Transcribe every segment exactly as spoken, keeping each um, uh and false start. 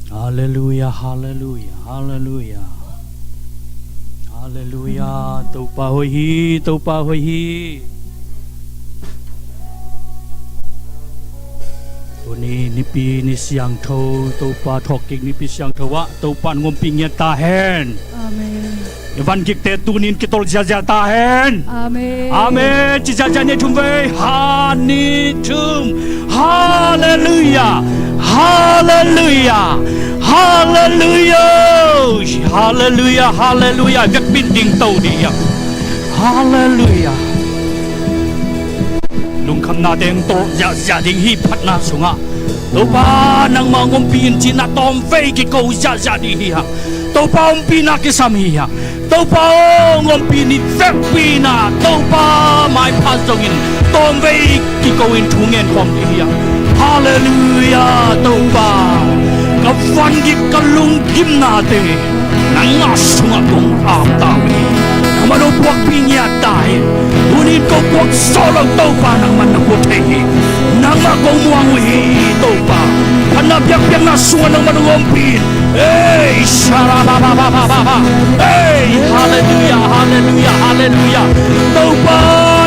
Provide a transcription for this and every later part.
Halleluia, halleluia, halleluia. Halleluia. Topa hoih hi, Topa hoih hi. Tuni nipi ni siangtho, Topa thawhkik nipi siangtho ah Topa in hong ompih ngiat ta hen. Amen. I van kikte tuni in kitol ziahziah ta hen. Amen. Amen. Ci ziahziah ni, thum vei. Khat, nih, thum. Halleluia. Halleluia. Halleluia. Halleluia. Halleluia. Biakpi in dingto dih hiam? Halleluia. Lungkhamnate hong tolh ziahziah ding hi phatna sungah. Topa nangmah hong ompih in cih na tawmvei kiko ziahziah dih hi hang. Topa ompihna kisam hi hang. Topa aw hong ompih ni vekpi na Topa maipha zongin tawmvei kiko in thu ngen khawm dih hi hang. Halleluia. Topa, ka vangik ka lunggimnate nangmah sungah kong ap ta uh hi. Nangmah lo puakpih ngiat ta hi. Tuni in ko puak zawh lo Topa nangmah na puak thei hi. Nangmah kong muang uh hi Topa. Phatna biakpiakna sungah nangmah nong ompih in. Ei, sharababababa. Ei, halleluia, halleluia, halleluia. Topa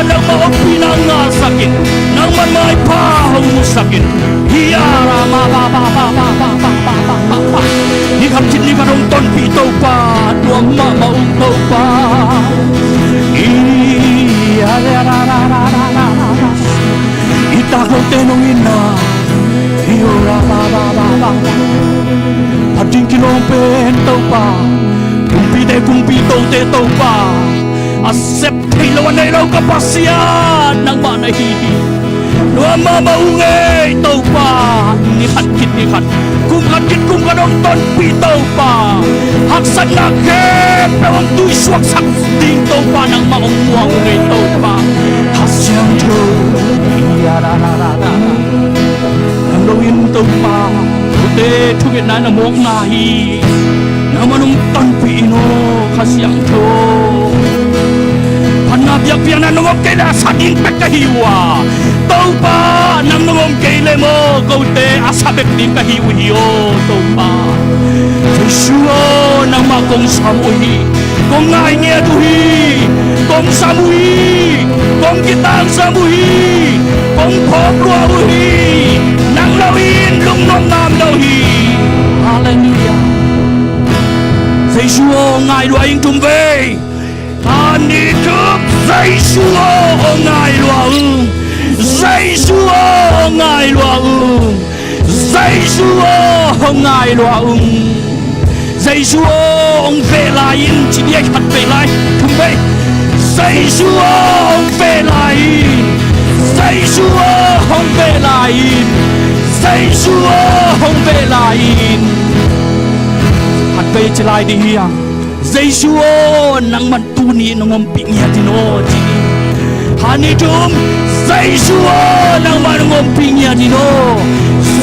nangmah ompihna ngahsak in. Nangmah maipha hong musak in. Hi a ra ma ba ba ba ba ba ba ba ba ba ba. Ni khat khit ni khat hong tonpih Topa, nuam mahmah ung Topa. Hi a ra ra ra ra ra ra ra. I tak lote nong itna. Hi a ra ba ba ba ba ba. Phat ding kilawm pen Topa. Kumpite kumpi, tote Topa. A sep thei lo a nei lo ka Pasian nangmah na hi hi. Nuam mahmah ung ei Topa. Ni khat khit ni khat, kum khat khit kum khat hong tonpih Topa. Haksatna khempeuh hong tuisuaksak ding Topa nangmah hong muang ung ei Topa. Kha Siangtho. Nang lo in Topa, kote thungetna na mawkna hi. Nangmah nong tonpih in aw Kha Siangtho. Phatna biakpiakna nong om kei leh a sa ding bek ka hi uh a, Topa nang nong om kei leh maw kote a sa bek ding ka hi uh hi aw Topa. Jesu aw nangmah kong sam uh hi. Kong ngai ngiat uh hi. Kong sam uh hi. Kong kitangsam uh hi. Kong phawk lua uh hi. Nang lo in lungnuam ngam lo hi. Halleluia. Jesu aw ngai lua ing, thum vei. Khat, nih, thum. Jesu aw ngai lua ung. Jesu aw ngai lua ung. Jesu aw hong ngai lua ung. Jesu aw hong veh lai in, ci ni ei, khat vei lai, thum vei. Jesu aw hong veh lai in. Jesu aw hong veh lai in. Jesu aw hong veh lai in. Khat vei ci lai dih hi hang. Jesu aw nangman tuni nong ompih ngiat in aw ci. Khat, nih, thum. Jesu aw nangmah nong ompih ngiat in aw.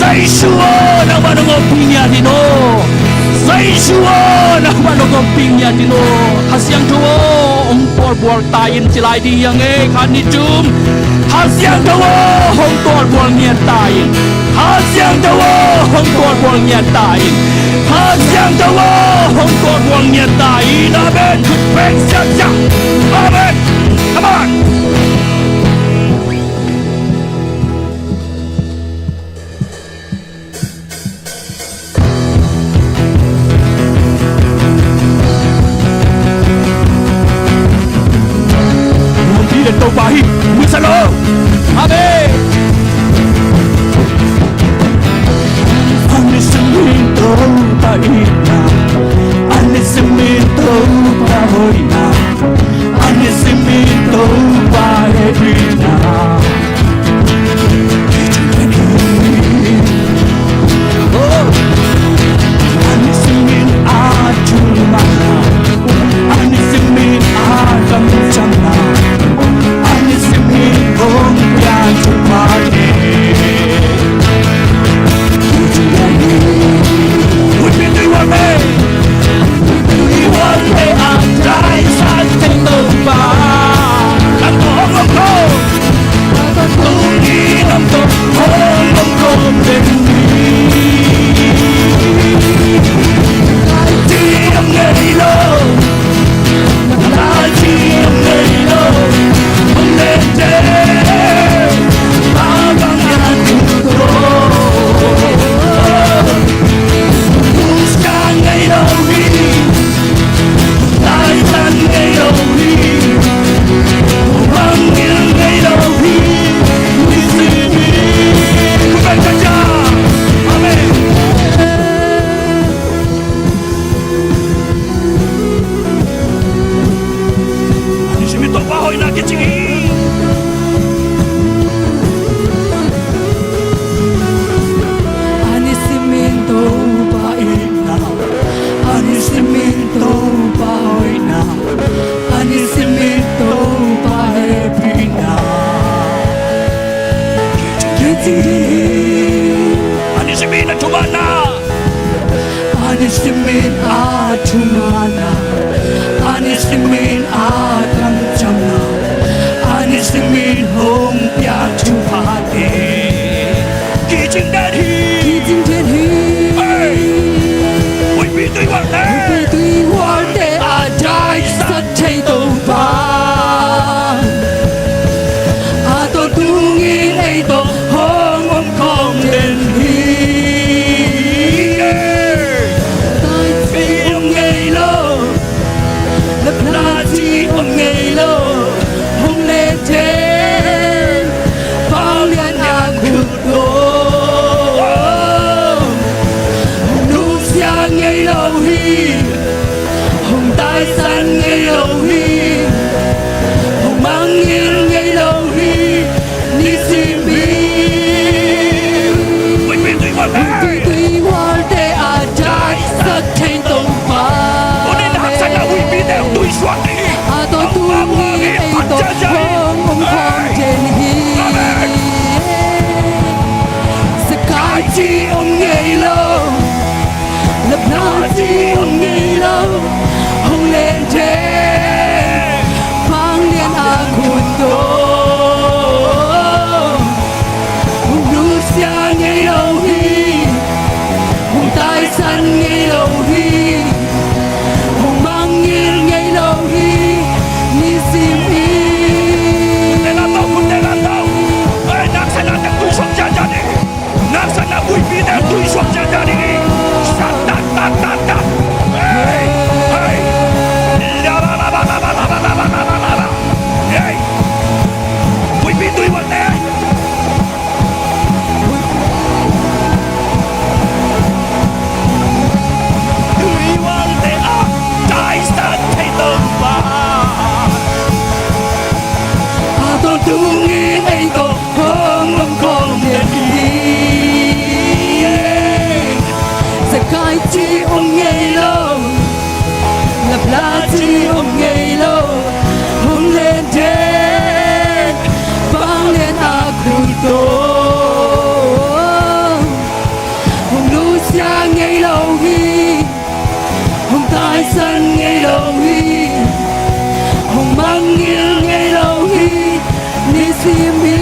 Jesu aw nangmah nong ompih ngiat in aw. Jesu aw nangmah nong ompih ngiat in aw. Kha Siangtho aw hong tualbual ta in ci lai dih hi hang ei. Khat, nih, thum. Kha Siangtho aw hong tualbual ngiat ta in. Kha Siangtho aw hong tualbual ngiat ta in. Kha Siangtho aw hong tualbual ngiat ta in. Amen. Khut beng siangsiang. Amen. Amen. Nuam dih den Topa hi. Muisa lo. Amen. A nisim in Topa itna, a nisim in Topa hoihna, a nisim in Topa hehpihna. Oh. A nisim in a thumna, a nisim in a gamchamna, a nisim in hong piak Na thumana. Ani simin a thumana. Ani simin a kamchamna. Ani simin hong piak thupha te. Kicing den hi. Kicing den hi. Hey. Huipi tui hualte. Huipi tui hualte a daisak thei Topa. A tawntungin ei tawh hong om khawm den hi. Taici om ngei lo, lapla ci om ngei lo, hong len den, Vanglian a khut tawh. Hong nusia ngei lo hi. Hong taisan ngei lo hi. Hong mangngilh ngei lo hi. Nisim hi. Huipi tui hualte. Huipi tui hualte a daisak thei Topa. Tuni in haksatna huipite hong tuisuak ding hi. A tawntungin ei tawh hong om khawm den hi. Amen. Sakai ci om ngei lo. Lapla ci om ngei lo, hong len den, Vanglian a khut tawh. Hong nusia ngei lo hi, hong taisan ngei lo hi, hong mangngilh ngei lo hi, nisim hi. Tela tau, tela tau. Ei, naksa na tang tuisuak ciacia ni. Naksa na huipite tuisuak ciacia ni. Sa ta ta ta ta. Hey, hey. La la la la la. Hey. Huipi tui hualte. Tui hualte a daisak thei Topa. A tawntungin ei tawh hong om khawm den hi. Sakai ci om ngei lo, lapla ci om ngei lo, hong len den, Vanglian a khut tawh. Hong nusia ngei lo hi. Hong taisan ngei lo hi. Hong mangngilh ngei lo hi. Nisim hi.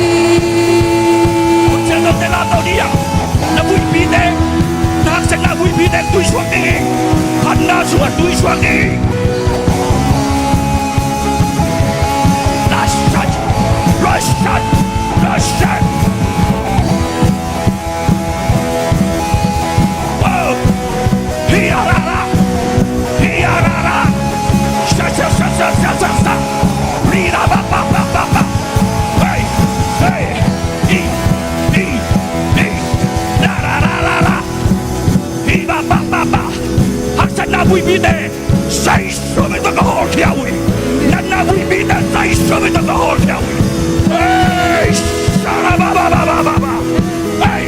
Hong cian lo te la tau ni a. Na huipite. Na haksatna huipite tuisuak ding hi. Phatna sungah tuisuak ding hi. Rashat. Rashat. Rashat. Wow! Hiarara! Hiarara! Sha, sha, sha. Rira, ba, ba, ba, ba, ba. Hey! Hey! Hi! Hi! Hi! Ra, ra, ra, ra, ra. Hi, ba, ba, ba, ba. Haksatna huipite. Sa Jesu min tawh ka hawlkhia uh hi. Natna huipite Sa Jesu min tawh ka hawlkhia uh hi. Ei, sha ra ba ba ba ba ba ba. Ei.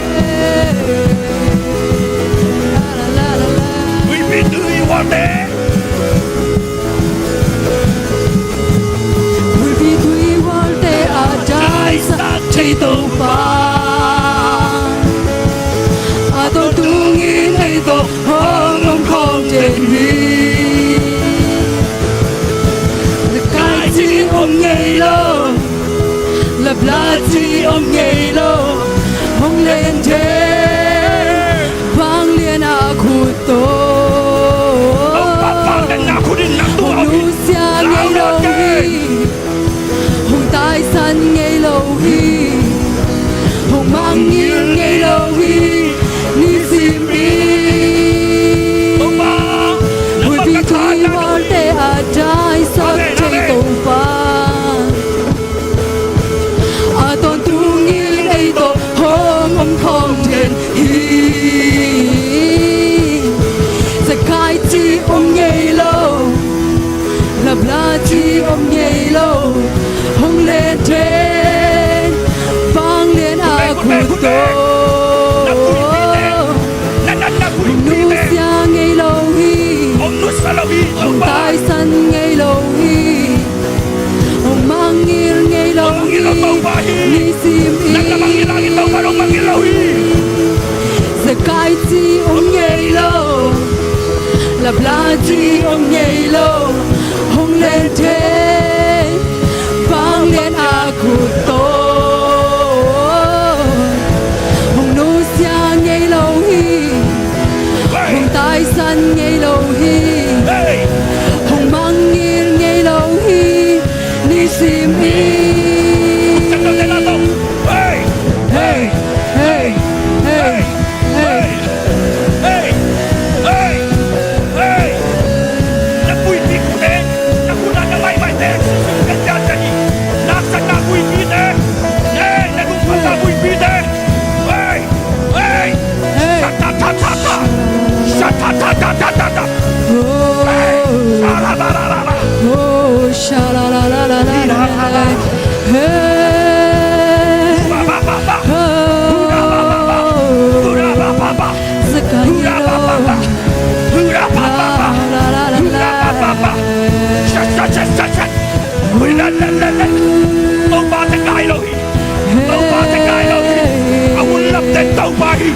Huipi tui hualte. Huipi tui hualte a daisak thei Topa. A tawntungin ei tawh hong om khawm den hi. Sakai ci om ngei lo, lapla ci om ngei lo, hong len den, Vanglian a khut tawh. Hong nusia ngei lo hi. Hong taisan ngei lo hi. Hong mangngilh ngei lo hi. Nisim hi. Huipi tui hualte a daisak thei Topa. A tawntungin ei tawh hong om khawm den hi. Sakai ci om ngei lo, lapla ci om ngei lo, hong len den, Vanglian a khut tawh. Hong nusia ngei lo hi. Hong taisan ngei lo hi. Hong mangngilh ngei lo hi. Nisim hi. Sakai Ai ci om ngei lo, lapla ci om ngei lo, hong len thei, vanglian a khut tawh. Hong nusia ngei lo hi, hong taisan ngei lo hi, hong mangngilh ngei lo hi, nisim hi. Hey! Hey! Hey! Hey! Hey! Hey! Hey! Hey! Na puipi khut e, na khut a na maimaite, Jesuh Khazih a tani, na sakna puipite, hey! Na lungkhamna puipite, hey! Hey! Hey! Sha-ta-ta-ta-ta! Sha-ta-ta-ta-ta-ta! Hey! Sha-la-la-la-la-la! Oh, sha-la-la-la-la-la. Hey! Topa tawh kai lo hi. Topa tawh kai lo hi. A hun lamte Topa hi.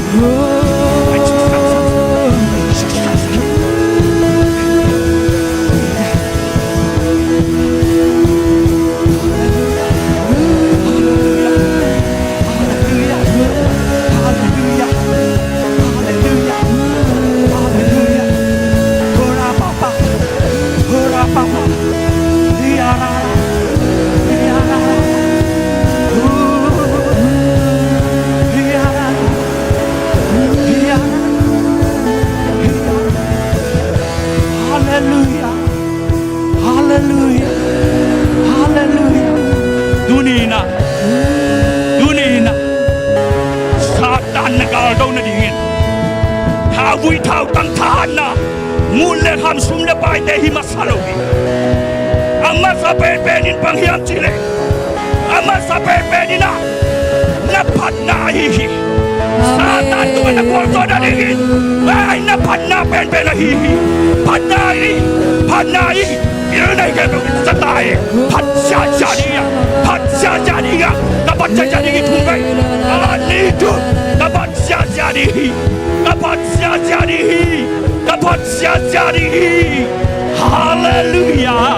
Halleluiah. Halleluiah. Halleluiah. Tuni in ah, tuni in ah, Satan na galdo nadingin thauvui thautang thahatna, ngun le kham, sum le paite hi masa lo hi. A masa penpen in bang hiam cih leh, a masa penpen in ah na phatna ahi hi. Satan tungah na gualzawhna ding hi. Ai, na phatna penpen ahi hi. Phatna hi, phatna hi. Pilna hi kei bang sa ta hi. Phat siasia ding hi. Phat siasia ding hi. Ka phat siasia ding hi thum vei. A ni thum. Ka phat siasia ding hi. Ka phat siasia ding hi. Ka phat siasia ding hi. Halleluiah.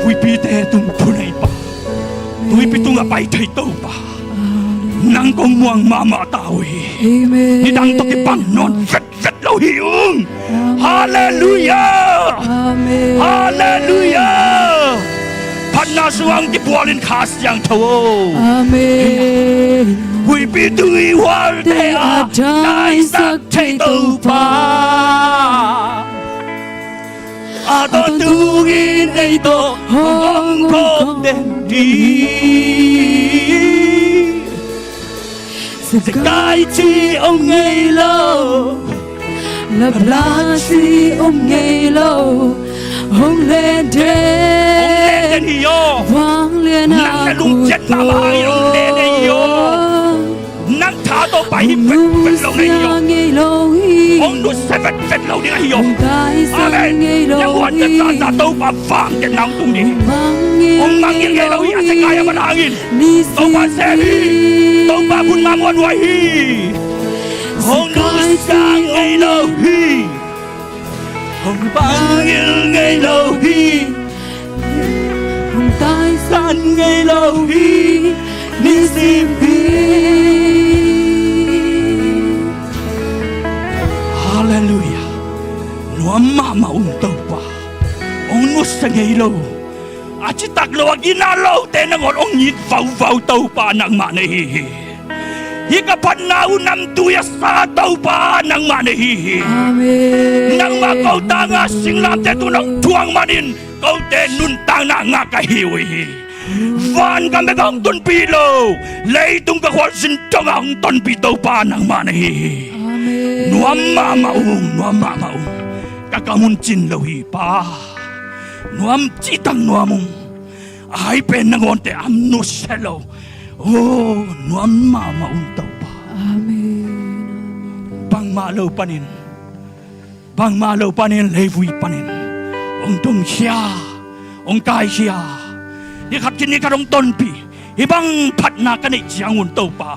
Tuipite tung thuneipa, tuipi tungah pai thei Topa, nang kong muang mahmah ta uh hi. Amen. Nidang tawh kibang nawn vet vet lo hi ung. Amen. Halleluiah. Amen. Halleluiah. Phatna sungah hong kibual in Kha Siangtho aw. Amen. Huipi tui hualte a daisak thei Topa, a tawntung in ei tawh hong kawm den hi. Zekai ci om ngei lo, lapla ci om ngei lo, hong len den, hong len den hi aw. Vanglian a khut tawh hong len den hi aw. Nang tha tawh pai hi vet vet lo na hi aw. Hong nusia vet vet lo ding ahi aw. Amen. Nang huatte zahzah Topa vang den nang tung ding hi. Hong mangngilh ngei lo hi, a Zekai a man hangin. Topa sem hi. Topa khut ma muanhuai hi. Hong nusia ngei lo hi. Hong mangngilh ngei lo hi. Hong taisan ngei lo hi. Nisim hi. Halleluiah. Nuam mahmah ung Topa. Hong nusia ngei lo, a citak lo, a gina lote nangawn hong it vauvau Topa nangmah na hi hi. Hih ka phatna uh namtui a sa Topa nangmah na hi hi. Amen. Nangmah ko tangah singlamteh tungah hong thuak manin kote nuntakna ngah ka hi uh hi. Van ka mekah hong tonpih lo, leitung ka khualzin dongah hong tonpih Topa nangmah na hi hi. Amen. Nuam mahmah ung, nuam mahmah ung. Ka kam hun cin lo hi Pa. Nuam cihtak nuam ung. Ai pen nangawnte a nusia lo. Oh, nuam mahmah ung Topa. Amen. Bangmah lo panin, bangmah lo panin leivui panin hong tungkhia, hong kaikhia, ni khat khit ni khat hong tonpih, hih bang phatna ka neih ciangun Topa,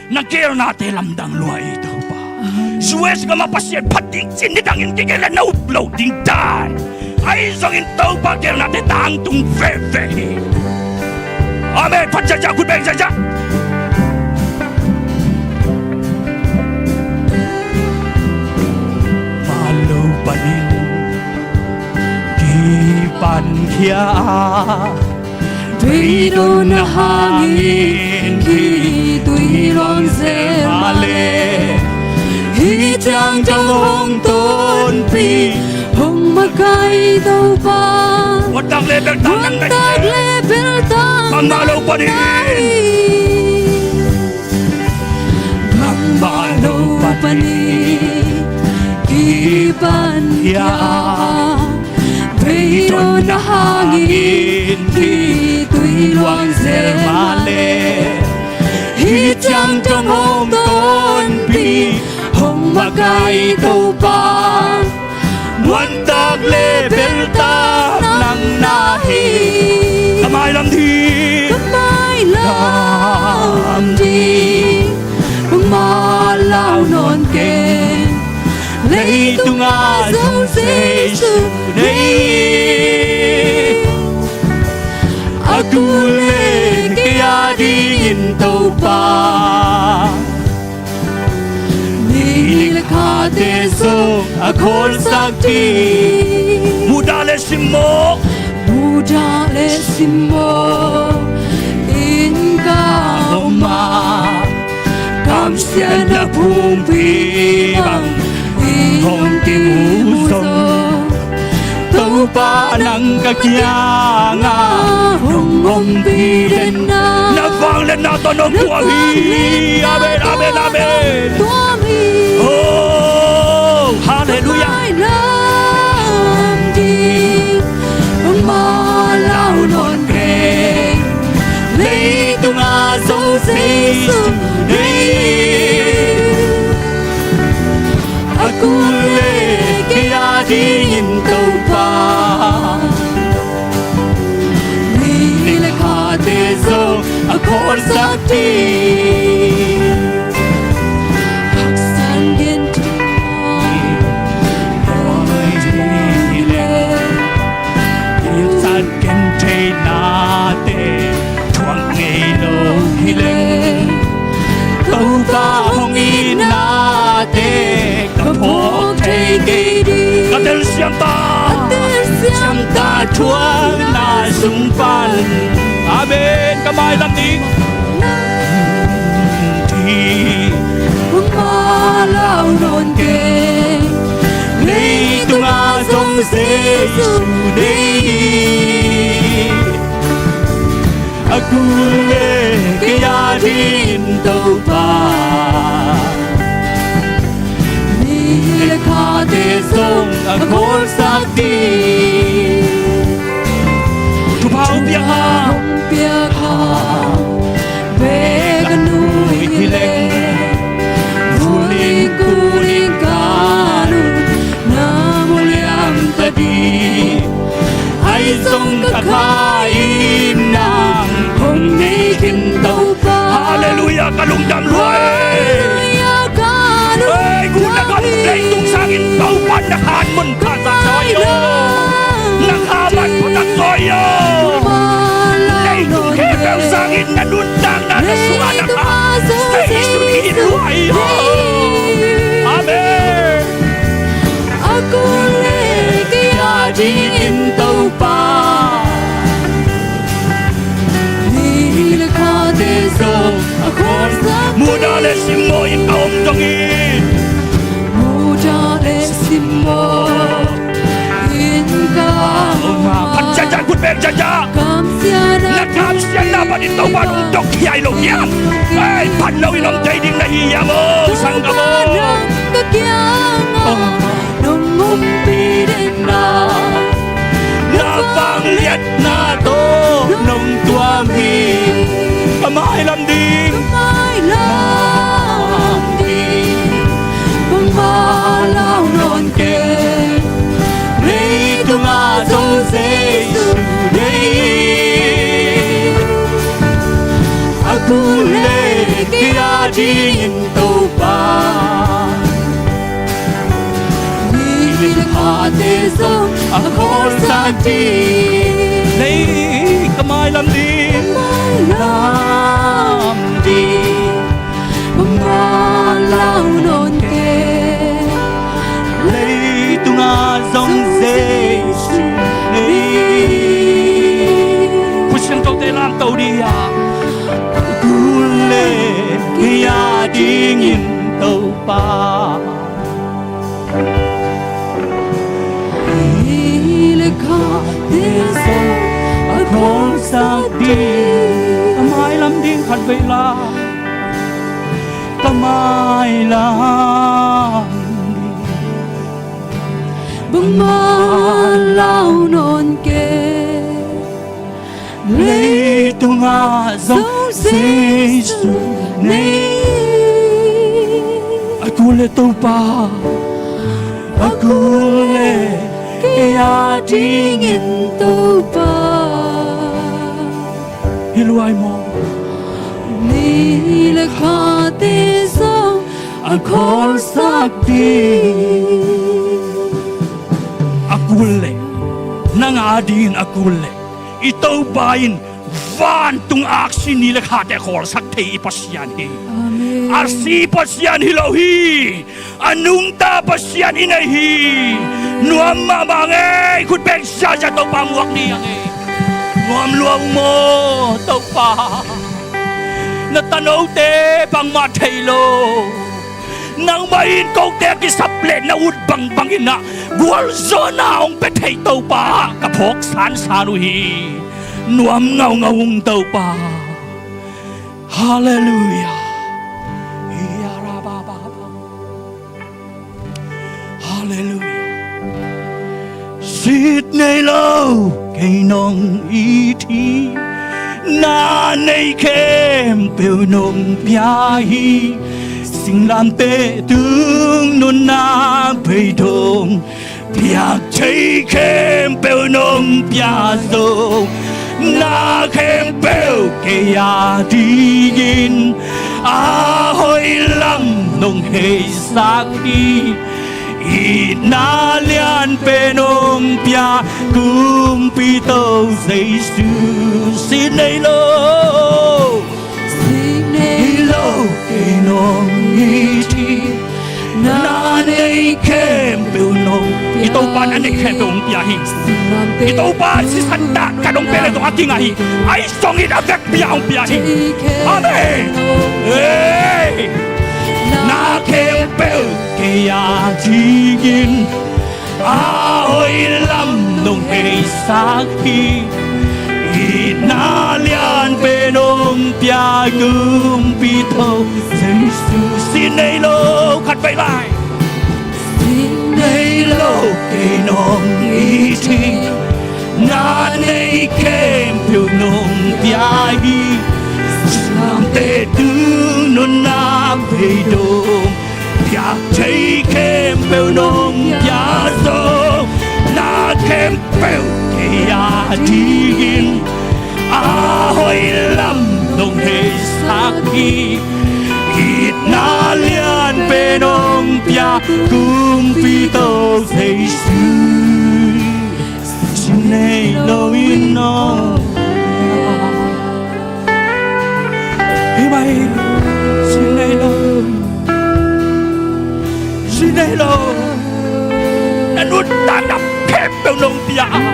na geelnate lamdang lua ei Topa. Amen. U S gam ah Pasian phat ding cih nidangin kigeel leh na up loh ding tai. Ahi zongin Topa geelnate tangtung veve hi. Amen. Phat ciahciah, khut beng ciahciah. Bangmah lo panin kipankhia a, beidonna hangin kitui luang zel mahleh, hih ciang dong hong tonpih, hong makaih Topa. Muantak le beltak nang na hi. Muantak le beltak nang na hi. Bangmah lo panin, bangmah lo panin kipankhia a, beidonna hangin kitui luang zel mahleh, hih ciang dong hong tonpih, hong makaih Topa. Muantak le beltak nang na hi. Ka mailam ding, ka mailam ding, bangmah lau nawn keng. Leitung a zong Jesu nei hi. A kul le kei a dingin Topa, ni le khate zong a khawlsak ding. Buddha le simmawh, Buddha le simmawh in ka om a, kamsiatna pumpi bang hong kimu zong, Topa nang ka kiangah hong ompih den a, na vangliatna tawh nong tuam hi. Amen, amen, amen. Oh, halleluiah. Ka mailam ding, bangmah lau nawn keng. Leitung a zong Jesu nei hi. A kul le kei a dingin Topa, ni le khate zong a khawlsak ding. Haksat gentheihna, haksat gentheihnate thuak ngei lo hi leh, Topa hong itnate ka phawk thei kei ding. Ka telsiam ta, ka telsiam ta thuakna sung pan. Amen. Ka mailam ding, bangmah lau nawn keng. Leitung a zong Jesu nei hi. A kul le kei a dingin Topa, ni le khate zong a khawlsak ding. Thupha hong piak a, hong piak a, bek a nuih hi leh, vun in kun in kan un na mu liang ta ding. Ahi zong ka kha in nang hong nei khin Topa. Halleluiah, ka lungdam lua e. Halleluiah, ka lungdam lua e. Ei, gu na gam leitung sangin Topa na khan mun pha sak zaw hi lo. Na kha man pha sak zaw hi lo. Leitung khempeuh sangin na nuntakna, na suahna kha station in lua hi lo. Amen. A kul le kei a dingin Topa, ni le khate zong a khawlsak. Muda le simmawh in ka om zongin, muda le simmawh in ka om a. Phat ciahciah, khut beng ciahciah. Kamsiatna, na kamsiatna panin Topa nong dok khia hi lo hiam? Ei, phat loin om thei ding na hi hiam aw, sanggam aw? Ka kiangah nong ompih den a, na vangliatna tawh nong tuam hi. Ka mailam ding, ka mailam ding, bang te zong a khawlsak ding. Lei ka mailam ding, mailam ding, bangmah lau nawn kei. Leitungah zong Jesu nei. Khutsiangthote lamto dih a, kul le kei a dingin Topa. Ni le khate zong a khawlsak ding. Ka mailam ding khat vei la, ka mailam ding, bangmah lau nawn kei. Leitungah zong Jesu nei. A kul le Topa, a kul le kei a dingin Topa. Hi luai maw? Ni le khate zong a khawlsak ding. A kul le, nang a dingin a kul le, i Topa in vantung aksi ni le khate khawlsak thei i Pasian hi. Amen. A si Pasian hi lo hi. A nungta Pasian i nei hi. Nuam mahmah ngei, khut beng siasia Topa muak ni a ngei. Nuam lua uh maw Topa? Na tanote bangmah thei lo. Nangmah in kote a kisap leh na ut bangbang in ah gualzawhna hong pia thei Topa ka phawk sansan uh hi. Nuam ngaungau ung Topa. Halleluia. Halleluia. Sit nei lo kei nong it hi. Na nei khempeuh nong pia hi. Singlamteh tung nunna beidong piak thei khempeuh nong pia zong, na khempeuh kei a dingin a hoih lam nong heisak hi. Itna lianpen nong pia Kumpi To Jesu. Sit nei lo, sit nei lo kei nong it hi. Na nei khempeuh nong, i Topa na nei khempeuh hong pia hi. I Topa sisan dah ka dong pia le zong a kingah hi. Ahi zongin a vekpi-a hong pia hi. Amen. Hey. Na khempeuh kei a dingin a hoih lam nong heisak hi. Itna lianpen nong pia Kumpi To Jesu. Sit nei lo, khat vei lai. Sit nei lo kei nong it hi. Na nei khempeuh nong pia hi. Singlamteh tung nunna beidong piak thei khempeuh nong pia zong, na khempeuh kei a dingin a hoih lam nong heisak hi. Itna lianpen nong pia Kumpi To Jesu. Sit nei lo in nong hi mai. Sit nei lo, sit nei lo. Na nuntakna khempeuh nong pia a,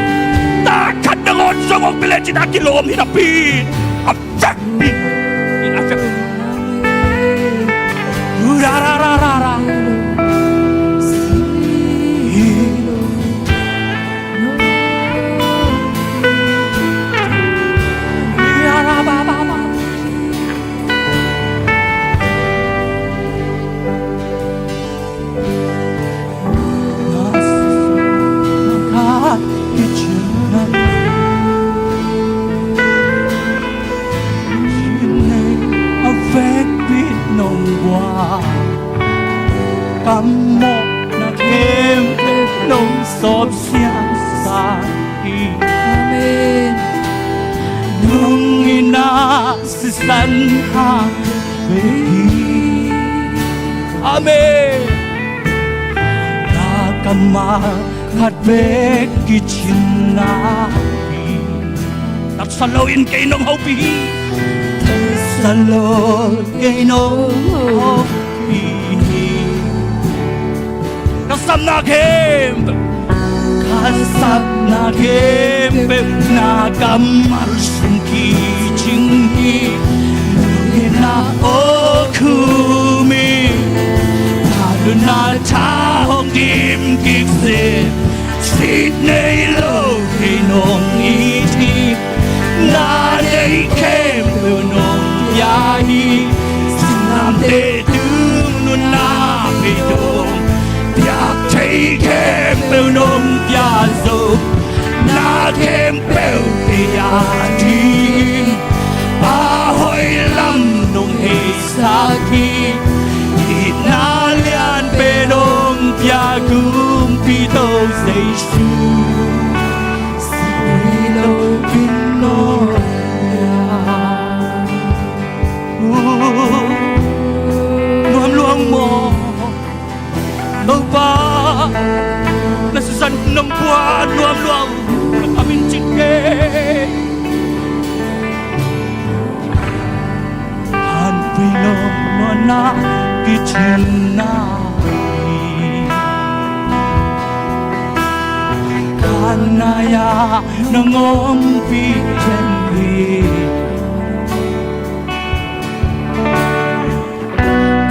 ta khat nangawn zong hong pia lecin a kilawm hi napi. A vekpi in a vek. Ra, ra, ra, ra, ra. Amen. Nung ina sisan hang hi. Amen. Na kammal Khat bek kicin na hi. Taksa lo in kei nong hopih hi. Taksa lo kei nong hopih hi. Ka sapna khempeuh, ka sapna khempeuh na kammal sung kicing hi. Nong itna aw khum hi. Ka lutna tha hong dim kik seh. Sih nei lo kei nong it hi. Na nei khempeuh nong pia hi. Singlamteh tung nunna beidong, piak thei khempeuh nong pia zo. Na khempeuh kei a dingin a hoih lam nong heisak hi. Itna lian pen hong pia Kumpi Topa Jesu. Sih lo in nong pia. Nuam lua maw? Topa, na sisan nong pua nuam lua. Ka min cin kei. Hanpui nong nuanna kicin na hi. Ka nai-ah nong ompih ken hi.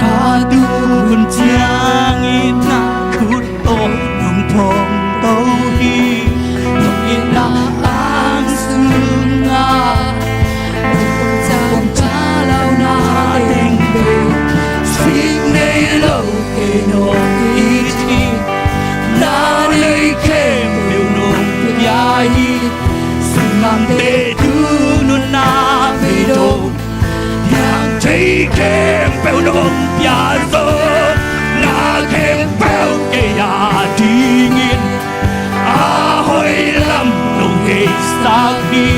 Ka tun ciangin na khut tawh nong phawngto hi. Nong itna ang sungah nong pawngcam ta launa teng bek. Sih nei lo kei nong it hi. Na nei khempeuh nong pia hi. Singlamteh tung nunna beidong, piak thei khempeuh nong pia zo. Na khempeuh kei a dingin a hoih lam nong heisak hi.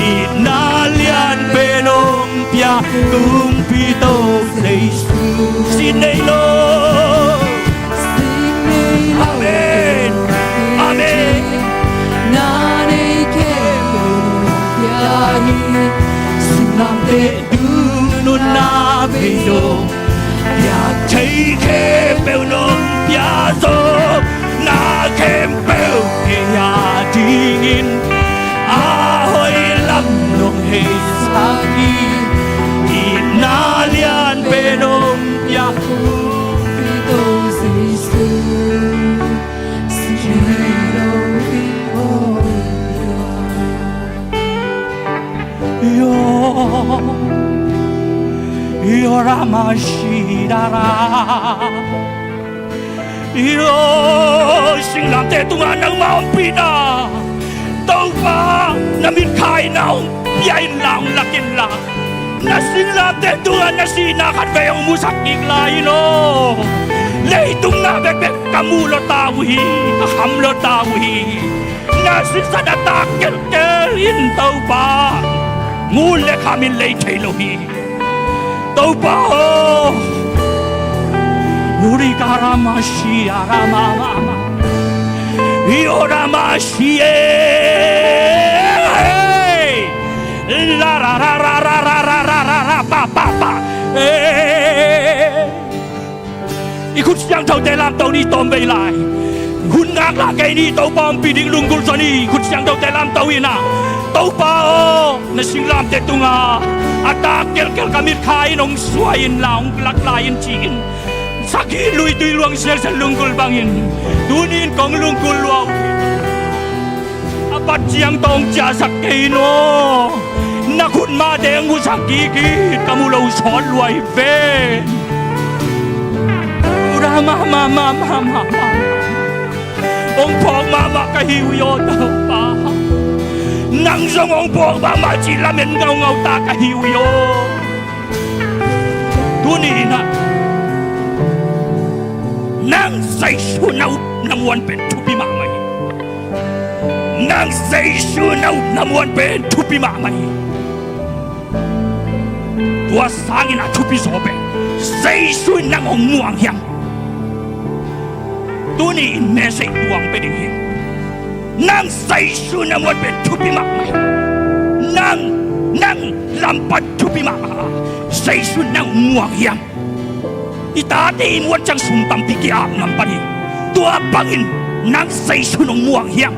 Itna lian pen hong pia Kumpi Topa Jesu. Sih nei lo. Amen. Amen. Na nei khempeuh nong pia hi. Singlamteh tung nunna beidong, piak thei khempeuh nong pia zo. Na khempeuh kei a dingin a hoih lam nong heisak hi. Itna lian pen hong pia Kumpi Topa Jesu. Sih nei lo in nong pia. Yo, yo Ramashi Dara. Yo, singlamteh tungah nangmah ompihna, Topa, na mitkha in ah hong pia inla, hong lak inla. Na singlamteh tungah na sihna khatvei hong musak kik lai in aw. Leitung na bekbek ka muh lota uh hi, ka kham lota uh hi. Na sisan a tak kelkel in Topa, muh le kham in lei thei lo hi. Topa aw, Uri Karamashi Aramama, Io Ramashi e, la ra ra ra pa pa pa e. I khut siangthote lamto ni tawm vei lai. Hun ngaklah kei ni, Topa ompih ding lunggulh zaw ni. Khut siangthote lamto in ah, Topa aw, na singlamteh tungah a tak kelkel ka mitkha in hong suai inla, hong lak lai in ci-in, sakhi luitui luang sialsial lunggulh bangin tuni in kong lunggulh lua uh. A bat ciang tawh hong ciahsak kei in aw. Na khut mahte hong musak kik in, ka mu lo sawt lua hi ven. Ura ma ma ma ma ma ma. Hong phawk mahmah ka hi uh hi aw Topa. Nang zong hong phawk mahmah cih lamen ngaungau ta ka hi uh hi aw. Tuni in ah nang Jesu na upna muan pen thupi mahmah hi. Nang Jesu na upna muan pen thupi mahmah hi. Tua sangin a thupi zaw pen Jesu in nang hong muang hiam? Tuni in message tuang pia ding hi. Nang Zeisu na muat pen thupi mahmah hi. Nang, nang lampan thupi mahmah. Zeisu nang muang hiam? I tate i muat ciang sum tampi ki-ap ngam pan hi. Tua bangin nang Zeisu nong muang hiam?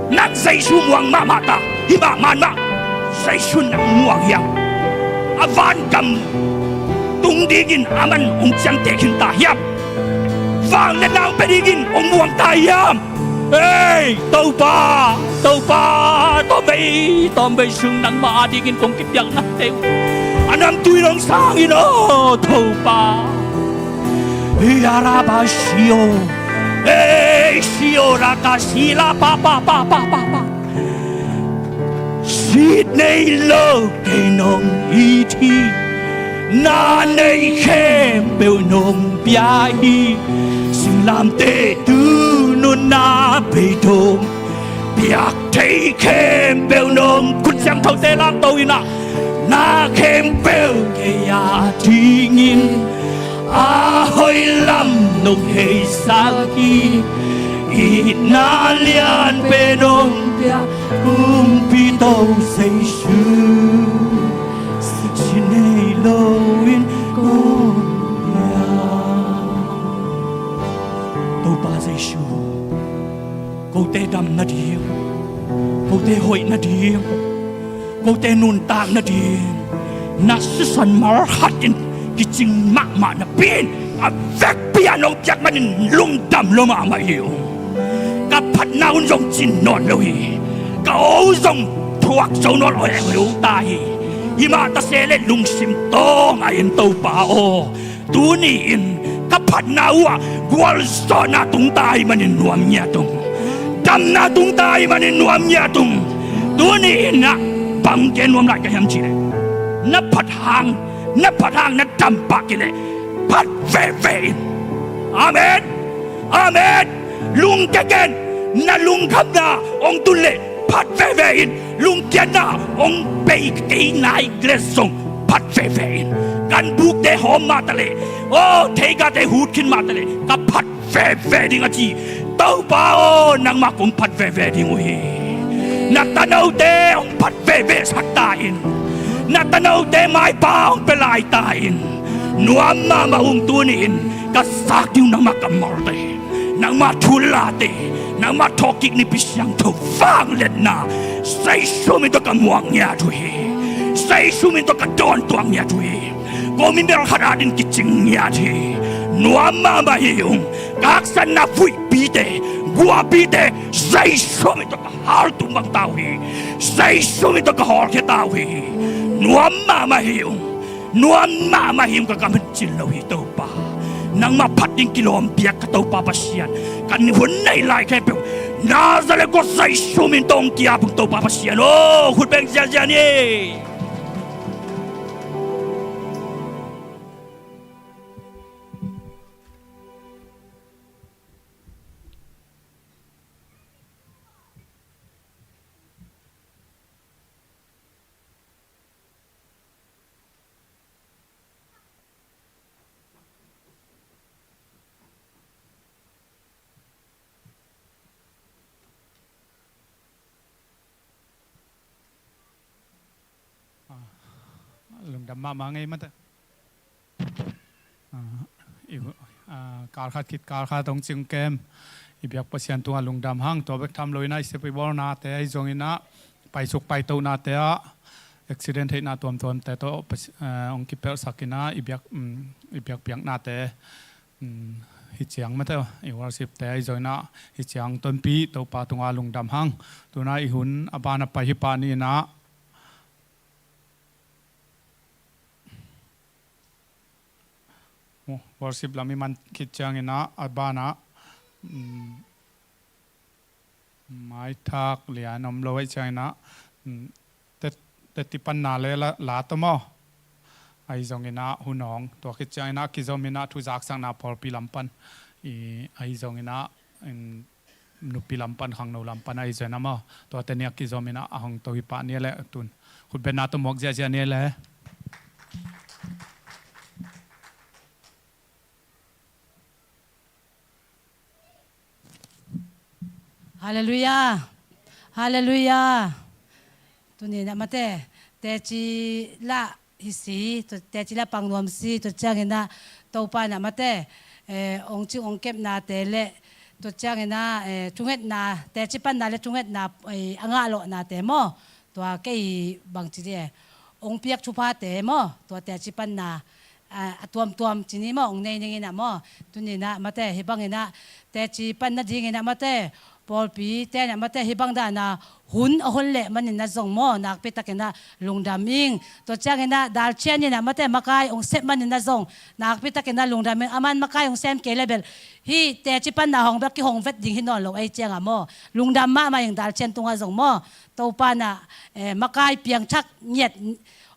Nang Zeisu muang mahmah ta, hi mahmah in mah. Zeisu nang muang hiam? A vangam tung dingin aman hong ciangteh khin ta hiam? Vanglian nang pia dingin hong muang ta hiam? Ei, Topa, Topa, tawmvei, tawmvei sung nangmah a dingin kong kipiaknate uh a namtui nong sang in aw, Topa. Yarabasio. Ei, siora ka sila pa pa pa pa pa pa. Sit nei lo kei nong it hi. Na nei khempeuh nong pia hi. Singlamteh tu nunna beidong. Piak thei khempeuh nong, khut siangthote langto in ah. Na khempeuh kei a dingin a hoih lam nong heisak hi. Itna lianpen nong pia kumpi to Zeisu. Sit nei lo in kong pia. Topa Zeisu, kote dam nading, kote hoih nading, kote nuntak nading na sisan malhat in kicing mahmah napi in a vekpi a nong piak manin lungdam lo mahmah hi ung. Ka phatna hun zong cin nawn lo hi. Ka aw zong thuak zo nawn lo hi ta hi. Hi mah ta se le lungsim tawng a in Topa aw. Tuni in ka phatna uh ah gualzawhna tungta ahih manin nuam ngiat ung. Damna tungta ahih manin nuam ngiat ung. Tuni in ah bang gen nuam lai ka hiam cih leh, na phat hang, na phat hang na dam pah kei leh phat veve in. Amen. Amen. Lungkia ken, na lungkhamna hong tun leh phat veve in. Lungkiatna hong bei kei nai le zong phat veve in. Ganbukte hawm mah ta leh, aw, theigate hut khin mah ta leh ka phat veve ding a ci. Topa aw, nangmah kong phat veve ding uh hi. Na tanote hong phat veve sak ta in. Na tanote maipa hong pia lai ta in. Nuam mahmah ung. Tuni in ka zak ding uh nangmah kammalte, nangmah thu late, nangmah thawhkik Nipi Siangtho vangliatna, Zeisu min tawh ka muak ngiat uh hi. Zeisu min tawh ka dawntuah ngiat uh hi. Ko mi melkhat adin kicing ngiat hi. Nuam mahmah hi ung. Ka haksatna vuihpite, guahpite Zeisu min tawh ka haltum bang ta uh hi. Zeisu min tawh ka hawlkhia ta uh hi. Nuam mahmah hi ung. Nuam mahmah hi ung. Ka gam in cin lo hi Topa. Nangmah phat ding kilawm piak ka Topa Pasian, ka hun neih lai khempeuh Nazareth gua Zeisu min tawh hong ki-ap ung Topa Pasian aw. Khut beng ziahziah ni. Ah, lungdam mahmah ngei mata. Ah, i, ah, kal khat khit kal khat hong cing kem. I biak Pasian tungah lungdam hang. Tua bek tham lo in ah i sep i bawlnate ahi zongin ah, paisuk paitohnate ah, accident theihna tuamtuamte tawh Pas-, ah, hong kipelhsak in ah i biak, um, i biak biaknate, um, hi ciang mate, i worshipte ahi zongin ah hi ciang tonpih Topa tungah lungdam hang. Tu in ah i hun a ban a pai hi pah ni in ah, worship lam i man khit ciangin ah a banah, um, maithak lian om lo ahih ciangin ah, um, tet-, teti panna le la, la tawh maw? Ahi zongin ah hun hong, tua khit ciangin ah kizom in ah thuzaksakna pawlpi lam pan, i, ahi zongin ah, um, nupi lam pan, khangno lam pan ahi zongin ah maw, tuate ni a kizom in ah a hong to hi pah ni le tun. Khutbetna tawh muak ziahziah ni le. Halleluiah. Halleluiah. Tuni in ah mate, teci lah hi si, teci lah pang nuam si, tua ciangin ah Topa in ah mate, eh, ong cing ong kepnate le tua ciangin ah, eh, thungetna, teci panna le thungetna, eh, a ngah lawhnate maw. Tua kei bangci dih, eh, ong piak thuphate maw, tua teci panna, ah, a tuamtuam ci ni maw, ong nei ning in ah maw. Tuni in ah mate, hih bangin ah teci pan nadingin ah mate, pawlpite in ah mate, hih bang dan a hun a hon leh manin ah zong maw, nakpi takin ah lungdam ing. Tua ciangin ah dalcian in ah mate, makai ong sep manin ah zong nakpi takin ah lungdam ing. Aman makai ong sem kei le bel hih teci panna hong bel kihong vet ding hi nawn lo ahih ciang ah maw, lungdam mahmah ing, dalcian tungah zong maw. Topa in ah, eh, makai piangthak ngiat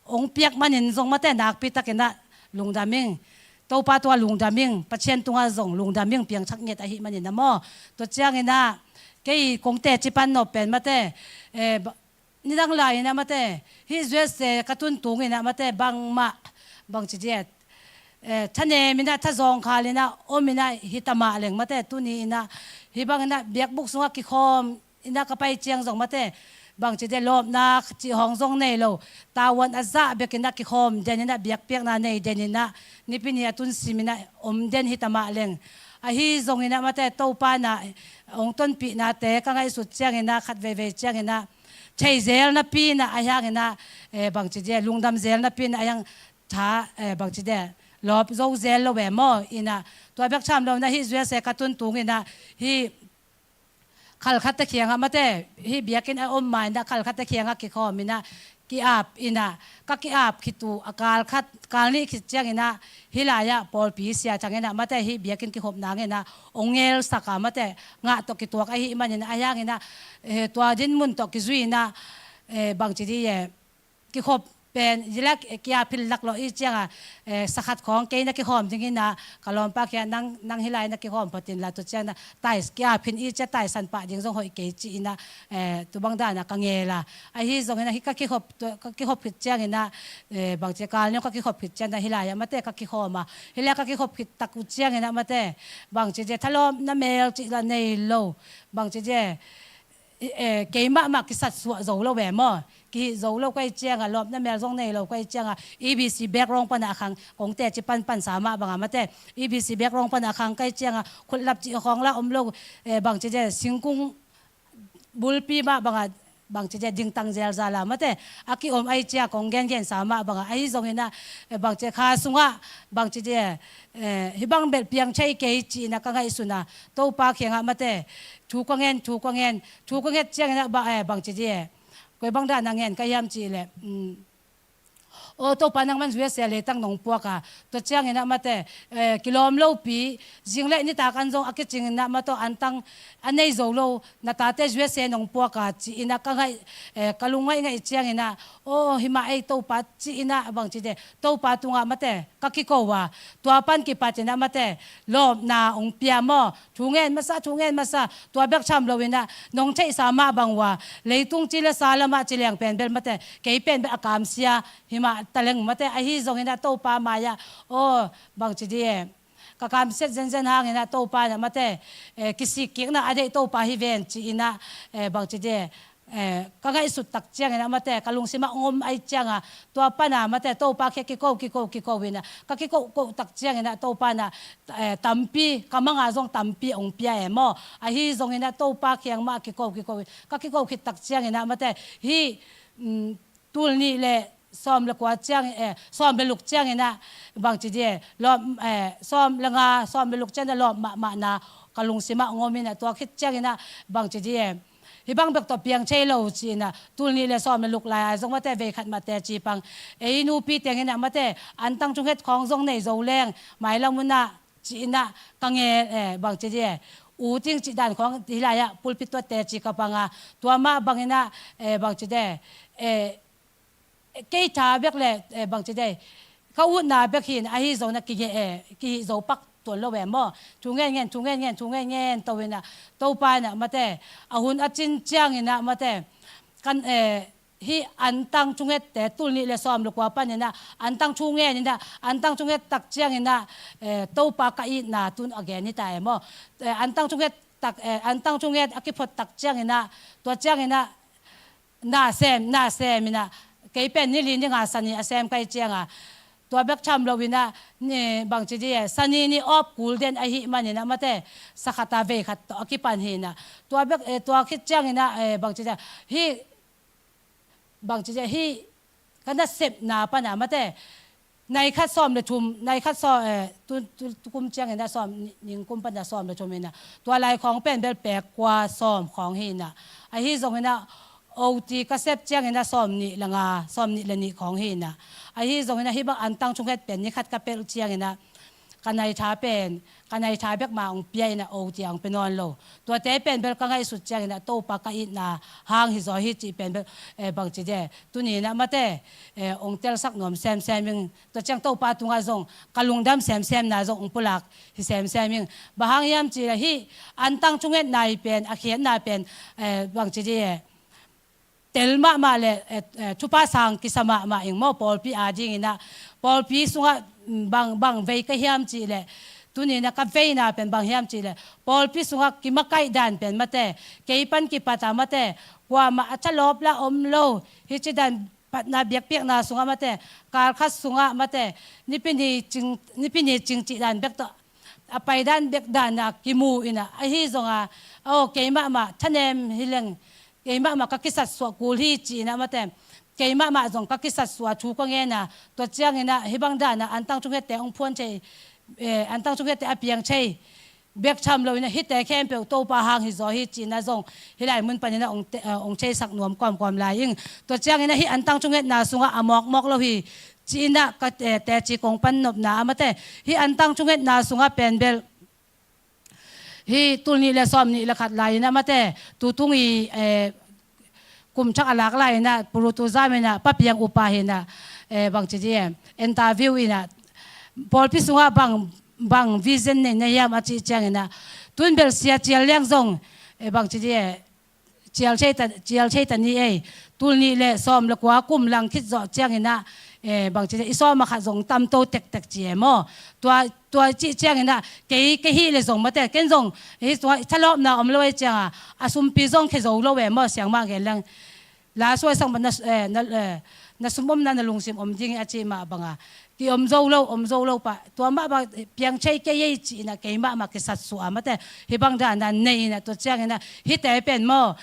ong piak manin zong mate, nakpi takin ah lungdam ing. Topa tungah lungdam ing, Pasian tungah zong lungdam ing, piangthak ngiat ahih manin ah maw. Tua ciangin ah kei kong teci pan nop pen mate, eh, ba-, nidang lai in ah mate, hih U S A ka tun tungin ah mate, bangmah, bangci dih, eh, thanem in ah, thazawng khal in ah om in ah hi ta mah leng mate, tuni in ah hih bangin ah biakbuk sungah kikhawm in ah ka pai ciang zong mate, bangci dih, lawpna cih hong zong nei lo, tavuan a zah bek in ah kikhawm den in ah, biakpiakna nei den in ah, Nipi ni a tun sim in ah om den hi ta mah leng, ahi zongin ah mate, Topa in ah ong tonpihnate ka ngaihsut ciangin ah, khat veivei ciangin ah thei zel napi in ah, ahi hangin ah, eh, bangci dih, lungdam zel napi in ah, ahi hang tha, eh, bangci dih, lawp zo zel lo ve maw. In ah tua bek tham lo in ah hih U S A ka tun tungin ah hih khalkhatte kiangah mate, hih biakinn a om ma in ah khalkhatte kiangah kikhawm in ah, ki-ap in ah, ka ki-ap khit uh a kal khat, kal nih khit ciangin ah hih lai-ah pawlpi sia thang in ah mate, hih biakinn kikhop nang in ah ong ngelsak a mate, ngah tawh kituak ahih manin ah, ahi hangin ah, eh, tua dinmun tawh kizui in ah, eh, bangci dih, eh, kikhop pen, zila ki-ap philh lak lawh i ciang a, eh, sakhat khawng kei na kikhawm ding in ah, ka lawmpa kiangah nang, nang hih lai na kikhawm phot inla, tua ciang na tais, ki-ap khin i ciang taisan pah ding zong hoih kei ci in ah, eh, tua bang dan a ka ngel a. Ahi zongin ah hih ka kikhop, tua, ka kikhop khit ciangin ah, eh, bangci, kal nih ka kikhop khit ciang na hih lai-ah mate ka kikhawm a. Hih lai ka kikhop khit tak uh ciangin ah mate, bangci dih, thalawpna mel cih lah nei lo, bangci dih, eh, kei mahmah kisat suah zo lo ve maw. Kihih zo lo ka hih ciang a, lawpna mel zong nei lo ka hih ciang a, E B C background pan a khang, kong teci panpan sa mah bang a mate, E B C background pan a khang ka hih ciang a, khutlap cih khawng lah om lo, eh, bangci dih, singkung bulpi mah bang a, bangci dih, dingtang zelzala mate a ki-om ahih ciang a, kong gengen sa mah bang a, ahi zongin ah, eh, bangci, kha sungah, bangci dih, eh, hih bang bel piang thei kei ci in ah ka ngaihsun a, Topa kiangah mate thu ka ngen, thu ka ngen, thu ka nget ciangin ah ba, eh, bangci dih, eh, koi bang dan a ngen ka hiam cih leh, um, aw Topa, nangman U S A leitang nong puak a, tua ciangin ah mate, eh, kilawm lopi, zing le nitak an zong a kicing in ah mate, antang a nei zo lo na tate U S A nong puak a ci in ah ka ngaih, eh, ka lungngaih ngaih ciangin ah, aw himah ei Topa ci in ah, bangci dih, Topa tungah mate ka kiko a, tua pan kipat in ah mate lawpna ong pia maw. Thu ngen masa, thu ngen masa, tua bek tham lo in ah, nong theihsa mah bang uh a, leitung ci le sa lamah ci leng pen bel mate, kei pen bel a kamsia himah taleng mate, ahi zongin ah Topa mai-ah, aw, bangci dih, eh, ka kamsiat zenzen hangin ah Topa in ah mate, eh, kisik kikna a deih Topa hi ven ci in ah, eh, bangci dih, eh, ka ngaihsut tak ciangin ah mate, ka lungsim ah ong om ahih ciang a, tua pan a mate Topa kiang kiko, kiko, kiko in ah, ka kiko, ko tak ciangin ah Topa in ah, eh, tampi, ka mang a zong tampi ong pia e maw. Ahi zongin ah Topa kiang mah kiko, kiko in, ka kiko khit tak ciangin ah mate, hih, um, tul nih le sawm le kua ciang, eh, sawm le luk ciangin ah, bangci dih, lawm, eh, sawm le nga, sawm le luk ciangin ah lawp mahmahna ka lungsim ah ong om in ah, tua khit ciangin ah, bangci dih, eh, hih bang bek tawh piang thei lo ci in ah, tul nih le sawm le luk lai-a zong mate, veikhat mah teci pang, ei nupi teng in ah mate, antang thunget khawng zong nei zo leng, mailam un ah ci in ah ka ngel, eh, bangci dih, eh, u ting cih dan khawng hih lai-ah pulpit tua teci ka pang a, tua mah bangin ah, eh, bangci dih, eh, kei tha bek le, eh, bangci dih, ka utna bek hi in, ahi zongin ah kige, eh, kihih zo pak tuan lo ve maw. Thu ngen ngen, thu ngen ngen, thu ngen ngen to in ah, Topa in ah mate, a hun a cin ciangin ah mate, kan, eh, hih antang thungette tul nih le sawm le kua paninah antang thu ngeninah antang thunget tak cianginah, eh, Topa ka itna tun a gen hi ta e maw? Eh, antang thunget tak, eh, antang thunget a kiphot tak cianginah, tua cianginah na sem, na sem inah, kei pen ni li ni nga sani a sem kai cianga, tua bek tham lo inah, ni bangci di e, sani ni awp kul den ahi maninah mate, sakhata vei khat tawh a kipan hi inah, tua bek, eh, tua khit cianginah, eh, bangci di e, hih bangci di e, hih ka nasepna pana mate, nai khat sawm le thum, nai khat sawm, eh, tu, tu, tu kum cianginah sawm, ni, ning kum pana sawm le thum inah, tua lai khawng pen bel pek kua sawm khawng hi inah, ahi zonginah, oti ka sep cianginah sawm nih le nga, sawm nih le nih khawng hi inah, ahi zonginah hih bang antang thunget pen ni khat ka pelh cianginah, ka nai tha pen, ka nai tha bek ma ong pia inah oti a ong pia nawn lo. Tuate pen bel ka ngaihsut cianginah Topa ka itna hang hi zaw hi cih pen bel, eh, bangci di e, tuninah mate, eh, ong telsak nuam semsem ing. Tua ciang Topa tungah zong ka lungdam semsemna zong ong pulak hi semsem ing. Bang hang hiam cihleh hih antang thungetna hi pen, a khiatna pen, eh, bangci di e, tel mahmah le, eh, eh, thupha sang kisa mahmah ing maw, pawlpi a dinginah, pawlpi sungah, mm, bang, bang vei ka hiam cihleh, tuninah ka veina pen bang hiam cihleh, pawlpi sungah kimakaih dan pen mate, kei pan kipata mate, kuamah a thalawp la om lo, hih ci dan patna biakpiakna sungah mate, kal khat sungah mate, nipi ni cing, nipi ni cing cih dan bek tawh a pai dan bek dana kimu inah, ahi zonga, aw, keimahmah thanem hi leng, keimahmah ka kisatsuah kul hi ci inah mate, keimahmah zong ka kisatsuah thu ka ngena, tua cianginah hih bang dana antang thungette ong phuan thei, eh, antang thungette a piang thei bek tham lo inah, hihte khempeuh Topa hang hi zaw hi ci inah zong hih lai mun paninah ong te, eh, ong theisak nuam kawmkawm lai ing. Tua cianginah hih antang thungetna sungah a mawkmawk lo hi ci inah ka, eh, teci kong pan nopna a mate, hih antang thungetna sungah pen bel hih tul nih le sawm nih le khat lai inah mate, tutung i, eh, kum thak a lak lai inah, pulutu zam inah, Pa Piang upa hi inah, eh, bangci di e, interview inah, pawlpi sungah bang, bang vision nei na hiam a cih cianginah, tun bel Sia Cial Liang zong, eh, bangci di e, cial thei ta, cial thei ta ni ei. Tul nih le sawm le kua kum lang khit zawh cianginah, eh, bangci di e, i sawm a khat zong tamto tektek ci e maw? Tua, tua cih cianginah, kei, kei hih le zong mate, ken zong, hih tua, thalawpna om lo ei cianga, a sumpi zong khe zo lo e maw, siangmah gen leng. La suai sang na, eh, na, eh, na sum omna na lungsim om ding hi a ci mah banga, ki om zo lo, om zo lo pah, tua mah bang, eh, piang thei kei ei ci inah keimahmah kisatsuah a mate, hih bang dana nei inah, tua cianginah, hihte pen maw,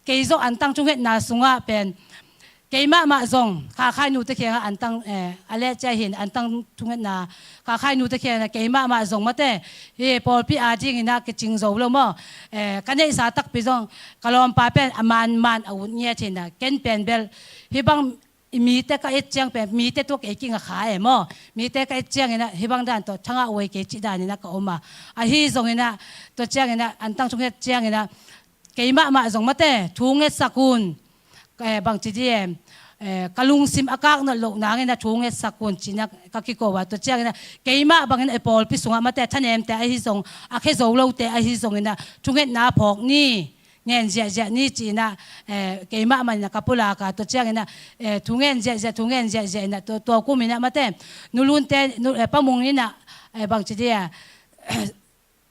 kei zong antang thungetna sungah pen, keimahmah zong, Kha Khai nute kiangah antang, eh, a leh cia hin antang thungetna, Kha Khai nute kiangah keimahmah zong mate, hi pawlpi a dinginah kicing zo lo maw? Eh, ka neihsa takpi zong, ka lawmpa pen a manman a ut ngiat hinah, ken pen bel, hih bang i mite ka et ciang pen, mite tua kei kinga kha e maw? Mite ka et cianginah, hih bang dan tawh thangah uai kei cih daninah ka om a. Ahi zonginah, tua cianginah, antang thunget cianginah, keimahmah zong mate, thu ngetsak un, eh, bangci di e, eh, ka lungsim a kak nolh loh nanginah thu ngetsak un ci inah ka kiko a, tua cianginah, keimah bangin, eh, pawlpi sungah mate, thanemte ahi zong, a khe zo lote ahi zonginah, thungetna phawk ni, ngen ziahziah ni ci inah, eh, keimah maninah ka pulak a, tua cianginah, eh, thu ngen ziahziah, thu ngen ziahziah inah, tua, tua kum inah mate, nulunte, nu, eh, Pa Mung inah, eh, bangci di e,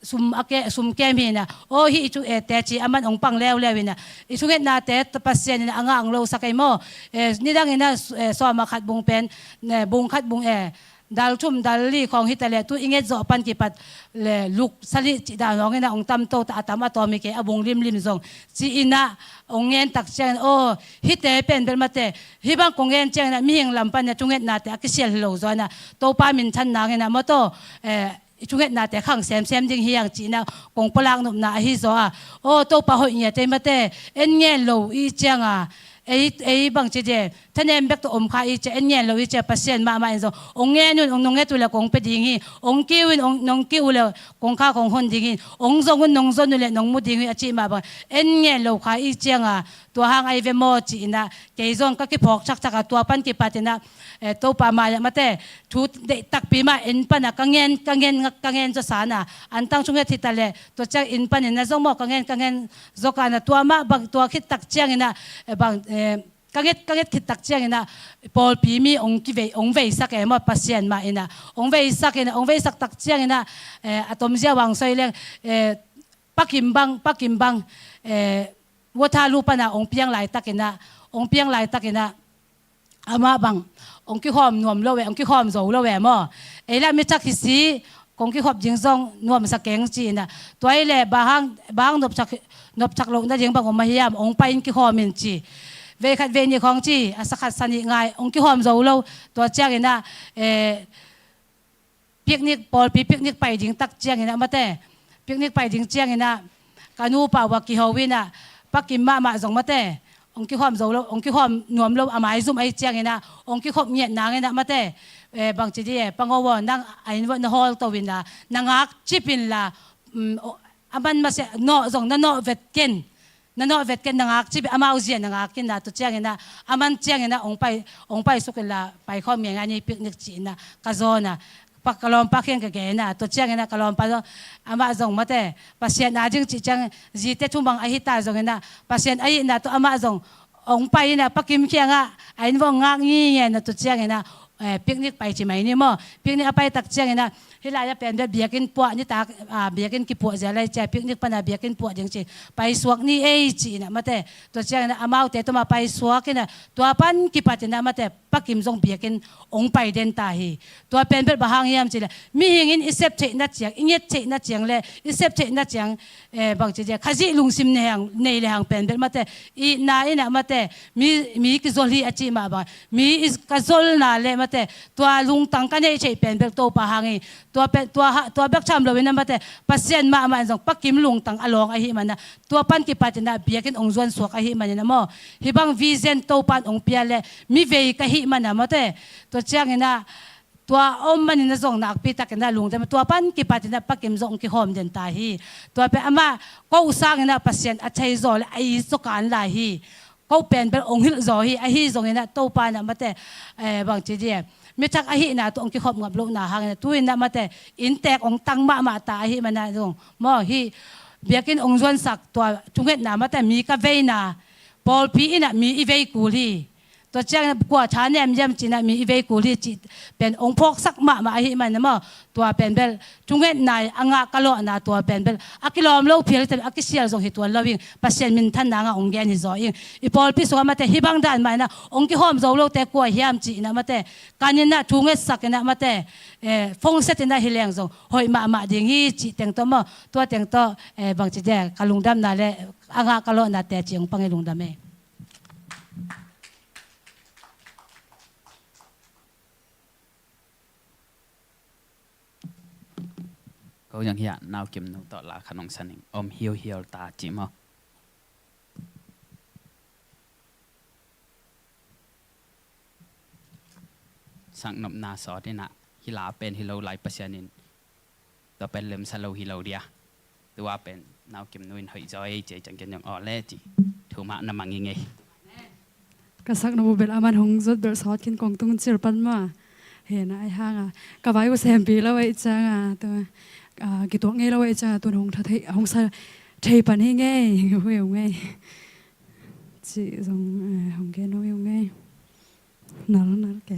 sum a ke, sum kem hinah, aw, hih i thu, eh, teci a man ong pang leuleu inah, i thungetnate Pasian inah a ngah ong losak ei maw? Eh, nidang inah, eh, sawm a khat bung pen, eh, bung khat bung, eh, dal thum dal li khawng hi ta leh, tu i nget zawh pan kipat le luk sali cih dan hawng inah ong tamto ta, a tam a tawm hi kei, a bung limlim zong ci inah ong ngen tak ciangin, aw, hihte pen bel mate, hih bang kong ngen cianginah mihing lam pan inah thungetnate a kisial hi lo zaw inah, Topa minthan nanginah maw taw, eh, i thungetnate khang semsem ding hi hang ci inah kong pulak nopna ahi zaw a. Aw, Topa hoih ngiat ei mate, en ngen lo i cianga, ei, ei bangci di e, thanem bek tawh om kha i cia, en ngen lo i cia, Pasian mahmah in zong, ong ngen un, ong nong nget uh le kong pia ding hi, ong kiu in, ong nong kiu uh le kong kha kong hon ding hi, ong zong un, nong zon uh le nong mu ding hi a cih mah bang, en ngen lo kha i cianga, tua hang ai ve maw ci inah, kei zong ka kiphawk thakthak a, tua pan kipat inah, eh, Topa mai-ah mate, thu deih takpi mah en pana ka ngen, ka ngen, ka ngen zaw sana, antang thunget hi ta leh, tua ciang en panin na zong maw, ka ngen, ka ngen zaw kana, tua mah bang, tua khit tak cianginah, eh, bang, eh, ka nget, ka nget khit tak ciangin ah, pawlpi mi hong kivei, hong veisak e maw, Pasian mah in ah hong veisak in ah, hong veisak tak ciangin ah, eh, a tomzia vang soi leng, eh, Pa Kim bang, Pa Kim bang, eh, Waterloo pan ah hong piang laitakin ah, hong piang laitakin ah, amah bang hong kikhawm nuam lo e, hong kikhawm zo lo e maw. Ei lah mi thak hi si, kong kikhop ding zong nuamsa keng ci in ah. Tua hi leh bang hang, bang hang nopthak, nopthak loh nading bang om a hiam, hong pai in kikhawm in ci. Vei khat vei nih khawng ci, a sa khat sa nih ngai, hong kikhawm zo lo. Tua ciangin ah, eh, picnic, pawlpi picnic pai ding tak ciangin ah mate, picnic pai ding ciangin ah, ka nupa uh a kiho in ah, Pa Kim mahmah zong mate, hong kikhawm zo lo, hong kikhawm nuam lo, a maizum ahi ciangin ah, hong kikhop ngiat nangin ah mate, eh, bangci dih e, Pa Ngo aw, nang a inn uah na hawl to in la, na ngak cip in la, um, o, a man masiah nawh zong na nawh vet ken, na nawh vet ken, na ngak cip in, amau zia na ngak in la, tua ciangin ah, a man ciangin ah, hong pai, hong pai suk in la, pai khawm ngeingai ni picnic ci in ah, ka zawn ah, pa, ka lawmpa kiang ka gen ah, tua ciangin ah ka lawmpa zong, amah zong mate, Pasian a ding cih ciang, zite thumang ahi ta zongin ah, Pasian a itna tawh amah zong hong pai in ah, Pa Kim kiangah, a inn uah hong ngak ngingei in ah, tua ciangin ah, eh, picnic pai ci mai ni maw. Picnic a pai tak ciangin ah, hih lai-ah pen bel biakinn puah nitak, ah, biakinn kipuah zia lai cia, picnic pan ah biakinn puah ding ci, paisuak ni ei ci in ah mate. Tua ciangin ah amaute tawh mah paisuak in ah, tua pan kipat in ah mate, Pa Kim zong biakinn hong pai den ta hi. Tua pen bel bang hang hiam cih leh, mihing in i sep theihna ciang, i nget theihna ciang le i sep theihna ciang, eh, bangci dih e, Khazih lungsim nei hang, nei le hang pen bel mate, itna in ah mate, mi, mi kizol hi a cih mah bang, mi i, ka zolna le mate, tua lungtang ka neih theih pen bel Topa hang hi. Tua pen, tua ha, tua bek tham lo in ah mate, Pasian mahmah in zong Pa Kim lungtang a lawng ahih man ah, tua pan kipat in ah biakinn hong zuan suak ahih man in ah maw, hih bang vision Topa in hong pia le mi vei ka hih man ah mate, tua ciangin ah, tua om man in ah zong nakpi takin ah lungdam, tua pan kipat in ah Pa Kim zong hong kikhawm den ta hi. Tua pen amah, ko sangin ah Pasian a thei zaw le a it zaw kan lai hi. Ko pen bel hong hilh zaw hi, ahi zongin ah Topa in ah mate, eh, bangci dih e, mi thak ahihna tawh hong kikhop ngap lohna hangin ah, tu-in ah mate, inntek hong tang mahmah ta ahih man ah zong maw, hih biakinn hong zuansak, tua thungetna mate, mi ka veina, pawlpi in ah mi i vei kul hi. Tua ciangin ah kua thanem hiam ci in ah mi i vei kul hi cih pen hong phawksak mahmah ahih man ah maw, tua pen bel thungetna a ngah ka lawhna, tua pen bel a kilawm lo phial hi teh, a kisial zong hi tuan lo ing, Pasian minthan nangah hong gen hi zaw ing. I pawlpi sungah mate, hih bang dan mah in ah hong kikhawm zo lote kua hiam ci in ah mate, kan in ah thungetsak in ah mate, eh, phone set in ah hi leng zong hoih mahmah ding hi cih teng tawh maw, tua teng tawh, eh, bangci dih e, ka lungdamna le a ngah ka lawhna teci hong pang hi, lungdam e. Ko zong hiah Nau Kim nu tawh la khat hong sa ning, om hiuhiau ta cih maw. Saknopna sawt in ah, hih la pen hi lo lai, Pasian in tua pen lemsa lo hi lo dia. Tua pen Nau Kim nu in hoih zaw ei ci, ciang ken zong aw le ci, thu mah na mang ing ei. Ka saknop uh bel aman hong zot bel sawt khin, kong tung cil pan mah. Hena ai hang a, ka vai uh sempi lo ei ciang a, tua, ah, kituak ngei lo ei ciang a, tun hong tha thei, hong sa thei pan hi ngei, hui ung ei. Ci zong, eh, hong gen hui ung ei. Nal, nal ke.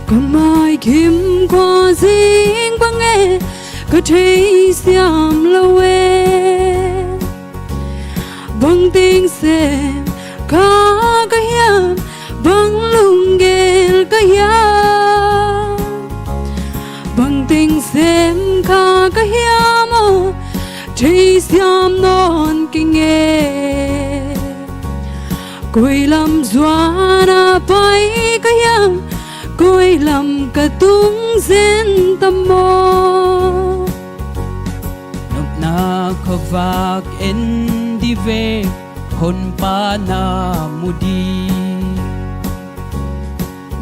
Ka mai kim khua zing bang e, ka thei siam lo e. Bang teng sem kha ka hiam, bang lunggel ka hiam, bang teng sem kha ka hiam aw, thei siam nawn keng e. Koi lam zuan a pai ka hiam, koi lam ka tung zen tam maw. Nopna khuavak en dih ve, honpa na mu ding.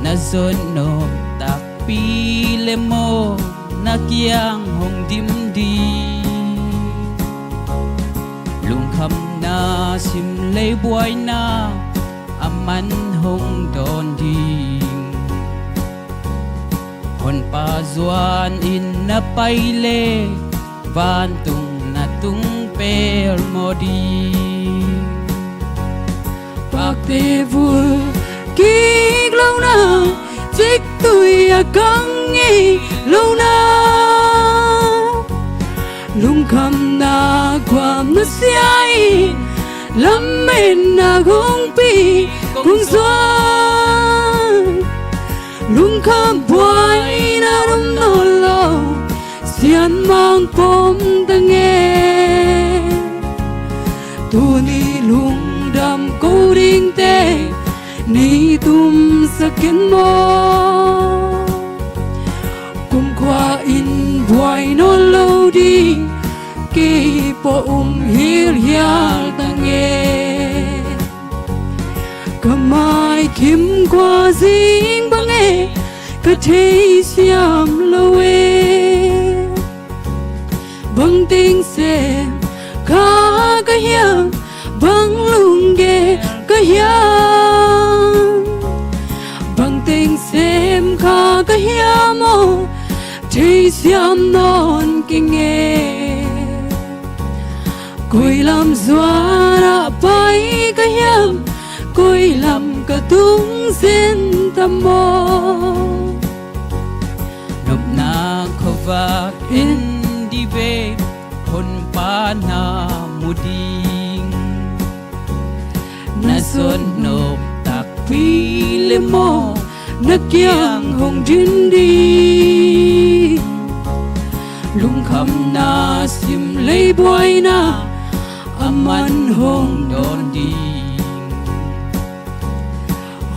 Na zon nop takpi le maw, na kiang hong dim ding. Lungkhamna sim lei buaina, a man hong dawn ding. Honpa zuan in na pai le, vantung na tung pelmawh ding. Pakte vul kik lohna, ciktui a kang ngei lohna, lungkhamna guam nusia in, lametna kongpi kong zuan. Lungkham buaina om nawn lo, sianmang pom ta nge. Tuni lungdam ko dingte, ni tumsak in maw. Kumkhua in buai nawn lo ding, kei pawh um hilhial ta nge. Ka mai kim kua zing bang e, ka theisiam lo e. Bang teng sem kha ka hiam, bang lunggel ka hiam. Bang teng sem kha ka hiam aw, theisiam nawn keng e. Koi lam zuan ah pai ka hiam, koi lam ka tung zen tam aw. Nopna khuavak en dih ve, Honpa na mu ding. Na sawt nop takpi le maw, na kiang hong din ding. Lungkhamna sim lei buaina, a man hong dawn ding.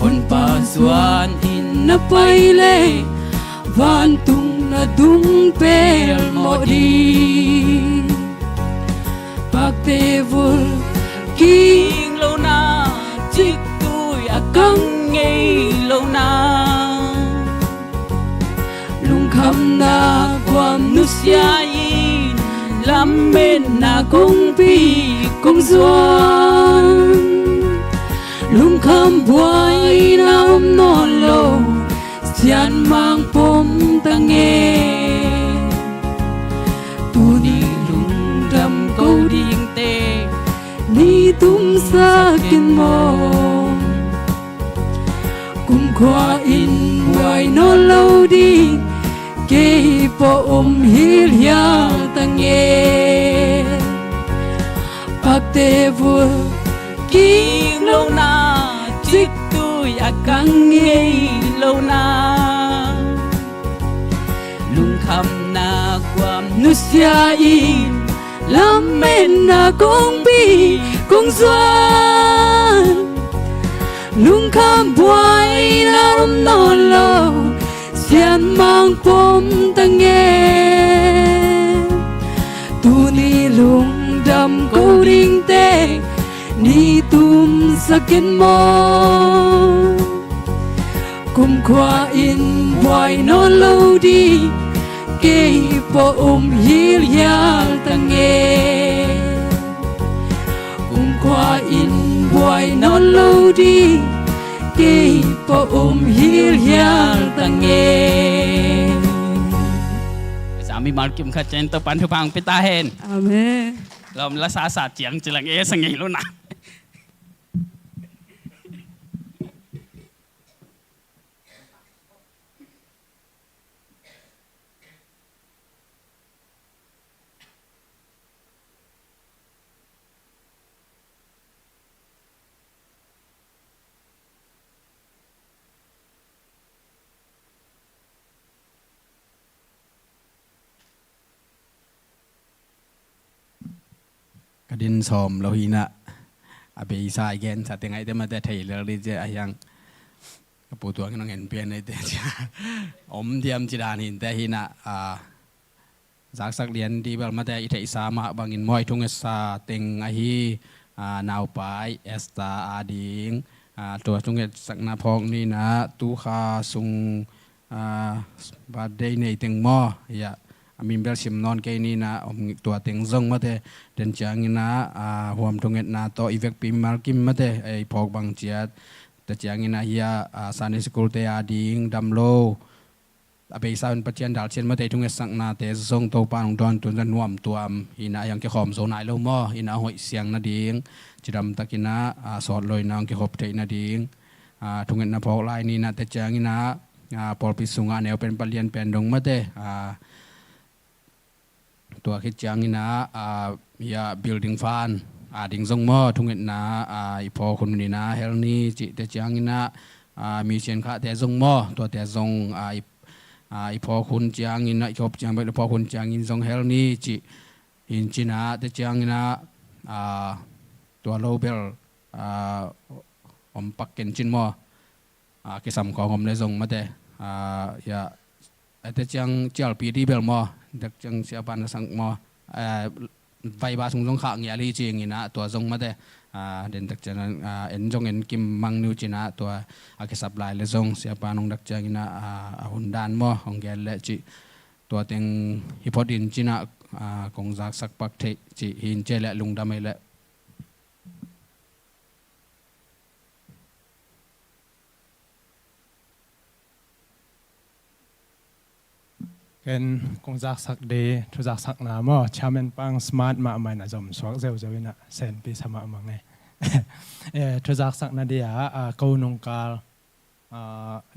Honpa zuan in na pai le, vantung na tung pelmawh ding. Pakte vul kik lohna, ciktui a kang ngei lohna, lungkhamna guam nusia in, lametna kongpi kong zuan. Lungkham buaina om nawn lo, sianmang pom ta nge. Tuni lungdam ko dingte, ni tumsak in maw. Kumkhua in buai nawn lo ding, kei pawh um hilhial ta nge. Pakte vul kik lohna, ciktui a kang ngei lohna, lungkhamna guam nusia in, lametna kongpi kong zuan. Lungkham buaina om nawn lo, sianmang pom ta nge. Tuni lungdam ko dingte, ni tumsak in maw. Kumkhua in buai nawn lo ding, kei pawh um hilhial ta nge. Kumkhua in buai nawn lo ding, kei pawh um hilhial ta nge. Zami malkim khat ciang Topan thupha hong pia ta hen. Amen. Lawm la sa sa ciang ci leng e sa ngei lo na. Ka din sawm lo hi na, a beisa i gen sa teng ai te mate thei lel di cia a hiang. Ka pu tuang in hong en pian ai te cia. Om diam ci dan hin te hi na, a, zaksak lian di bel mate i theihsa mah bangin muai thungetsa teng ahi, a, naupai Esther a ding, a, tua thungetsakna phawk ni na, tu kha sung, a, birthday nei teng maw, ya, a min bel sim nawn kei ni na, om tua teng zong mate, den ciangin a, a, huam thungetna tawh i vekpi malkim mate, ei phawk bang ciat, ta ciangin a hia, a, Sunday school te a ding dam lo, a beisa un Pathian dalcian mate, thungetsaknate zong Topa nung dawn tun zan nuam tuam hi in ah, a hong kikhawm zo nai lo maw, in ah a hoih siang nading cidamtak in ah, a sawt lo in ah hong kikhop theih nading, a thungetna phawk lai ni in ah, tua ciangin ah, a pawlpi sungah a neu pen palian pen dong mate, a tua khit ciangin ah, a, ya building fund a ding zong maw, thungetna, a, i phawk hun in ah hel ni cih, tua ciangin ah, a, mission khahte zong maw, tuate zong, a, i, a, i phawk hun ciangin ah, i khop ciang bek le phawk hun ciangin zong hel ni cih hi in cin ah, tua ciangin ah, a, tua lo bel, a, om pak ken cin maw, a, kisam khawng om le zong mate, a, ya, a, tua ciang cialpi di bel maw, tua ciang siapa na sang maw, a, vaiba sung zong khah ngial hi cing in ah, tua zong mate, a, den tua ciang, a, en zong en kim mang ni uh cin ah, tua a kisap lai le zong siapa nung tua ciangin ah, a, a hun dan maw hong gen le cih, tua teng hi phot in cin ah, a, kong zaksak pak theih cih hi in, ci le lungdam ei le. Ken kong zaksak di, thu zaksakna maw, Chairman pang smart mahmah in ah zom suak zeuzeu in ah senpi sa mahmah ngei. Eh, thu zaksakna di ah, a, ko nungkal, a,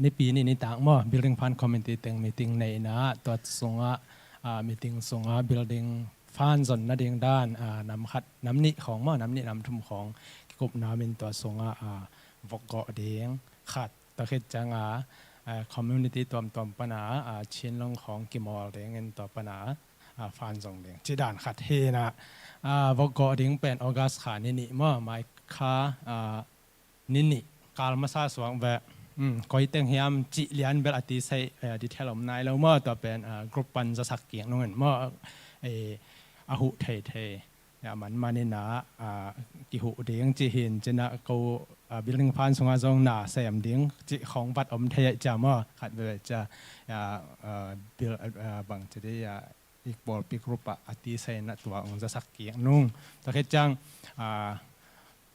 Nipi ni nitak maw, Building Fund Committee teng meeting nei in ah, tua sungah, a, meeting sungah Building Fund zon nading dan, a, nam khat, nam nih khawng maw, nam nih nam thum khawng kikup nam in, tua sungah, a, vok gawh ding khat, tua khit ciang a, a, community tuamtuam pan a, a, Chin Long khawng kimawl ding in, tua pan a, a, fund zong ding, ci dan khat hi in ah, a, vok gawh ding pen August kha ni nih maw, mai kha, a, ni nih kal masa suak ve. Um, koi teng hiam cih lian bel a ti sei, eh, detail om nai lo maw, tua pen, a, group pan zasak kik nung in maw, eh, a huh theithei, ya, manman in ah, a, kihuh ding cih hi in cin ah, ko, a, Building Fund sungah zong na sem ding cih khawng vat om thei ahih ciang maw, khat veve ciang, ya, a, bil, a, bang ci di, ya, i pawlpi group ah a ti sei in ah tua hong zasak kik nung. Tua khit ciang, a,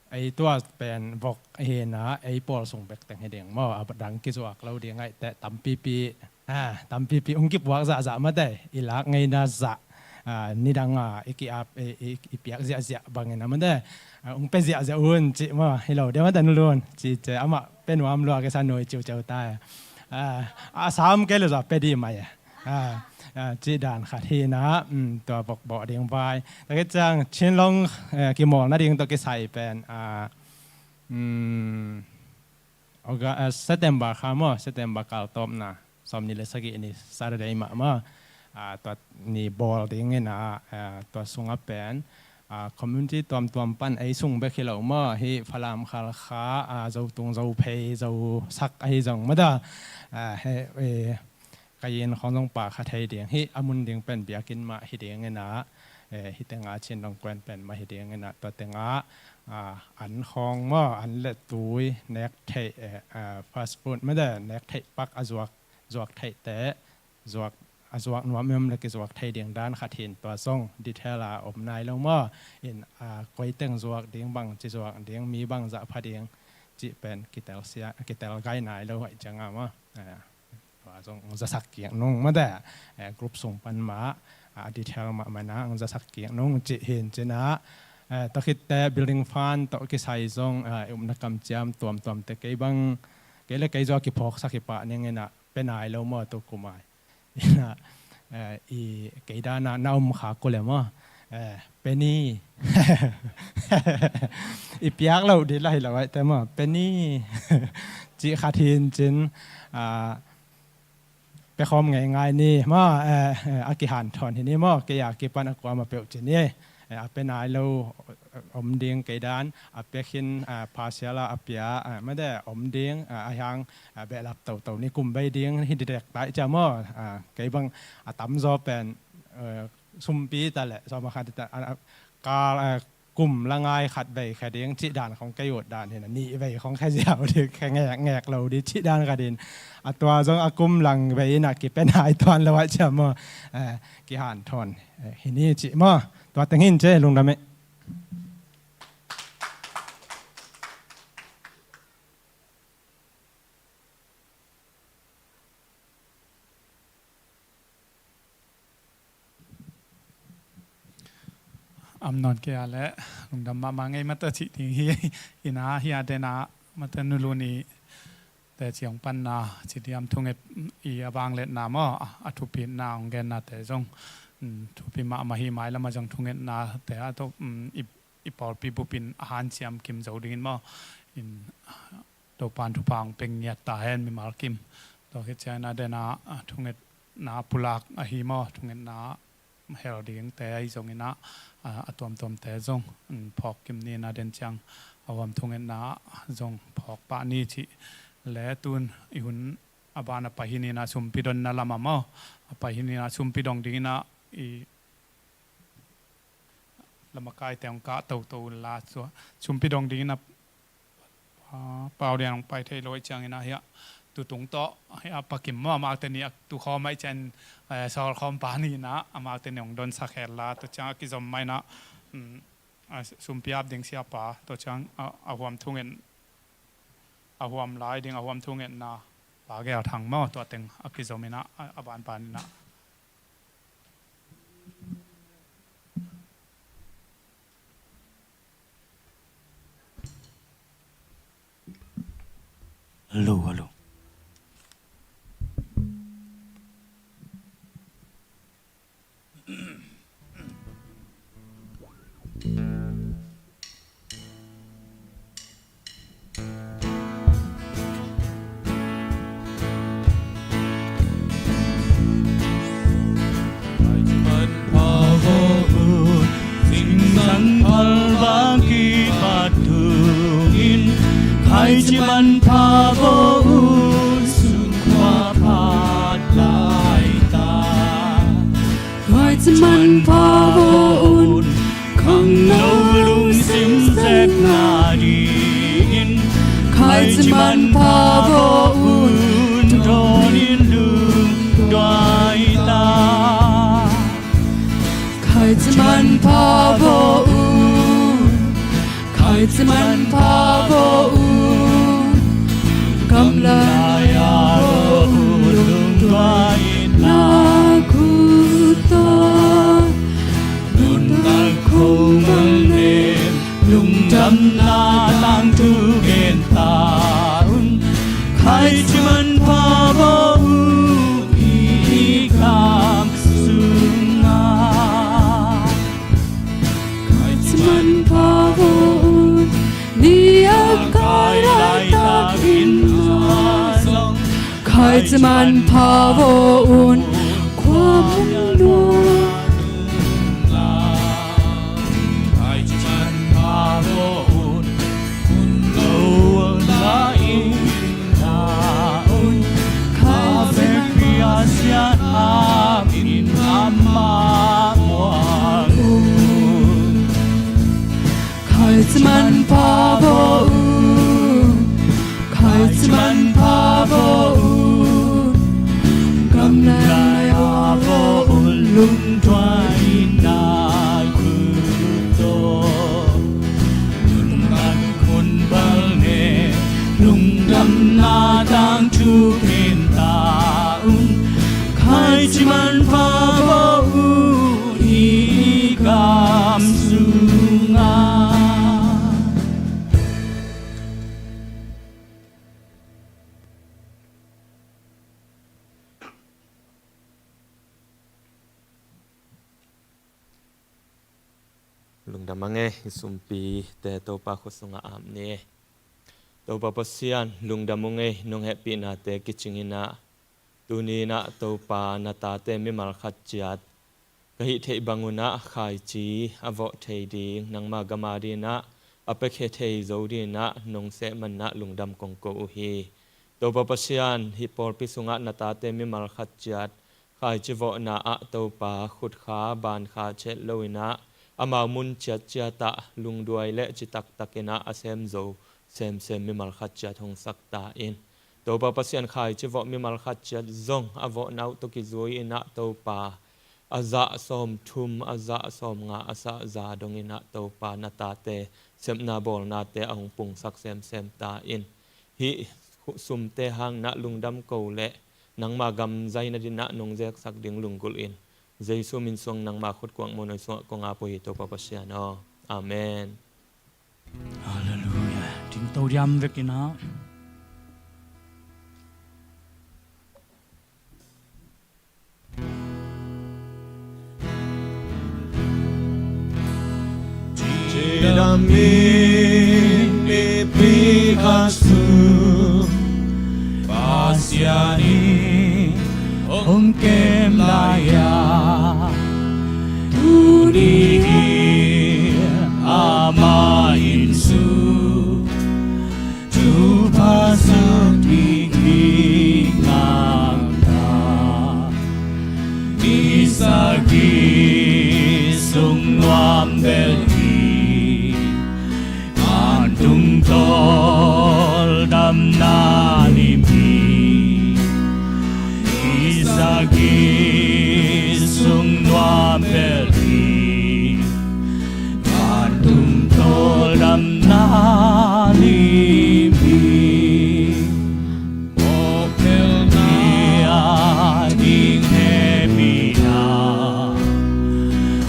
ei tua pen vok hi in ah, ei pawl sung bek teng hi ding maw, a dang kizuak lo ding ahih teh tampipi, a, tampipi hong kipuak zahzah mate, i lak ngeina zah, a, nidang a i ki-ap, i, i, i piak ziahziah bangin a mate, a, hong pia ziahziah un cih maw, hi lo dia mate nu lun, ci ce amah pia nuam lua kisa nui ciuciu ta, a, a sam kei lo zah pia di mai, a, a, cih dan khat hi in ah, um, tua vok bawh ding vai. Tua khit ciang Chin Long, eh, kimawl nading tawh kisai pen, a, um, August, eh, September kha maw, September kal tawpna sawm ni le sagih ni Saturday mah maw, a, tua ni bawl ding in ah, a, tua sungah pen, a, community tuamtuam pan ei sung bek hi lo maw, hih Falam, Khalkha, a, Zotung, Zophei, Zosak ahi zong mada, a, he, e, ka inn khawng zong pa kha thei ding, hih a mun ding pen biakinn mah hi ding in ah, eh, hih tengah Chin Long kuan pen mah hi ding in ah, tua tengah, ah, an khawng maw, an le tui nek theih, eh, ah, fast food mah de, nek theih pak a zuak, zuak theihte, zuak, a zuak nuam em le kizuak thei ding dan khat hi in, tua zong detail a om nai lo maw, in, ah, koi teng zuak ding, bang ci zuak ding, mi bang zah pha ding cih pen kitel sia, kitel gai nai lo ahih ciangin maw. Ah. Tua zong hong zasak kik nung mah de, eh, group sung pan mah, ah, detail mah mana hong zasak kik nung cih hi in cin ah, eh, tua khit teh building fund tawh kisai zong, eh, i upna kamciam tuamtuam teh kei bang, kei le kei zong a kiphawksak hi pah ning in ah, pia nai lo maw tu kum ai. In ah, eh, i kei dan ah na om kha kul e maw. Eh, pia ni. I piak loh ding lah hi lo ai te maw. Pia ni. Cih khat hi in cin, ah, pia khawm ngeingai ni maw, eh, eh, a kihanthawn hi ni maw, kei a kipan a kuamah peuh ci ni, eh, a pia nai lo om ding kei dan, a pia khin, eh, partial a a pia, eh, mah de om ding, eh, a hiang, eh, behlap toto ni kum bei ding hi didek tai cia maw, eh, kei bang a tamzaw pen, eh, sumpi ta le sawm a khat ta, a, a, kal, eh, kum la ngai khat vei khia ding cih dan khong kei ut dan hi na, nih vei khong khia ziau ding, khia ngek ngek lo ding cih dan khat in, a tua zong a kum lang vei in a kipia nai tuan lo ai cia maw, eh, kihanthawn, eh, hi ni cih maw. Tua teng hi in ci, lungdam e. Amnon kei a le lungdam mahmah ngei mata cih ding hi. Ina hi a dena mata nulu ni te ciang panna ci diam thunget i a vangliatna maw, a thupitna hong genna te zong, um, thupi mahmah hi. Mai lama zong thungetna te a to, um, i, i pawlpi bupin a hanciam kim zo dingin maw, in Topan thupha hong peng ngiat ta hen mimal kim. Tua khit ciangin a dena, a, thungetna pulak ahi maw, thungetna hel dingte ahi zongin ah, a, a tuamtuamte zong, um, phawk kim ni. Na den ciang a huam thungetna zong phawk pah ni cih le tun i hun a ban a pai hi ni. Na sumpi donna lama maw a pai hi ni. Na sumpi dong dingin ah i lamakaite hong kah toto unla, sumpi dong dingin a Pa, Pau Lian hong pai thei lo i ciangin ah hiah tutung tawh hiah Pa Kim maw, amaute ni a tukhawm ah i cian, eh, sawlkhawm pa ni in ah amaute ni hong donsak hel la. Tua ciang a kizom mah in ah, um, a sumpi ap ding siapa, tua ciang a, a huam thungen, a huam lai ding, a huam thungetna Pa Gel Thang maw, tua teng a kizom in ah a, a ban ban in ah. Hallo, hallo. Khaici manpha vawh un, zingsang phalvang kipat tungin. Khaici manpha vawh un, sungkhua phat laitak. Khaici manpha vawh un, khangno lungsim zet nadingin. Khaici manpha vawh un, dawnin lungduai ta. Khaici manpha vawh un, khaici manpha vawh un, gamlai a vawh un, lungduai na khut tawh. Nuntak khomal nen, lungdamna tangthu gen ta un. Khaici manpha vawh un, i gam sungah. Khaici manpha vawh un, ni a kai laitakin a zong. Khaici manpha vawh un, khua mun nuam. Khaici manpha vawh un, hun lo la in ta un. Kha vekpi a sian a min a ma muang un. Khaici manpha vawh un, khaici manpha vawh un, gamlai a vawh un, lungduai na khut tawh. Nuntak khomal nen, lungdamna tangthu gen ta un. Khaici manpha vawh un, i gam sungah. Lungdam a ngei, i sumpite Topa khut sungah ap ni. Topa Pasian, lungdam ung ei, nong hehpihnate kicing in ah, tuni in ah Topa na tate mimal khat ciat ka hih theih bangun ah khaici a vawh thei ding, nangma gam a dingin ah a piakhia thei zo dingin ah nong sehpan in ah lungdam kong ko uh hi. Topa Pasian, hih pawlpi sungah na tate mimal khat ciat khaici vawhna ah Topa khutkha bankha chet lo in ah, amau mun ciatciat ah lungduai le citaktak in ah a sem zo semsem mimal khat ciat hong sak ta in. Topa Pasian, khaici vawh mimal khat ciat zong a vawhna uh tawh kizui in ah Topa, a zah sawmthum, a zah sawmnga a sah zah dong in ah Topa na tate sepna bawlnate a hong pungsak semsem ta in. Hih sumte hang in ah lungdam ko le nangma gam zaina dingin ah nong zeksak ding lunggulh in. Jesu min suang nangma khutkuang mun sungah kong ap uh hi, Topa Pasian aw. Amen. Halleluia. Dingto diam vekin ah. Cidam in mipi khat sung Pasian in hong kem lai-a, tuni in ama inn sung thupha sak ding hi ngamna. Isak ii sung nuam bel hi, vantung tawldamna lim hi. Isak ii sung nuam bel hi, vantung tawldamna lim hi. Mawk phelna ding hehpihna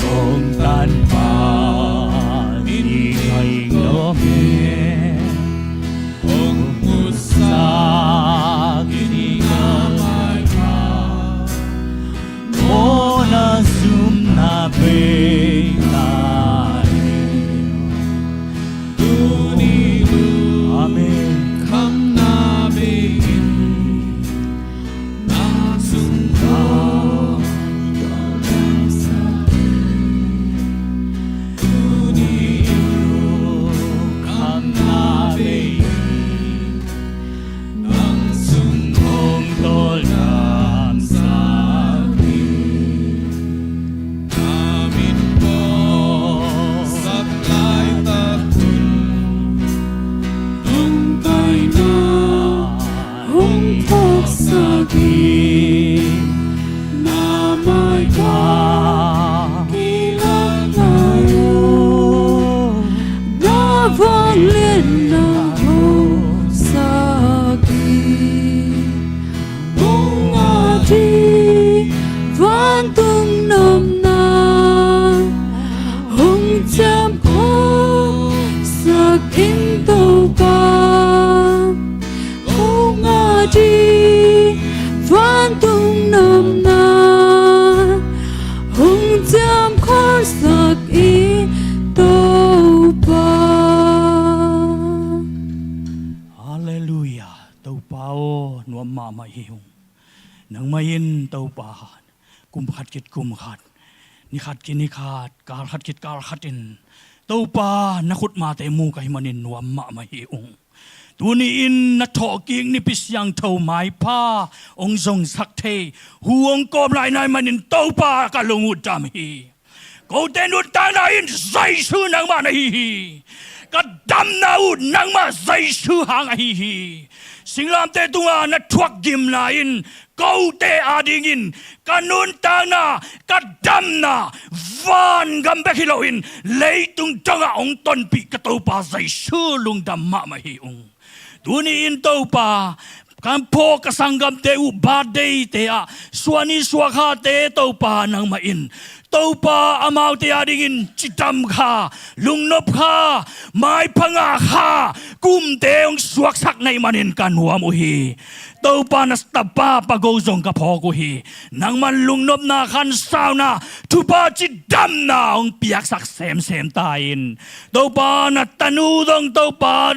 hong tanpha ding a ing lo hi. Hong musak ding a maipha mawhna sumna bei ta hi. Tuni lungkhamna bei in nang sung kong tawldamsak hi. Tuni lungkhamna bei in nang sung kong tawldamsak hi. Na min mawhsak laitak hun nong taina hong phawksak hi. Na maipha kilakna uh na vangliatna hong sak hi. Hong at hi, vantung nopna hong ciamkhawhsak in Topa. Hong at hi, vantung nopna hong ciamkhawhsak in Topa. Halleluia. Topa aw, nuam mahmah hi ung. Nangmah in Topa, kum khat khit kum khat, ni khat khit ni khat, kal khat khit kal khat in Topa na khutmate mu ka hih manin nuam mahmah hi ung. Tuni-in na thawhkik Nipi Siangtho maipha hong zongsak thei hu hong kawm lai na hih manin Topa ka lung uh dam hi. Kote nuntakna in Jesu nangmah na hi hi. Ka damna uh nangmah Jesu hang ahi hi. Singlamteh tungah na thuak gimna in kote adingin ka nuntakna, ka damna, vangam bek hi loin leitung dongah hong tonpih ka Topa Jesu lungdam mahmah hi ung. Tuni-in Topa, ka phaw ka sanggamte uh birthday-te ah suahni suahkhate Topa nangmah in Topa amaute adingin cidam kha, lungnop kha, maipha ngah kha, kumte hong suaksak na hih manin ka nuam uh hi. Topa na tapa Pa Go zong ka phawk uh hi. Nangman lungnopna, khansauna, thupha, cidamna hong piaksak semsem ta in. Topa na tanu zong Topa,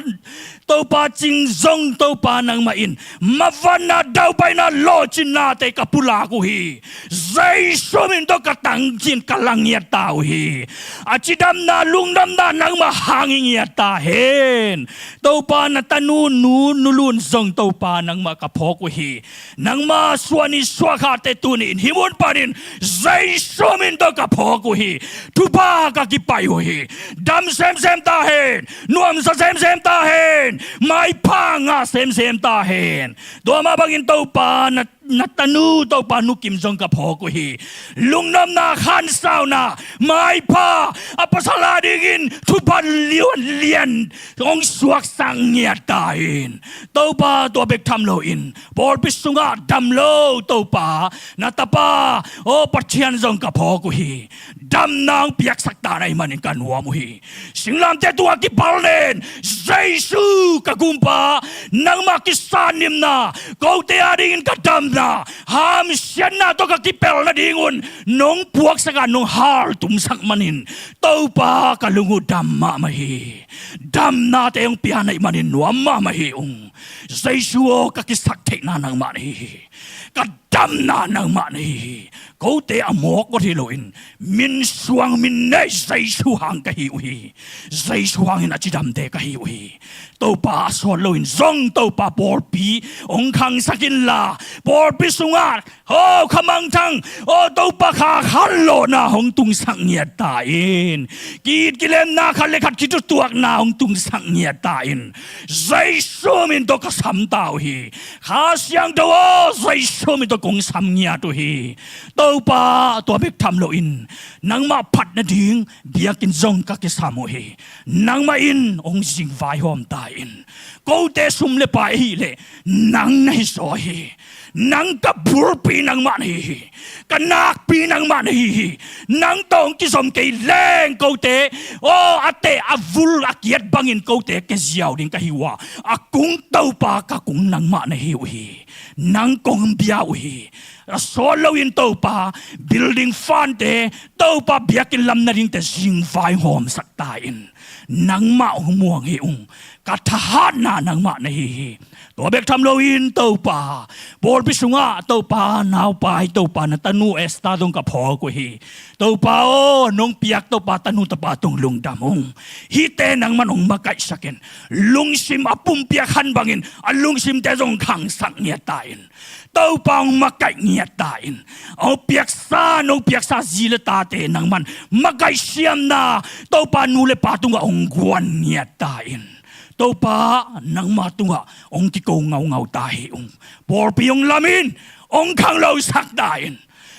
Topa Cing zong Topa nangmah in mavanna, daupaina, lawhcinnate ka pulak uh hi. Jesu min tawh ka tangcin ka la ngiat ta uh hi. A cidamna, lungnopna nangmah hang hi ngiat ta hen. Topa na tanu Nu, Nu Lun zong Topa nangmah ka phawk uh hi. Nangma suahni suahkhate tuni-in hih mun panin Jesu min tawh ka phawk uh hi. Thupha ka kipaih uh hi. Dam semsem ta hen. Nuamsa semsem ta hen. Maipha ngah semsem ta hen. Tua mah bangin Topa na na tanu Topa Nu Kim zong ka phawk uh hi. Lungnopna, khansauna, maipha, a pasal adingin thupha lian lian hong suaksak ngiat ta in. Topa, tua bek tham loin pawlpi sungah dam lo Topa na tapa aw Pathian zong ka phawk uh hi. Damna hong piaksak ta na hih manin ka nuam uh hi. Singlamteh tungah kipal nen, Jesu ka Gumpa, nangmah kisannimna, kote adingin ka damna, hamsiatna tawh ka kipel nadingun nong puaksak a nong haltumsak manin Topa, ka lung uh dam mahmah hi. Damnate hong pia na hih manin nuam mahmah hi ung. Jesu aw, ka kisaktheihna nangmah na hi hi. Ka damna nangmah na hi hi. Kote a mawk uat hi loin min suang min neih Jesu hang ka hi uh hi. Jesu hangin a cidamte ka hi uh hi. Topa, a sawt loin zong Topa pawlpi hong khangsak inla, pawlpi sungah aw khamangthang, aw Topa, kha khanlawhna hong tungsak ngiat ta in. Ki-it kilemna, khat le khat kitutuakna hong tungsak ngiat ta in. Jesu min tawh ka sam ta uh hi. Kha Siangtho aw, Jesu min tawh kong sam ngiat uh hi. Topa, tua bek tham loin nangmah phat nading biakinn zong ka kisam uh hi. Nangmah in hong zing vaihawm ta in. Kote sum le pai ahih leh nang na hi zaw hi. Nang ka bulpi nangmah na hi hi. Ka nakpi nangmah na hi hi. Nang tawh hong kizom kei leng kote, aw, a teh a vul a kiat bangin kote ka ziau ding ka hi uh a, a kung Topa, ka kung nangmah na hi uh hi. Nang kong bia uh hi. A sawt loin Topa, building fund-te Topa, biakinn lam nadingte zing vaihawmsak ta in. Nangmah hong muang hi ung. Ka thahatna nangmah na hi hi. Tua bek tham loin Topa, pawlpi sungah Topa, naupai Topa, na tanu Esther zong ka phawk uh hi. Topa aw, nong piak Topa tanu tapa tung lungdam ung. Hihte nangman hong makaihsak in. Lungsim a pumpi a khan bangin a lungsimte zong khangsak ngiat ta in. Topa, hong makaih ngiat ta in. Hong piaksa, nong piaksa zi le tate nangman makaih siamna Topa, nu le pa tungah hong guan ngiat ta in. Topa, nangma tungah hong kiko ngaungau ta hi ung. Pawlpi hong lamin, hong khanglosak ta in.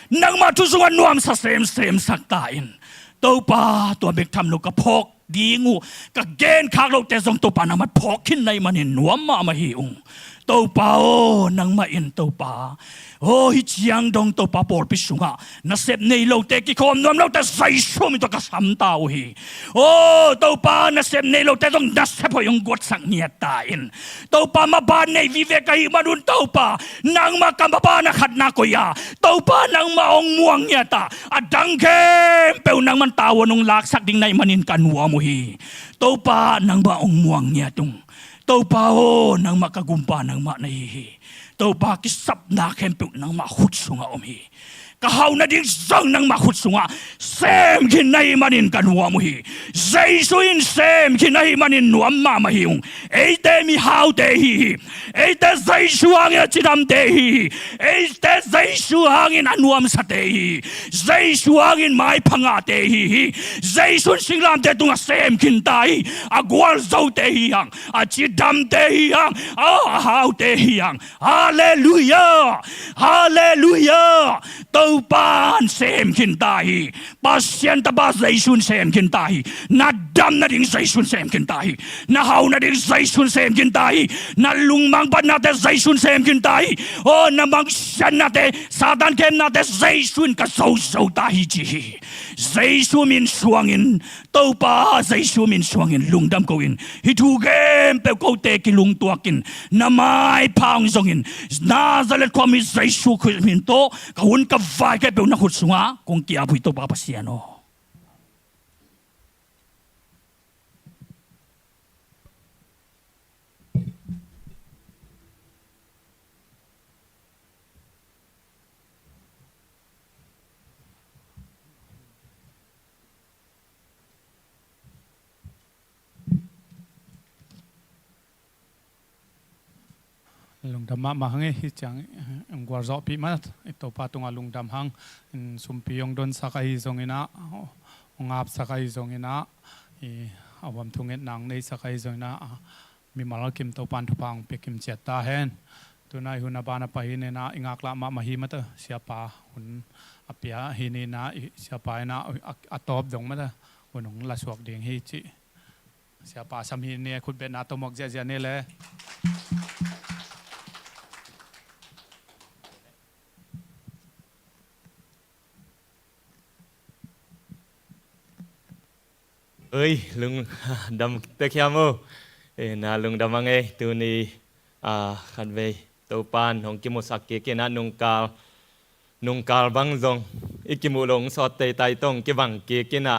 Nangma thu sungah nuamsa semsemsak ta in. Topa, tua bek tham lo ka phawk ding uh, ka genkhak lote zong Topa nangmah phawk khin na hih manin nuam mahmah hi ung. Topa aw, nangmah in Topa, aw, hih ciang dong Topa pawlpi sungah nasep nei lote, kikhawm nuam lote Jesu min tawh ka sam ta uh hi. Aw Topa, nasep nei lote zong nasep hoih hong guatsak ngiat ta in. Topa, maban nei vive ka hih manun Topa, nangmah ka maban a khatna koih a, Topa, nangmah hong muang ngiat a, a dang khempeuh nangman tavuan hong laksak ding na hih manin ka nuam uh hi. Topa, nangmah hong muang ngiat ung. Topa aw, nangmah ka Gumpa nangmah na hi hi. Topa, kisapna khempeuh nangmah khut sungah om hi. Ka hauh nading zong nangmah khut sungah sem khin na hih manin ka nuam uh hi. Jesu in sem khin na hih manin nuam mahmah hi ung. Eite mihaute hi hi. Eite Jesu hangin a cidamte hi hi. Eite Jesu hangin a nuamsate hi hi. Jesu hangin maipha ngahte hi hi. Jesu in singlamteh tungah sem khin ta hi. A gualzote hi hang. A cidamte hi hang. A haute hi hang. Halleluiah! Halleluiah! Topa in sem khin ta hi. Pasian tapa Jesu in sem khin ta hi. Na dam nading Jesu in sem khin ta hi. Na hau nading Jesu in sem khin ta hi. Na lungmang patnate Jesu in sem khin ta hi. Aw, na mangsiatnate, Satan khemnate Jesu in ka zozo ta hi ci hi. Jesu min suangin, Topa Jesu min suangin lungdam ko in, hih thu khempeuh kote kilungtuak in, na maipha hong zongin, Nazareth khuami Jesu Khrist min tawh ka hun ka vai khempeuh na khut sungah kong ki-ap uh hi Topa Pasian aw. Lungdam mahmah hang e, hih ciang, eh, gualzawhpih mah, i Topa tungah lungdam hang, in sumpi hong donsak ahi zongin ah, hong apsak ahi zongin ah, i a huam thungetna hong neisak ahi zongin ah, mimal kim Topa in thupha hong pia kim ciat ta hen. Tunai hun a ban a pai hi nena i ngaklah mahmah hi mata, siapa hun a pia hi nena i siapa ina a, a tawp dong mata hun hong lasuak ding hi cih. Siapa sam hi ni, khutbetna tawh muak ziahziah ni le. Oi, lungdam tek hiam o. Ina lungdam a ngei tuni, a, khatvei Topan hong kimusak kik ina nungkal, nungkal bang zong i kimuh lo hong sawt teitai tawh hong kibang kik ina,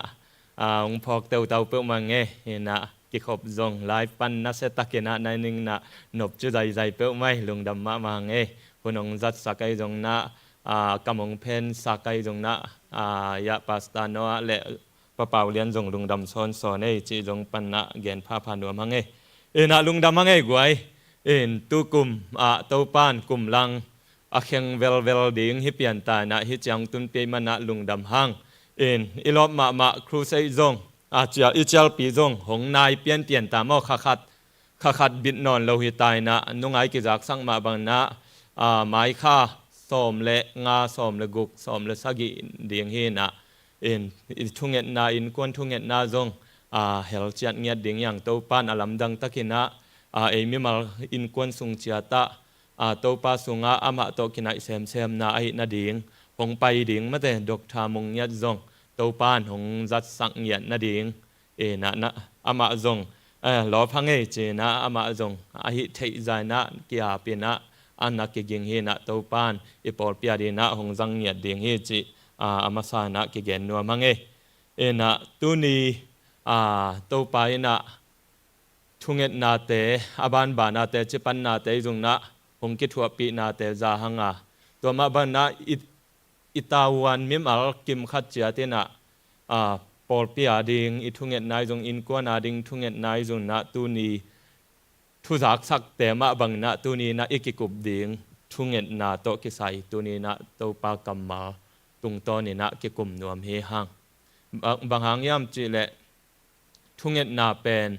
a, hong phawk teutau peuhmah ngei ina kikhop zong lai pan nasia tak ina nai ning ina nop cu zaizai peuhmah i lungdam mahmah ngei. Hun hong zatsak ai zong ina, a, kam hong phensak ai zong ina, a, ya Pastor Noah le Pa Pau Lian zong lungdam sawnsawn ei cih zong pan ina gen phapha nuam hang ei. Ina lungdam hang ei guai. In tukum ah Topan kum lang a kheng velvel ding hi pianta ina hi ciang tunpih man ina lungdam hang. In i lawp mahmah crusade zong a cial, i cialpi zong hong nai pianpian ta maw, khakhat khakhat bit nawn lo hi ta ina nungai kizaksak mah bang ina, a, maikha sawm le nga, sawm le guk, sawm le sagih ding hi ina, in i thungetna, innkuan thungetna zong, a, hel ciat ngiat ding hi hang. Topan a lamdang tak ina, a, ei mimal innkuan sung ciat ah, a, Topa sungah amah tawh kinaih semsemna ahih nading hong pai ding mate Doctor Mung Ngiat zong Topan hong zatsak ngiat nading. Ina na, amah zong, eh, lawp hang ei ci ina amah zong ahih theih zah ina ki-ap ina a na kiging hi ina Topan i pawlpi ading ina hong zang ngiat ding hi cih, a, a masa ina kigen nuam hang ei. Ina tuni, a, Topa ina thungetnate, a banbanate, cipannate i zong ina hong kithuahpihnate za hang a, tua mah bang ina i i tavuan mimal kim khat ciat ina, a, pawlpi ading i thungetna i zong, innkuan ading thungetna i zong ina tuni thuzaksakte mah bang ina tuni ina i kikup ding thungetna tawh kisai tuni ina Topa kammal tungtawn ina kikum nuam hi hang. Bang, bang hang hiam cih leh thungetna pen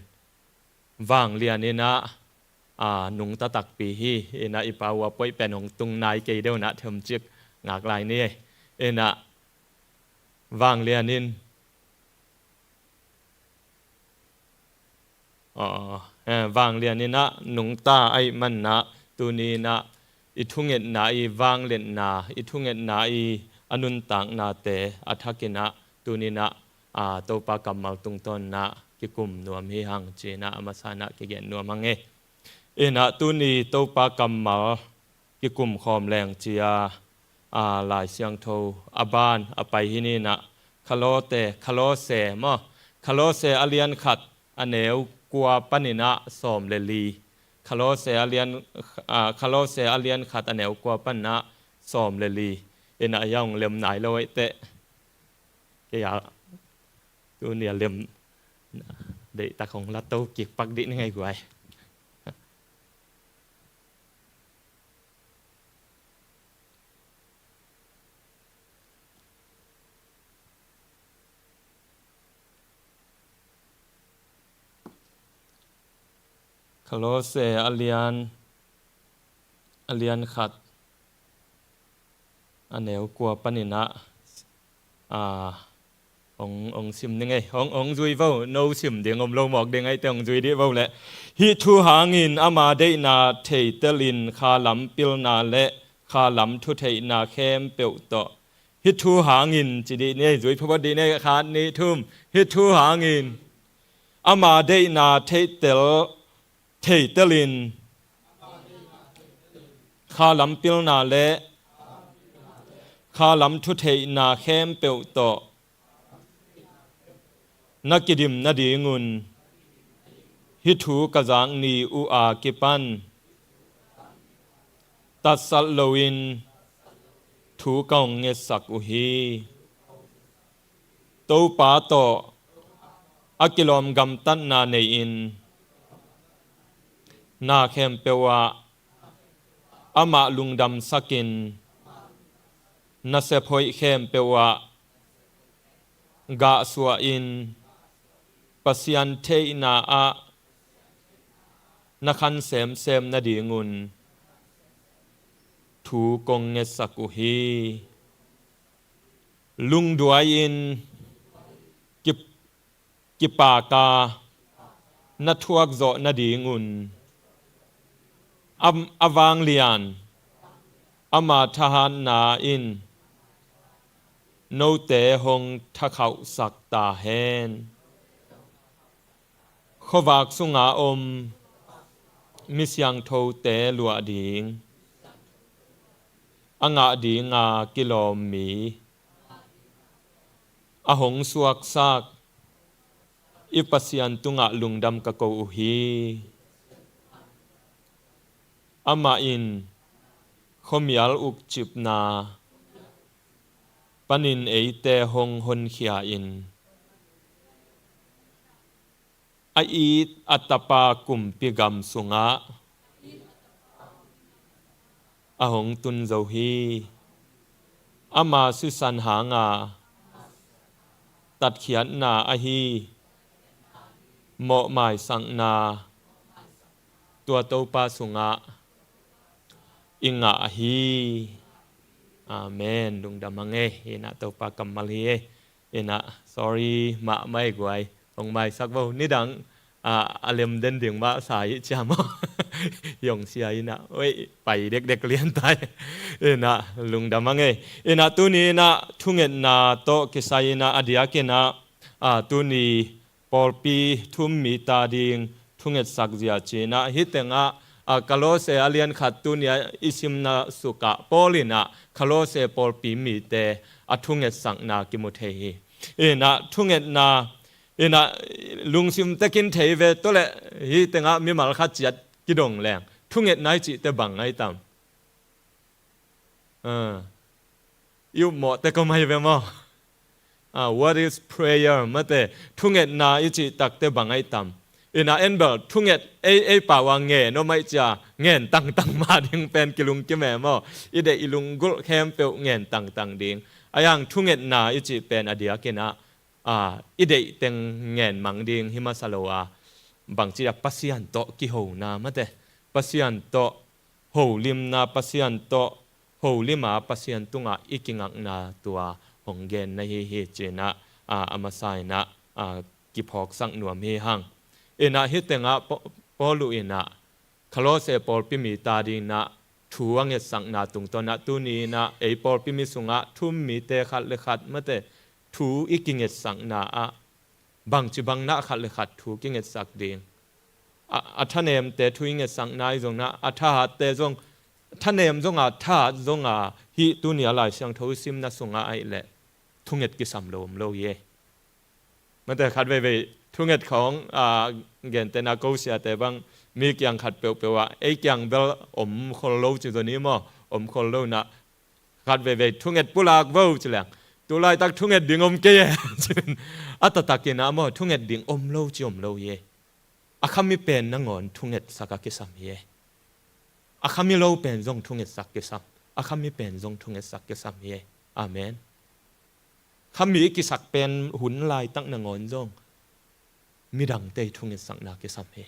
vanglian ina, a, nungta takpi hi ina i pau a poih pen hong tung nai kei deuh ina themcik ngak lai ni ei. Ina vanglian in, a, eh, vanglian ina nungta ahih man ina tuni ina i thungetna i vangliatna, i thungetna i a nuntaknate a thak ina tuni ina, a, Topa kammal tungtawn ina kikum nuam hi hang ci ina a masa ina kigen nuam hang ei. Ina tuni Topa kammal kikum khawm leng ci a, a, Lai Siangtho a ban a pai hi ni ina Khalawte, Khalawse maw, Khalawse a lian khat a neu kua pan ina sawm le li. Khalawse a lian, a, Khalawse a lian khat a neu kua pan ina sawm le li. Ina a hong lem nai lo ei teh. Kei a tuni a lem deihtak hong la to kik pak dih ni ngei guai. Khalawse a lian, a lian khat a neu kua pan ina, a, hong, hong sim ni ngei, hong, hong zui vo, no sim ding om lo mawk ding ei teh hong zui dih vo leh. Hih thu hangin ama deihna theitel in kha lam pilna le kha lam thutheihna khempeuh tawh. Hih thu hangin ci dih ni ei, zui phawt dih ni ei, khat nih thum. Hih thu hangin ama deihna theitel, theitel in kha lam pilna le kha lam thutheihna khempeuh tawh na kidim nadingun hih thu ka zak ni uh a kipan tatsat loin thu ka hong ngetsak uh hi. Topa tawh a kilawm gamtatna nei-in na khempeuh ah amah lungdamsakin na sephoih khempeuh ah gahsuahin Pasian theihna ah na khan semsem nadingun thu kong ngetsak uh hi. Lungduai-in ki, kipak a na thuak zawh nadingun a, a vanglian ama thahatna in note hong thakhauhsak ta hen. Khuavak sunga om mi siangthote luah ding a ngah dinga kilawm mi a hong suaksak i Pasian tungah lungdam ka ko uh hi. Amah in khuamial ukcipna panin eite hong honkhia in a it a tapa kumpi gam sungah a hong tun zo hi. Ama sisan hanga tatkhiatna ahi mawhmaisakna tua Topa sungah i ngah ahi. Amen. Lungdam hang e. Inah Topa kammal hi e. Inah sorry mahmah e guai. Hong maisak vo. Nidang a, a lem den ding mah sa hi cia maw. Yong sia inah oi pai dekdek liantai. Inah lungdam hang e. Inah tuni inah thungetna tawh kisai inah a diak inah, a, tuni pawlpi thum mi ta ding thungetsak zia cinah hih tengah, a, Kolose a lian khat tunia i simna sukah Paul inah Kolose pawlpi mite a thungetsakna kimu thei hi. Inah thungetna inah lungsim tekin thei ve tawh le hih tengah mimal khat ciat kidong leng thungetna i cihte bang ai tam? A, i upmawhte ko mai ve maw? A, what is prayer? Mate, thungetna i cih takte bang ai tam? Inah en bel thunget ei, ei pau a ngen om ai cia ngen tangtang mah ding pen kilungkim e maw? I deih i lunggulh khempeuh ngen tangtang ding. Ai ang thungetna i cih pen a diak inah, a, i deih teng ngen mang ding hi masa lo a, bangci a Pasian tawh kihona mate, Pasian tawh holimna, Pasian tawh holima Pasian tungah i kingakna tua hong genna hi hi cinah, a, a masa inah, a, kiphawksak nuam hi hang. Inah hih tengah Paul, Paul uh inah Kolose pawlpi mi ta dinginah thu a ngetsakna tungtawnah tuni inah ei pawlpi mi sungah thum mite khat le khat mate thu i kingetsakna ah bangci bangnah khat le khat thu kingetsak ding. A, a thanemte thu i ngetsakna i zongnah a thahatte zong, thanem zonga thahat zonga hih tunia Lai Siangtho i simna sungah aih leh thunget kisam lo om lo hi e. Mate khat veivei thunget khawng, a, gentehna ko siate bang mi kiang khat peuhpeuh ah ei kiang bel om khol lo ci zoni maw, om khol lo nah khat veivei thunget pulak vo ci leng tu laitak thunget ding om kei e. A taktakin ah maw thunget ding om lo ci om lo hi e. A khami pen nangawn thungetsak a kisam hi e. A khami lo pen zong thungetsak kisam. A khami pen zong thungetsak kisam hi e. Amen. Khami i kisak pen hun laitak nangawn zong midangte i thungetsakna kisam hi.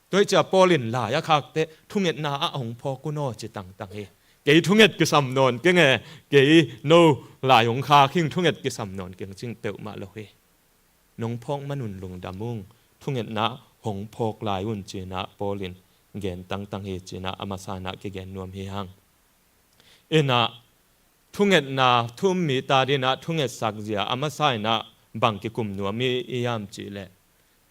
Tua hi cia Paul in lai a khakte thungetna ah hong phawk un aw ci tangtang hi. Kei thunget kisam nawn keng e, kei no lai hong khak hing thunget kisam nawn keng cing peuhmah lo hi. Nong phawk man un lungdam ung, thungetna hong phawk lai un cinah Paul in gen tangtang hi cinah a masa inah kigen nuam hi hang. Inah thungetna thum mi ta dinginah thungetsak zia a masa inah bang kikum nuam i, i hiam cihleh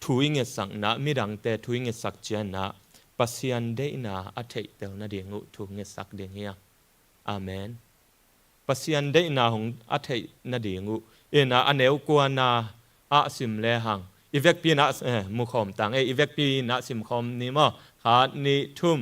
thu i ngetsakna, midangte thu i ngetsak cianginah Pasian deihna a theihtel nading uh thu ngetsak ding hiam? Amen. Pasian deihna hong a theih nading uh inah a neu kuana ah sim lehang i vekpi inah, eh, mukhawm tang e, i vekpi inah simkhawm ni maw? Khat nih thum.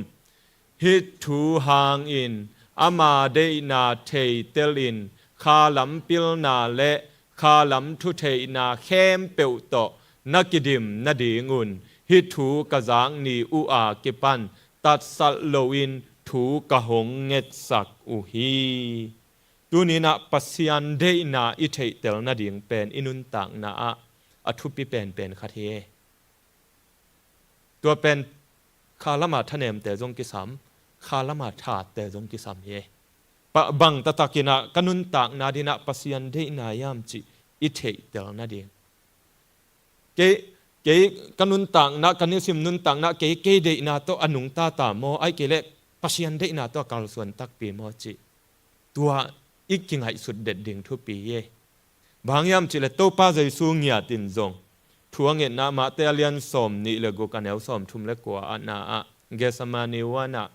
Hih thu hangin ama deihna theitel in kha lam pilna le kha lam thutheihna khempeuh tawh na kidim nadingun hih thu ka zak ni uh a kipan tatsalh loin thu ka hong ngetsak uh hi. Tuninah Pasian deihna i theihtel nading pen i nuntakna ah a thupi penpen khat hi. Tua pen kha lama thanemte zong kisam, kha lama thate zong kisam hi. Bang taktakinah ka nuntakna dinah Pasian deihna hiam cih i theihtel nading. Kei, kei ka nuntakna, ka nisim nuntakna, kei, kei deihna tawh a nungta ta maw, ai kei leh Pasian deihna tawh a kalsuan takpi maw cih tua i kingaihsut det ding thupi hi. Bang hang hiam cih leh Topa Jesu ngiatin zong thu a ngetna Mate a lian sawm nih le guk a neu sawm thum le kua a na ah Gethsemane huanah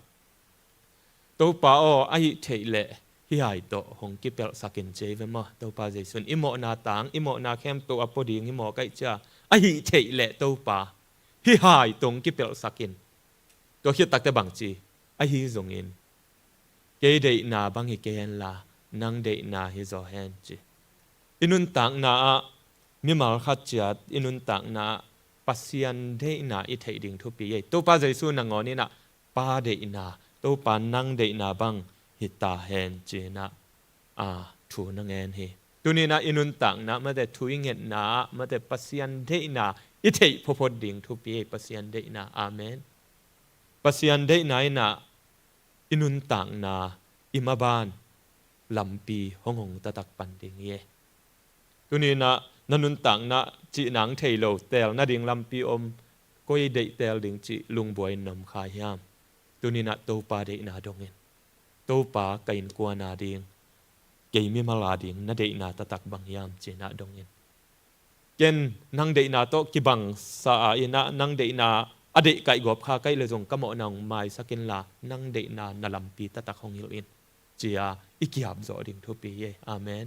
Topa aw, a hih theih leh hih hai tawh hong kipelhsak in ci ei ve maw? Topa Jesu in i mawhna tang, i mawhna khempeuh a pua ding hi maw kaih cia, a hih theih leh Topa hih hai tawh hong kipelhsak in. Tua khit takte bang ci, ahi zongin kei deihna bang hi kei henla nang deihna hi zaw hen ci. I nuntakna ah mimal khat ciat i nuntakna ah Pasian deihna i theih ding thupi ei. Topa Jesu nangawn inah Pa deihna, Topa nang deihna bang hi ta hen cinah a thu na ngen hi. Tuninah i nuntakna mate thu i ngetna ah mate Pasian deihna i theih phawphawt ding thupi ei. Pasian deihna, amen. Pasian deihna inah i nuntakna i maban lampi hong hong taktak pan ding hi. Tuninah na nuntakna cih nang thei lo teel nading lampi om, koi deih teel ding cih lungbuai in na om kha hiam? Tuninah Topa deihna dongin, Topa ka innkuana ding, kei mimal a ding na deihna taktak bang hiam cinah dongin. Ken nang deihna tawh kibangsa a inah nang deihna a deih kaihgawp kha kaih le zong ka mawhna hong maisak inla nang deihna na lampi taktak hong hilh in cia i kiap zawh ding thupi hi. Amen.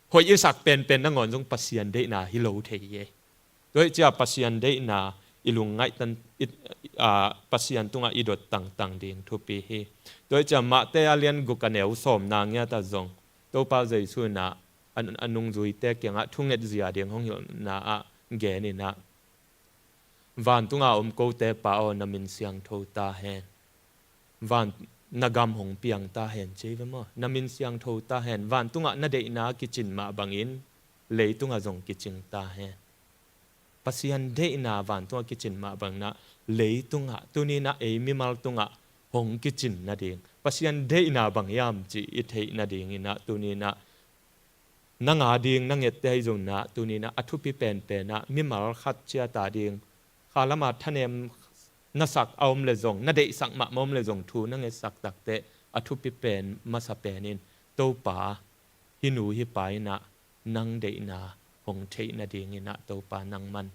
Hoih i sak penpen nangawn zong Pasian deihna hi lo thei hi. Tua hi cia Pasian deihna i lungngaihtan, i, a, Pasian tungah i dot tangtang ding thupi hi. Tua hi cia Mate a lian guk a neu sawmna ngiatah zong Topa Jesu inah a, a nungzuite kiangah thunget zia ding hong hilhna ah gen inah vantunga om kote Pa aw, na min siangtho ta hen. Van, na gam hong piang ta hen ci ei ve maw? Na min siangtho ta hen. Vantungah na deihna kicin mah bangin leitungah zong kicing ta hen. Pasian deihna vantungah kicin mah banginah leitungah tuninah ei mimal tungah hong kicin nading Pasian deihna bang hiam cih i theih nadinginah tuninah nang a ding na ngette ahi zonah tuninah a thupi penpenah mimal khat ciat a ding kha lama thanem na sak a om le zong, na deihsak mahmah om le zong thu na ngetsak takteh a thupi pen masa penin Topa, hih nu hih pa inah nang deihna hong theih nadinginah Topa nangman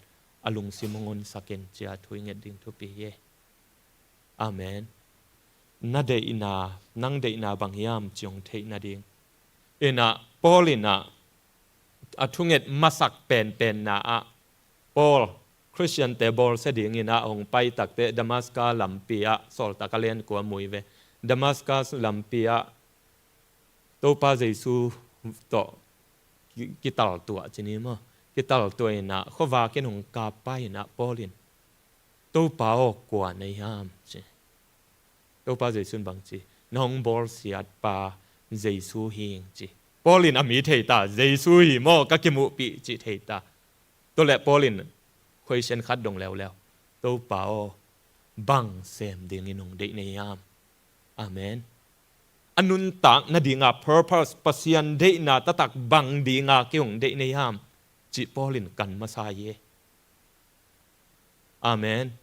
a lungsim hong honsak in cia thu i nget ding thupi hi. Amen. Na deihna, nang deihna bang hiam ci hong theih nading. Inah Paul inah a thunget masak penpenna ah Paul Khristiante bawlsia dinginah hong pai takteh Damascus lampi ah, Sawltak a lian kua mu hi ve. Damascus lampi ah Topa Jesu tawh ki-, kitaltuah ci ni maw? Kitaltuah inah khuavak in hong kap pa inah Paul in, Topa aw, kua na hi hiam ci. Topa Jesu in bang ci, na hong bawlsiat pa Jesu hi ing ci. Paul in a mi thei ta, Jesu hi maw ka kimuhpih cih thei ta. Tua leh Paul in question khat dong leuleu. Topa aw, bang sem dingin hong deih na hiam? Amen. A nuntak nadinga purpose, Pasian deihna taktak bang dinga kei hong deih na hiam? Cih Paul in kan masa hi. Amen.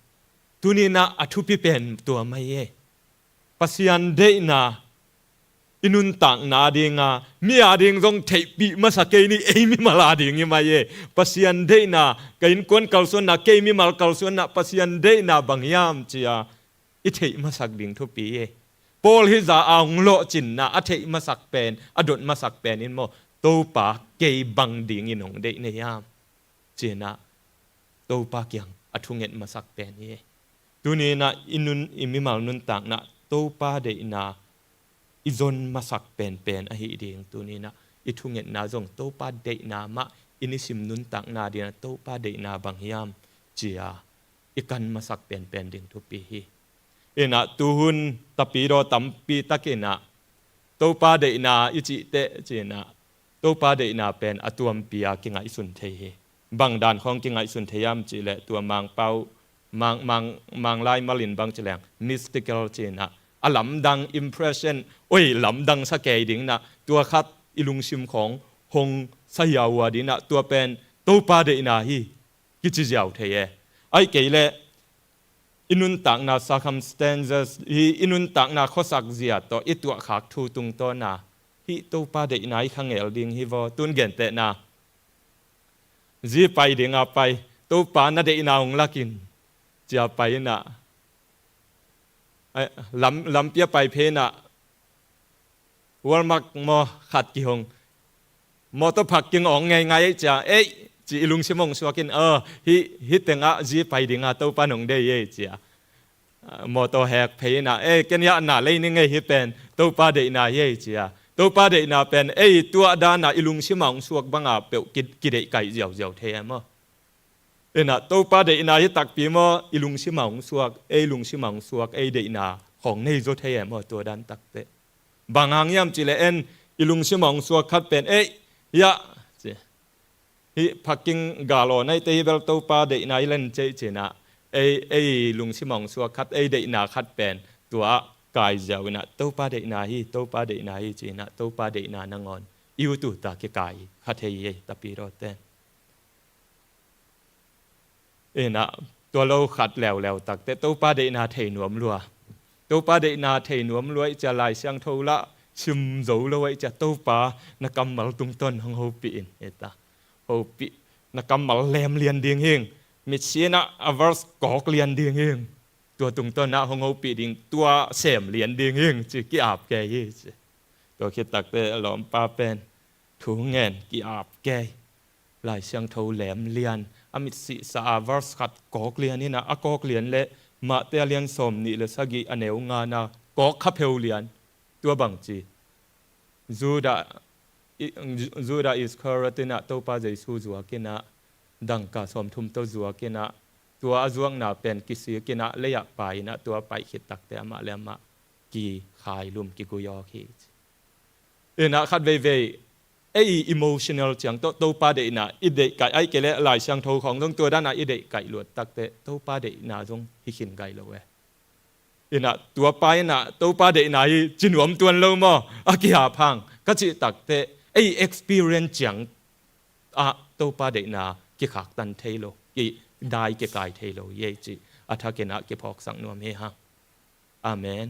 Tuninah a thupi pen tua mah hi. Pasian deihna i nuntakna dinga mi a ding zong theihpih masa kei ni, ei mimal a ding hi mah hi. Pasian deihna ka innkuan kalsuanna, kei mimal kalsuanna Pasian deihna bang hiam cia i theih masak ding thupi hi. Paul hih za a hong lawhcinna a theih masak pen, a dot masak pen in maw, Topa kei bang dingin hong deih na hiam? Cinah Topa kiang a thunget masak pen hi. Tuninah i nun, i mimal nuntakna Topa deihna i zon masak penpen ahi ding. Tuninah i thungetna zong Topa deihna mah i nisim nuntakna dinah Topa deihna bang hiam cia i kan masak penpen ding thupi hi. Inah tuhun tapidaw tampi takinah Topa deihna i cihteh cinah Topa deihna pen a tuampi a kingaihsun thei hi. Bang dan khawng kingaihsun thei hiam cihleh tua Mangpau, Mang, Mang, Manglai malin bang cileng mystical cinah a lamdang impression, oi, lamdang sa kei ding in ah, tua khat i lungsim khawng hong sa hiau a ding in ah, tua pen Topa deihna hi kici ziau thei e. Ahih kei leh i nuntakna circumstances hi, i nuntakna khuasak zia tawh i tuahkhak thu tungtawn a, hih Topa deihna i khangel ding hi vaw. Tun gentehna, zi pai ding a pai, Topa na deihna hong lak in, ci a pai in ah, ai, lam, lampi a pai phei in ah, Walmart maw khat kihong, mawtaw parking awng ngeingai ei ci a, ei, ci i lungsim hong suak in, a, hih, hih teng ah zi pai ding a Topa nong deih ei ci a, a, mawtaw hek phei in ah, ei, ken hiah na lei ning ei, hih pen Topa deihna hi ei ci a. Topa deihna pen ei tuah dan a i lungsim a hong suak bang a peuh ki, kideih kaih ziauziau thei e maw. In ah Topa deihna hi takpi maw, i lungsim a hong suak, ei lungsim a hong suak, ei deihna khawng nei zaw thei e maw, tua dan takteh. Bang hang hiam cih leh en i lungsim a hong suak khat pen, ei, hiah, ci, hih parking gal aw naite hi bel Topa deihna hi len cei ci in ah, ei, ei lungsim a hong suak khat, ei deihna khat pen tua ah kai ziau in ah, Topa deihna hi, Topa deihna hi ci in ah, Topa deihna nangawn i ut uh ta kikai kha thei hi ei, tapidaw te. In ah tua lo khat leuleu takteh Topa deihna thei nuam lua. Topa deihna thei nuam lua i cia Lai Siangtho lah sim zo lo i cia Topa na kammal tungtawn hong hopih in, hi ta. Hopih, na kammal lem lian ding hing. Mitsi in ah a verse kawk lian ding hing. Tua tungtawn ah hong hopih ding, tua sem lian ding hing ci ki-ap kei hi ci. Tua khit takteh lawmpa pen thu ngen ki-ap kei. Lai Siangtho lem lian, a mitsihsa a verse khat kawk lian in ah, a kawk lian leh Matthai a lian sawm nih le sagih a neu nga na kawk kha pheu lian. Tua bang ci, Judah, i, Judah Iskariot in ah Topa Jesu zuak in ah, dangka sawmthum tawh zuak in ah, tua a zuakna pen kisik in ah, lei ah pai in ah, tua pai khit takteh amah le amah kikhailum, kigui awk hi ci. In ah khat veivei ei emotional ciang tawh Topa deihna i deih kaih, ahih kei leh Lai Siangtho khawng zong tua dan a i deih kaih luat takteh Topa deihna zong hi khin gai lo e. In ah tua pa in ah Topa deihna hi ci nuam tuan lo maw, a kihap hang ka cih takteh ei experience ciang ah Topa deihna kikhaktan thei lo, kidai kikai thei lo hi ei cih a thak in ah kiphawksak nuam hi hang. Amen.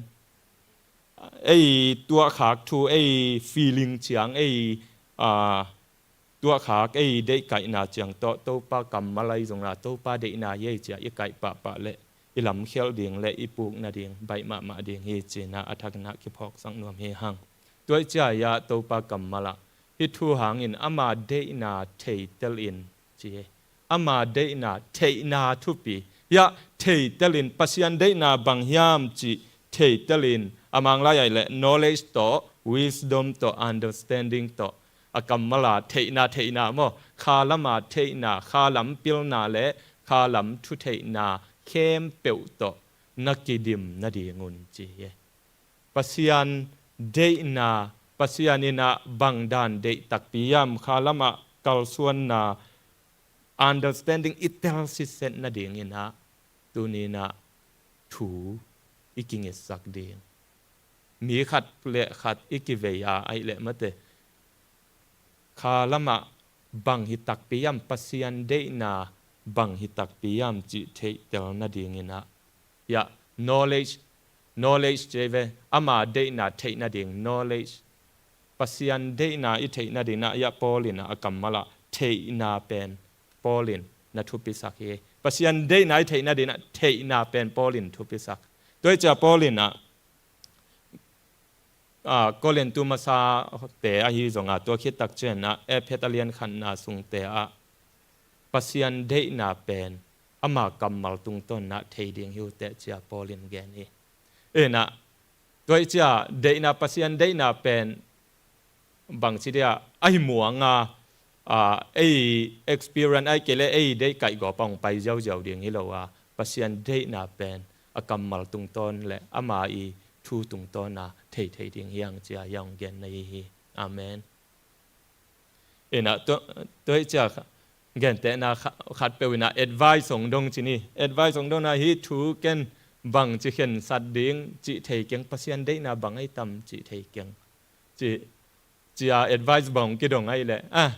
Ei tuahkhak thu, ei feeling ciang, ei, a, tuahkhak, ei deihkaihna ciang tawh Topa kammal ahi zong a, Topa deihna hi ei ci a i kaih pahpah leh i lamkhialh ding leh i puk nading baih mahmah ding hi ci in ah a thak in ah kiphawksak nuam hi hang. Tua i cia i ah Topa kammal ah, hih thu hangin ama deihna theitel in ci hi. Ama deihna, theihna thupi. Hiah theitel in, Pasian deihna bang hiam cih theitel in, a Manglai ah leh knowledge tawh, wisdom tawh, understanding tawh, a kammal a theihna, theihna maw, kha lam a theihna, kha lam pilna le kha lam thutheihna khempeuh tawh na kidim nadingun ci hi. Pasian deihna, Pasian in ah bang dan deih takpi hiam, kha lam ah kalsuanna, understanding i tel sitset nading in ah tuni in ah thu i kingitsak ding. Mi khat le khat i kivei a, ahih leh mate, kha lam ah bang hi takpi hiam, Pasian deihna bang hi takpi hiam cih theihtel nading in ah, hiah, knowledge, knowledge ci hi ve, ama deihna theih nading, knowledge. Pasian deihna i theih nading ah, hiah, Paul in ah a kammal ah theihna pen Paul in na thupisak hi. Pasian deihna i theih nading ah theihna pen Paul in thupisak. Tua hi cia Paul in ah, a, Korintu masate ahi zong a, tua khit tak ciang ah Efesa lian khatna sungte ah Pasian deihna pen ama kammal tungtawn ah thei ding hi uh teh cia Paul in gen hi. In ah, tua hi cia deihna, Pasian deihna pen bangci dia ahi muang a, a, ei experience ahih kei leh ei deih kaih gawp a hong pai ziauziau ding hi lo a, Pasian deihna pen a kammal tungtawn le ama i thu tungtawn a thei thei ding hi hang cia hiah hong gen na hi hi. Amen. In ah, tua, tua hi cia gentehna kha-, khatpeuh in ah advice hong dong ci ni. Advice hong dong na, hih thu ken bangci khensat ding cih thei keng, Pasian deihna bang ahi tam cih thei keng. Ci, cia advice bang kidong ahih leh, ah,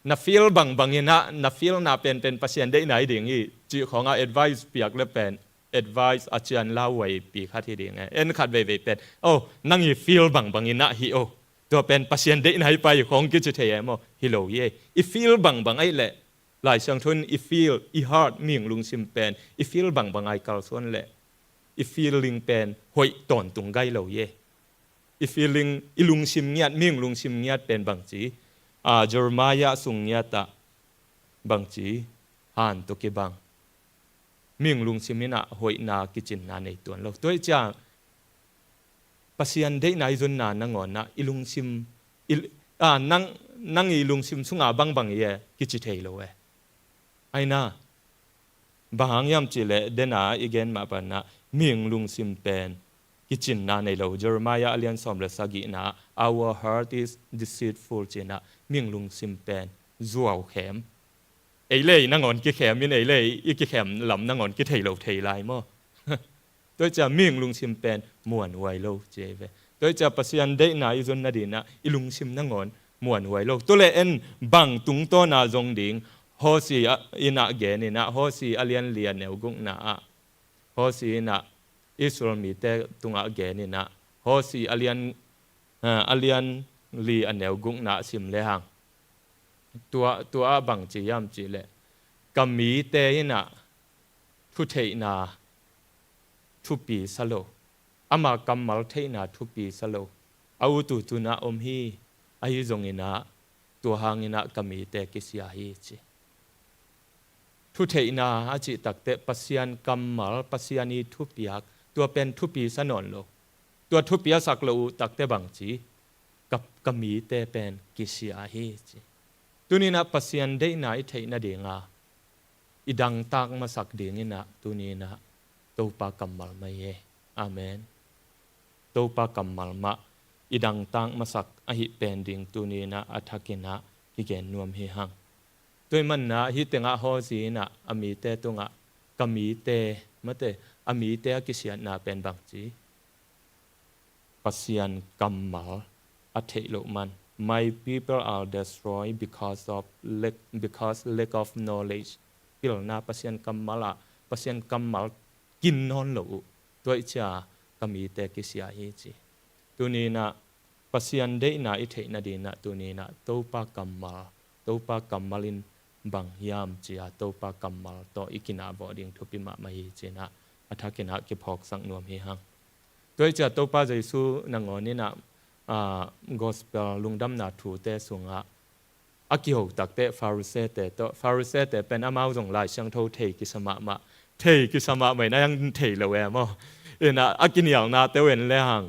na feel bangbang in ah, na feel na penpen Pasian deihna hi ding hi, cih khawngah advice piak le pen, advice a cian lauhuaipi khat hi ding e. En khat veivei pen, oh, nang i feel bangbang in ah hi, oh, tua pen Pasian deihna hi pai khawng kici thei e maw? Hi lo hi e. I feel bangbang ahih leh, Lai Siangtho in i feel, i heart, mihing lungsim pen i feel bangbang a i kalsuan leh, i feeling pen hoih tawntung gai lo hi e. I feeling, i lungsim ngiat, mihing lungsim ngiat pen bangci, ah, Jeremiah sung ngiat ah bangci, han tawh kibang. Mihing lungsim in ah hoihna kicinna nei tuan lo. Tua ahih ciang Pasian deihna i zonna nangawn ah i lungsim, i, ah, nang, nang i lungsim sunga bangbang hi e kici thei lo e. Aina, bang hang hiam cih leh, dena i gen mah bangin ah, mihing lungsim pen kicinna nei lo. Jeremiah a lian sawm le sagihna, "Our heart is deceitful," ci-in ah, mihing lungsim pen zuau khem. Ei le ei nangawn kikhem in, ei le ei i kikhem lam nangawn kithei lo thei lai maw? Tua ahih ciang mihing lungsim pen muanhuai lo ci hi ve. Tua ahih ciang Pasian deihna i zon nadingin ah i lungsim nangawn muanhuai lo. Tua leh en bang tungtawn a zong ding, Hosea in ah gen in ah, Hosea a lian li a neu gukna ah, Hosea in ah Israel mite tungah gen in ah, Hosea a lian, ah, a lian li a neu gukna ah sim lehang, tua, tua ah bangci hiam cih leh, "Ka mite in ah thutheihna thupi sa lo, ama kammal theihna thupi sa lo, a ut ut un ah om hi, ahi zongin ah tua hangin ah ka mite kisia hi," ci. Thutheihna a cih takteh Pasian kammal, Pasian i thupiak, tua pen thupi sa nawn lo. Tua thupi a sak lo uh takteh bangci, "Ka, ka mite pen kisia hi," ci. Tuni-in ah Pasian deihna i theih nadinga i dangtak masak dingin ah tuni-in ah Topa kammal mah hi e. Amen. Topa kammal mah i dangtak masak ahih pen ding tuni-in ah a thakin ah kigen nuam hi hang. Tua ahih manin ah hih tengah Hosea in ah a mite tungah, "Ka mite," mate, a mite a kisiatna pen bangci, Pasian kammal a theih loh man. "My people are destroyed because of lack, because lack of knowledge." Pilna Pasian kammal ah, Pasian kammal kin nawn lo uh. Tua ahih ciang ka mite kisia hi, ci. Tuni-in ah Pasian deihna i theih nadingin ah tuni-in ah Topa kammal, Topa kammal in bang hiam ci-a Topa kammal tawh i kinahvawh ding thupi mahmah hi, ci-in ah a thakin ah kiphawksak nuam hi hang. Tua ahih ciang Topa Jesu nangawn in ah, ah, gospel lungdamna thute sungah a kiho takteh Pharisee-te tawh, Pharisee-te pen amau zong Lai Siangtho thei kisa mahmah, thei kisa mahmah in a hiang thei lo e maw? In ah a kinialnate uh en lehang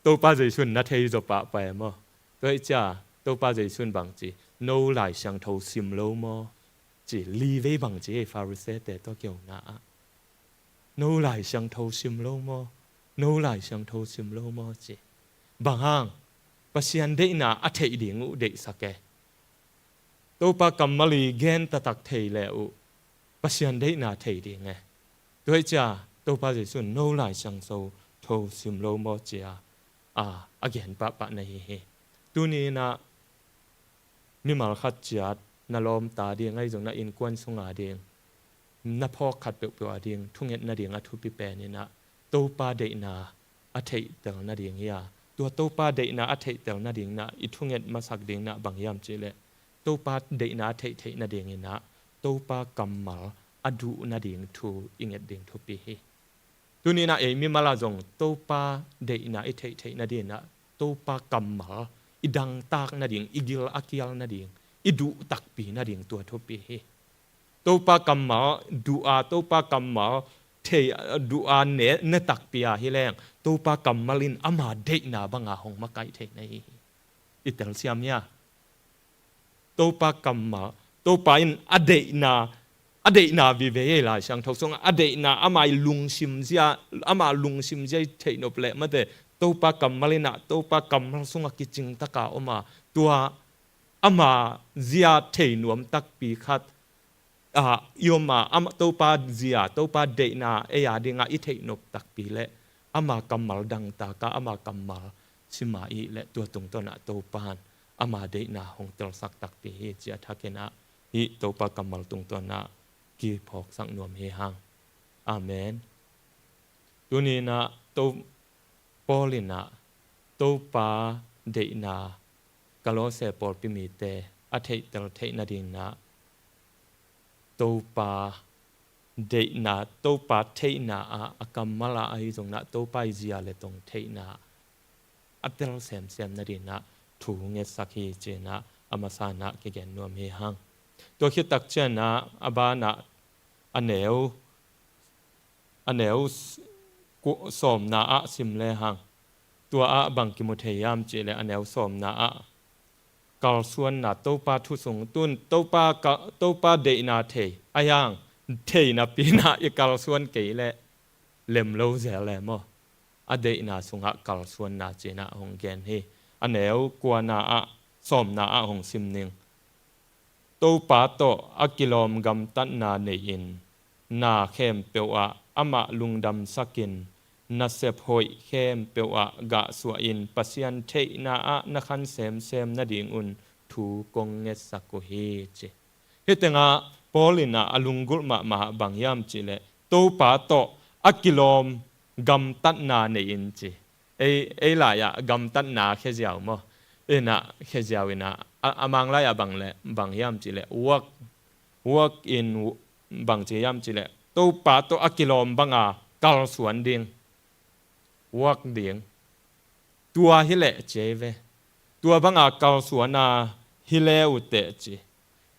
Topa Jesu in na thei zaw pahpah e maw? Tua ahih ciang Topa Jesu in bangci, "No Lai Siangtho sim lo maw?" ci, li vei bangci, Pharisee-te tawh kihona ah, "No Lai Siangtho sim lo maw? No Lai Siangtho sim lo maw?" ci. Bang hang? Pasian deihna a theih ding uh deihsak e. Topa kammal i gen taktak thei le uh Pasian deihna thei ding e. Tua ahih ciang Topa Jesu in, "No Lai Siangtho sim lo maw?" ci-a, a, a gen pahpah na hi hi. Tuni-in ah mimal khat ciat, na lawmta ding, ahi zong na innkuan sunga ding, na phawk khat peuhpeuh a ding thunget nading a thupi pen in ah Topa deihna a theihtel nading hi a. Tua Topa deihna a theihtel nadingin ah i thunget masak dingin ah bang hiam cih leh, Topa deihna a theih theih nadingin ah Topa kammal a duh nading thu i nget ding thupi hi. Tuni-in ah ei mimal ah zong Topa deihna i theih theih nadingin ah Topa kammal i dangtak nading, i gil a kial nading, i duh takpi nading tua thupi hi. Topa kammal duh a, Topa kammal thei, duh a ne, ne takpi a hi leng, Topa kammal in ama deihna banga hong makaih thei na hi hi. I telsiam hia? Topa kammal, Topa in a deihna, a deihna vive ei Lai Siangtho sungah, a deihna ama i lungsim zia, ama lungsim zia i theih nop leh mate, Topa kammal in ah, Topa kammal sungah kicing taka om a, tua ama zia thei nuam takpi khat, a i om a, ama Topa zia, Topa deihna ei a dingah i theih nop takpi le ama kammal dangtak a, ama kammal sim a i hih le tua tungtawn ah Topa in ama deihna hong telsak takpi hi ci a thakin ah hih Topa kammal tungtawn ah kiphawksak nuam hi hang. Amen. Tuni in ah To Paul in ah Topa deihna Kolose pawlpi mite a theihtel theih nadingin ah Topa deihna, Topa theihna ah a kammal ah ahi zongin ah Topa i zia le tong theihna a tel semsem nadingin ah thu ngetsak hi ci in ah a masa in ah kigen nuam hi hang. Tua khit tak ciangin ah a ban ah a neu a neu s- ku- sawmna ah sim le hang. Tua ah bang kimu thei hiam cih le a neu sawmna ah kalsuanna Topa thu sung tun Topa, ka, Topa deihna thei a hiang theihna pinah i kalsuan kei le lem lo zel le maw? A deihna sungah kalsuanna ci in ah hong gen hi. A neu kuana ah sawmna ah hong sim ning. Topa tawh a kilawm gamtatna nei-in na khempeuh ah amah lungdamsakin nasep hoih khempeuh ah gahsuahin Pasian theihna ah na khan semsem nadingun thu kong ngetsak uh hi ci. Hih tengah Paul in ah a lunggulh mahmah ah bang hiam cih leh Topa tawh a kilawm gamtatna nei-in ci. Ei, ei lai-ah gamtatna kheziau maw? Inah kheziau inah a, a Mang lai-ah bang le bang hiam cih leh work, work in bang ci hiam cih leh Topa tawh a kilawm banga kalsuan ding, work ding. Tua hi leh ci ei ve. Tua banga kalsuana hi le uh teh ci.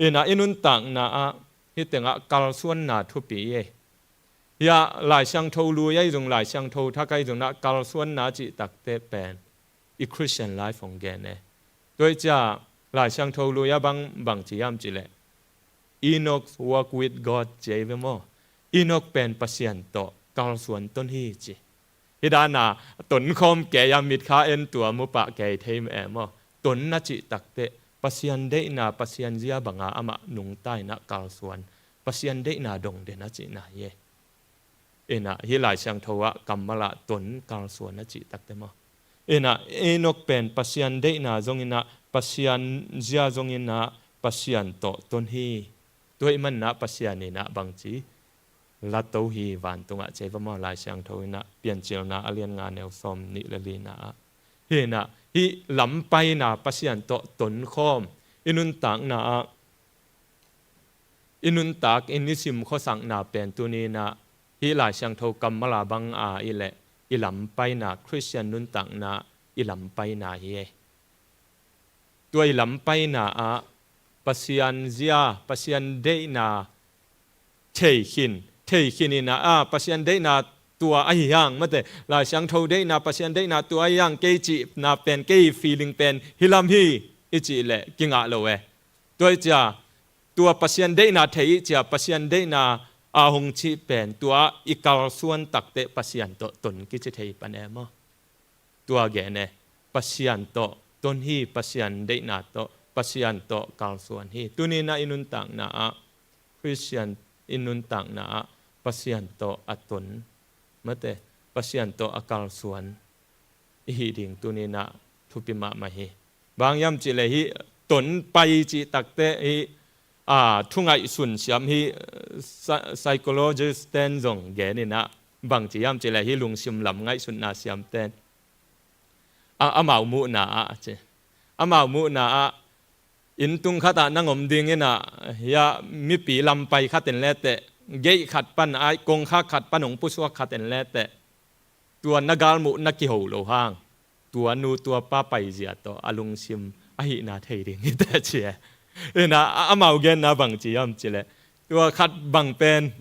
Inah i nuntakna ah hih tengah kalsuanna thupi ei. Hiah Lai Siangtho lui ahi zong Lai Siangtho thak ahi zong nah kalsuanna cih takte pen i Christian life hong gen e. Tua hi cia Lai Siangtho lui a bang bang ci hiam cih leh Enoch walk with God ci ei ve maw? Enoch pen Pasian tawh kalsuan ton hi ci. Hih dana tonkhawm kei a mitkha en tua mupah kei thei mah e maw? Tonna cih takte Pasian deihna Pasian zia banga amah nungta inah kalsuan Pasian deihna dong den a cihna hi e. Inah hih Lai Siangtho ah kammal ah ton kalsuan a cih takte maw? Inah Enoch pen Pasian deihna zonginah Pasian zia zonginah Pasian tawh ton hi. Tua hih maninah Pasian inah bangci lato hi vantungah ci ei ve maw? Lai Siangtho inah Piancilna a lian nga neu sawm nih le lina ah. Hih inah hih lampaina Pasian tawh tonkhawm i nuntakna ah i nuntak i nisim khuasakna pen tuninah hih Lai Siangtho kammala bang a i leh i lampaina Christian nuntakna i lampaina hi ei. Tua i lampaina ah Pasian zia Pasian deihna thei khin, thei khin inah a Pasian deihna tua ahi hang mate Lai Siangtho deihna Pasian deihna tua ahi hang kei cihna pen kei feeling pen hi lam hi i cih leh kingah lo e. Tua i cia tua Pasian deihna thei i cia Pasian deihna a hong cih pen tua i kalsuan takte Pasian tawh ton kici thei pan e maw? Tua gen e Pasian tawh ton hi, Pasian deihna tawh Pasian tawh kalsuan hi. Tuninah i nuntakna ah Christian i nuntakna ah Pasian tawh a ton mate Pasian tawh a kalsuan i hih ding tuninah thupi mahmah hi. Bang hiam cih leh hih ton pai cih takte hih a, thu ngaihsun siam hih psy-, psychologist ten zong gen inah bang ci hiam cih leh hih lungsim lam ngaihsutna siam ten a, amau muhna ah ci. Amau muhna ah inntung khatah nang om ding inah hiah mipi lampai khat in leteh gate khat pan ai kongkhak khat pan hong pusuak khat in leteh tua na galmuh na kiho lo hang tua nu tua pa paizia tawh a lungsim ahihna thei ding hi teh ci e. Inah a, amau genna bang ci hiam cih leh tua khat bang pen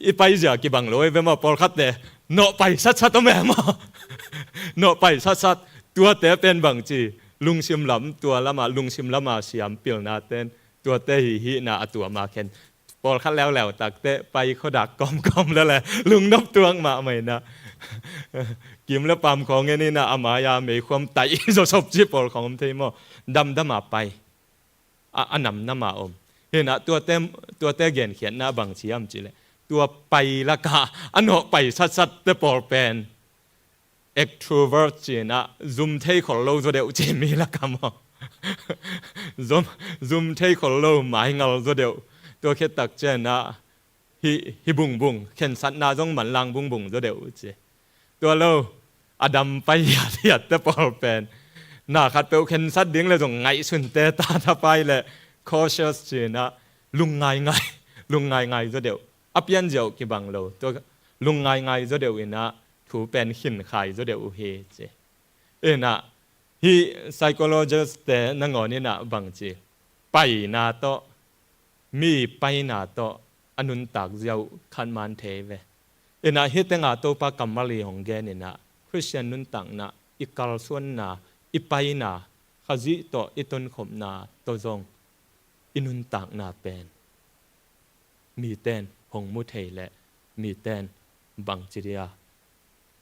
i paizia kibang lo ei ve maw? Pawlkhatte nawh pai satsat om e maw? Nawh pai satsat tuate pen bang ci lungsim lam tua lama lungsim lama siam pilna ten tuate hi hihna a tuama khen pawlkhat leuleu takte pai khuadak kawmkawm lele lungnop tuak mahmah inah kim le pam khawng en inah a mai-a meikhuam taih zawsop ci pawl khawng om thei maw? Damdama pai a, a namnama om. Hinah tuate, tuate genkhiatna bang ci hiam cihleh, tua pai lakah a nawh pai satsatte pawl pen extrovert cinah zum thei khol lo zaw deuh ci mi lakah maw? Zum, zum thei khol lo maingal zaw deuh. Tua khit tak cianah hih, hih bungbung khensatna zong manlang bungbung zaw deuh ci. Tua lo, a dam pai hiathiatte pawl pen na khatpeuh khensat ding le zong ngaihsunte tathapai le cautious cinah lungngaingai, lungngaingai zaw deuh. A pianziau kibang lo. Tua lungngaingai zaw deuh inah thu pen khinkhai zaw deuh uh hi ci. Inah hih psychologist-te nangawn inah bang ci, paina tawh, mi paina tawh a nuntak ziau khat man thei ve. Inah hih tengah Topa kammal i hong gen inah Khristian nuntakna, i kalsuanna, i paina, Khazih tawh i tonkhopna tawh zong i nuntakna pen miten hong mu thei leh miten bangci dia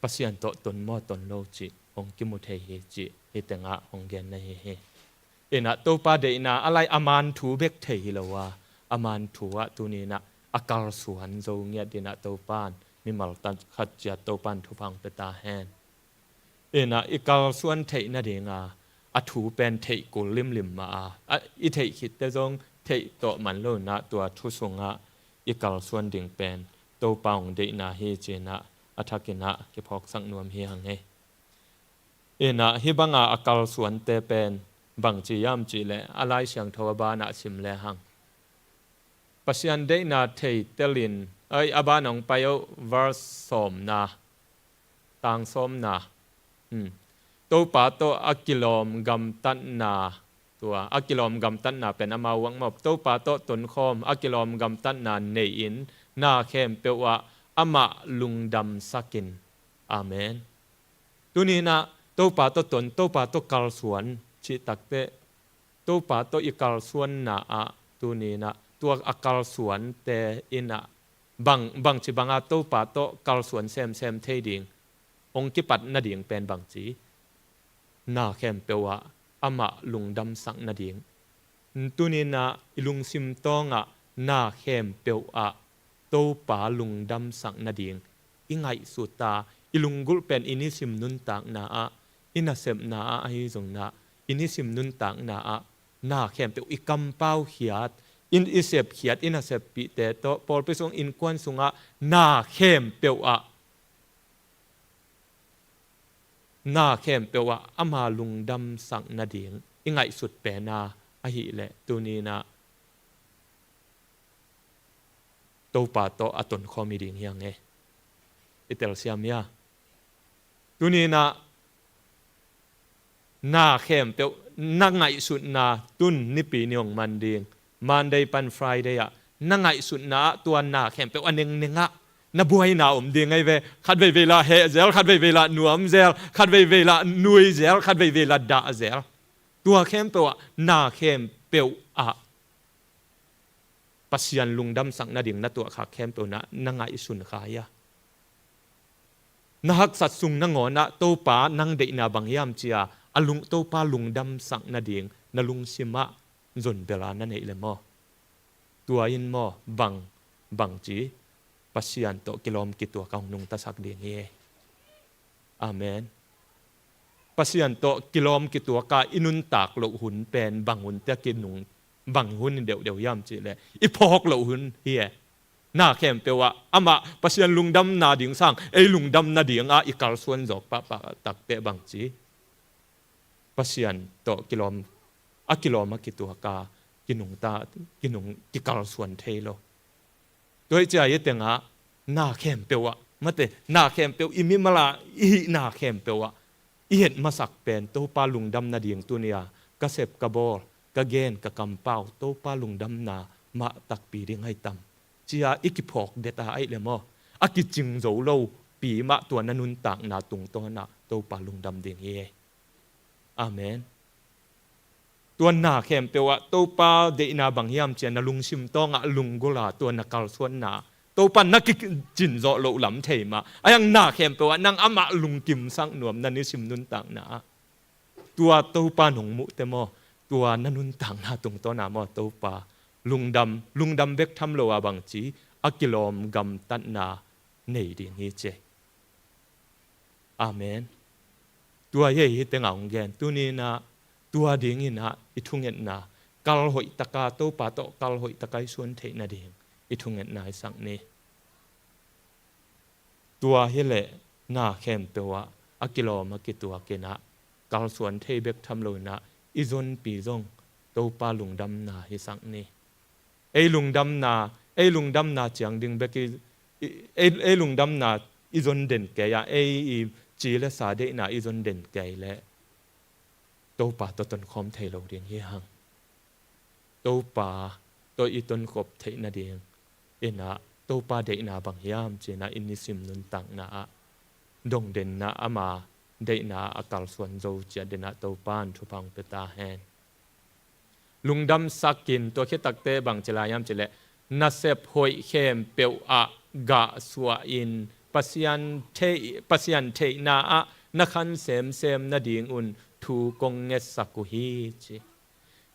Pasian tawh ton maw ton lo cih hong kimu thei hi cih hih tengah hong genna hi hi. Inah Topa deihna a lai a man thu bek thei hi lo a, a man thu ah tuninah a kalsuan zo ngiat dinah Topa in mimal khat ciat Topa in thupha hong pia ta hen. Inah i kalsuan theih nadinga a thu pen theih kul limlim mah a, a, i theih khitte zong theih tawh man lo inah tua thu sungah i kalsuan ding pen Topa hong deihna hi cinah a thakinah kiphawksak nuam hi hang hi. Inah hih banga a kalsuante pen bangci hiam cihleh a Lai Siangtho a banah sim le hang. Pasian deihna thei telin, ai, a ban hong pai oh, verse sawmna, tang sawmna. Hmm. Topa tawh a kilawm gamtatna, tua a kilawm gamtatna pen amau uak maw? Topa tawh tonkhawm a kilawm gamtatna nei-in na khempeuh ah amah lungdamsakin. Amen. Tuninah Topa tawh ton, Topa tawh kalsuan cih takteh Topa tawh i kalsuanna ah tuninah tua a kalsuante inah bang, bangci banga Topa tawh kalsuan semsem thei ding hong kipat nading pen bangci, na khempeuh ah amah lungdamsak nading. Tuninah i lungsim tawngah na khempeuh ah Topa lungdamsak nading i ngaihsut a, i lunggulh pen i nisim nuntakna ah, i nasepna ah ahi zongin ah, i nisim nuntakna ah na khempeuh i kampau khiat, i, i sep khiat, i naseppihte tawh pawlpi sung innkuan sungah na khempeuh ah na khempeuh ah ama lungdamsak nading i ngaihsut pen a, ahih leh tuninah Topa tawh a tonkhawm i ding hi hang e. I telsiam hia? Tuninah na khempeuh na ngaihsutna, tun Nipi ni hong man ding, Monday pan Friday ah na ngaihsutna ah tua na khempeuh a nengneng ah na buaina om ding ahi ve. Khat veivei lah heh zel, khat veivei lah nuam zel, khat veivei lah nui zel, khat veivei lah dah zel. Tua khempeuh ah na khempeuh ah Pasian lungdamsak nading na tuahkhak khempeuh na, na ngaihsun kha hia? Na haksat sung nangawn ah Topa nang deihna bang hiam cia a lung, Topa lungdamsak nading na lungsim ah zon bel a na neih le maw? Tua in maw bang, bangci Pasian tawh kilawm kituak a hong nungtasak ding hi. Amen. Pasian tawh kilawm kituak a i nuntak loh hun pen bang hun tia kinung, bang hun deuhdeuh hiam cihleh i phawk loh hun hi e. Na khempeuh ah amah Pasian lungdamna ding sang ei lungdam nading ah i kalsuan zawk pahpah takteh bangci Pasian tawh kilawm, a kilawm a kituak a kinungta, kinung, kikalsuan thei lo. Tua hi cia hi tengah na khempeuh ah, mate, na khempeuh i mimal ah i hih na khempeuh ah i het masak pen Topa lungdam nading tuni a ka sep, ka bawl, ka gen, ka kampau Topa lungdamna mah takpi ding ahi tam cia i kiphawk det a aih le maw, a kicing zo lo pi mah tua na nuntakna tungtawn ah Topa lungdam ding hi. Amen. Tua na khempeuh ah Topa deihna bang hiam cia na lungsim tawngah lunggulh a tua na kalsuanna Topa na kicin zawh loh lam thei mah, a hiang na khempeuh ah nang amah lungkimsak nuam na nisim nuntakna ah tua Topa nong muhte maw, tua na nuntakna tungtawn ah maw Topa lungdam, lungdam bek tham lo a bangci a kilawm gamtatna nei ding hi ci. Amen. Tua hi ei hi tengah hong gen. Tuni-in ah tua dingin ah i thungetna kal hoihtaka, Topa tawh kal hoihtaka i suan theih nading i thungetna i sak ni. Tua hi leh na khempeuh ah a kilawm a kituakin ah kalsuan thei bek tham loin ah i zonpi zong Topa lungdamna hi sak ni. Ei lungdamna, ei lungdamna ciang ding bek i, i, ei, ei lungdamna i zon den kei a, ei i ci le sa deihna i zon den kei leh Topa tawh tonkhawm thei lo ding hi hang. Topa tawh i tonkhop theih nading in ah Topa deihna bang hiam ci-in ah i nisim nuntakna ah dong den in ah ama deihna a kalsuan zo ciat den ah Topa in thupha hong pia ta hen. Lungdamsak in, tua khit takteh bang ci lai hiam cih leh, nasep hoih khempeuh ah gah suah in, Pasian theih, Pasian theihna ah na khan semsem nadingun thu kong ngetsak uh hi ci.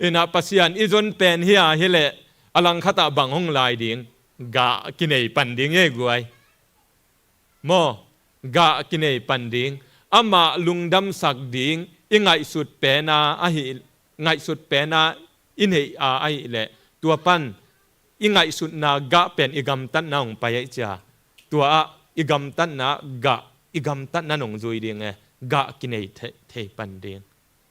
In ah Pasian i zon pen hi a hi leh a langkhat ah bang hong lai ding? Gah kinei pan ding ei guai. Maw, gah kinei pan ding, amah lungdamsak ding i ngaihsut pen a ahi, ngaihsut pen a i neih a ahih leh tua pan i ngaihsutna gah pen i gamtatna hong pai ahih cia, tua ah i gamtatna gah, i gamtatna nong zui ding e, gah kinei thei, thei pan ding.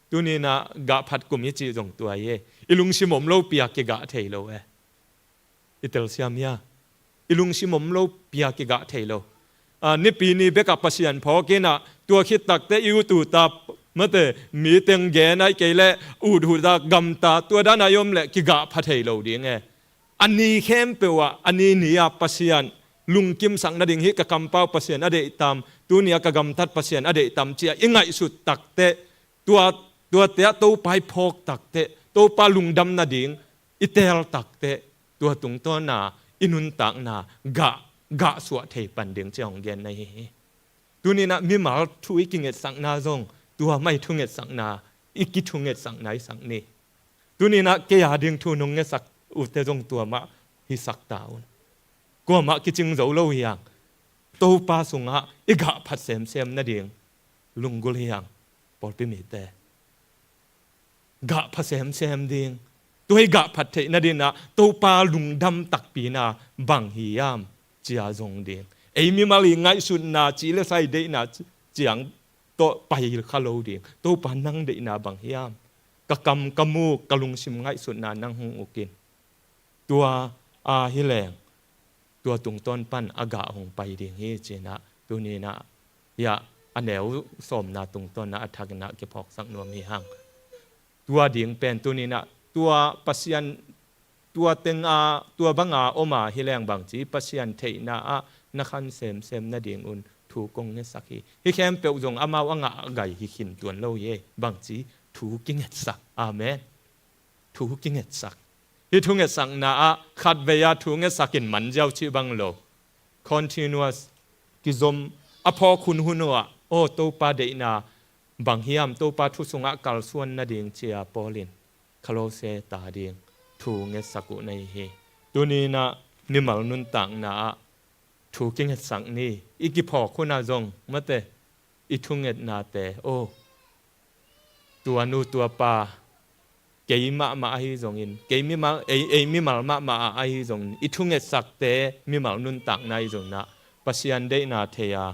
Tuni-in ah gah phat kum hi cih zong tua hi e. I lungsim om lopi a kigah thei lo e. I telsiam hia? I lungsim om lopi a kigah thei lo. A, nipi ni bekah Pasian phawk in ah, tua khit takteh i ut ut a, mate, mi teng gen ahih kei leh ut ut a gamta, tua dan a i om leh kigah pha thei lo ding e. A ni khempeuh ah, a ni ni a Pasian lungkimsak nading, hih ka kampau Pasian a deih tam, tuni a ka gamtat Pasian a deih tam ci-a i ngaihsut takteh, tua, tuate ah Topa i phawk takteh, Topa lungdam nading i teel takteh, tua tungtawn a i nuntakna gah, gah suah thei pan ding ci-a hong genna hi hi. Tuni-in ah mimal thu i kingetsakna zong tua mah i thungetsakna, i kithungetsakna i sak ni. Tuni-in ah kei a ding thu nong ngetsak uhte zong tua mah hisak ta un. Kuamah kicing zo lo hi hang. Topa sungah i gah phat semsem nading lunggulh hi hang, pawlpi mite. Gah pha semsem ding. Tua i gah phat theih nading ah Topa lungdam takpi na bang hiam ci-a zong ding. Ei mimal i ngaihsutna, ci le sa i deihna ci-, ciang tawh pai kha lo ding. Topa nang deihna bang hiam? Ka kam, ka muk, ka lungsim ngaihsutna nang hong uk in. Tua a hi leng, tua tungtawn pan a gah hong pai ding hi ci-in ah, tuni-in ah, hiah a neu sawmna tungtawn ah a thak in ah kiphawksak nuam hi hang. Tua ding pen tuni-in ah, tua Pasian, tua teng a, tua bang a om a hi leng bang ci, Pasian theihna ah na khan semsem nadingun thu kong ngetsak hi. Hih khempeuh zong amau a ngah a gai hi khin tuan lo hi e. Bang ci, thu kingetsak. Amen. Thu kingetsak. Hih thungetsakna ah khatvei a thu ngetsak in man ziau cih bang lo. Continuous, kizom, a phawk hunhun uh ah, aw, Topa deihna bang hiam, Topa thu sungah kalsuan nading ci-a Paul in Kolose ta ding thu ngetsak uh na hi hi. Tuni-in ah mimal nuntakna ah thu kingetsak ni. I kiphawk hun ah zong, mate, i thungetnate, aw, tua nu tua pa, kei mahmah ahi zongin, kei mimal, ei, ei mimal mahmah ah ahi zongin, i thungetsakte mimal nuntakna ahi zongin ah, Pasian deihna thei a,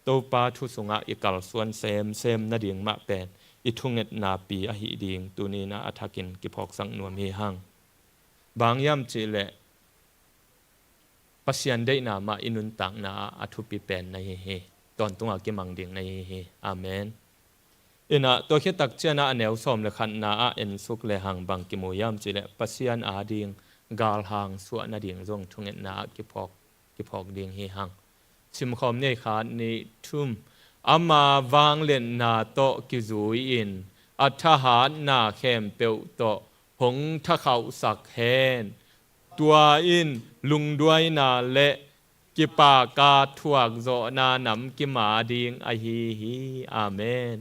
Topa thu sungah i kalsuan semsem nading mah pen i thungetnapi ahi ding tuni-in ah a thakin kiphawksak nuam hi hang. Bang hiam cih leh, Pasian deihna mah i nuntakna ah a thupi pen na hi hi. Tawntung a kimang ding na hi hi. Amen. In ah, tua khit tak ciang ah a neu sawm le khatna ah en suk le hang bang kimu hiam cih leh, Pasian ading galhang suah nading zong thungetna ah kiphawk, kiphawk ding hi hang. Simkhawm ni, khat, nih, thum. Ama vangliatna tawh kizui-in a thahatna khempeuh tawh hong thakhauhsak hen. Tua in lungduaina le kipaka thuakzawhna namkim a ding ahi hi. Amen.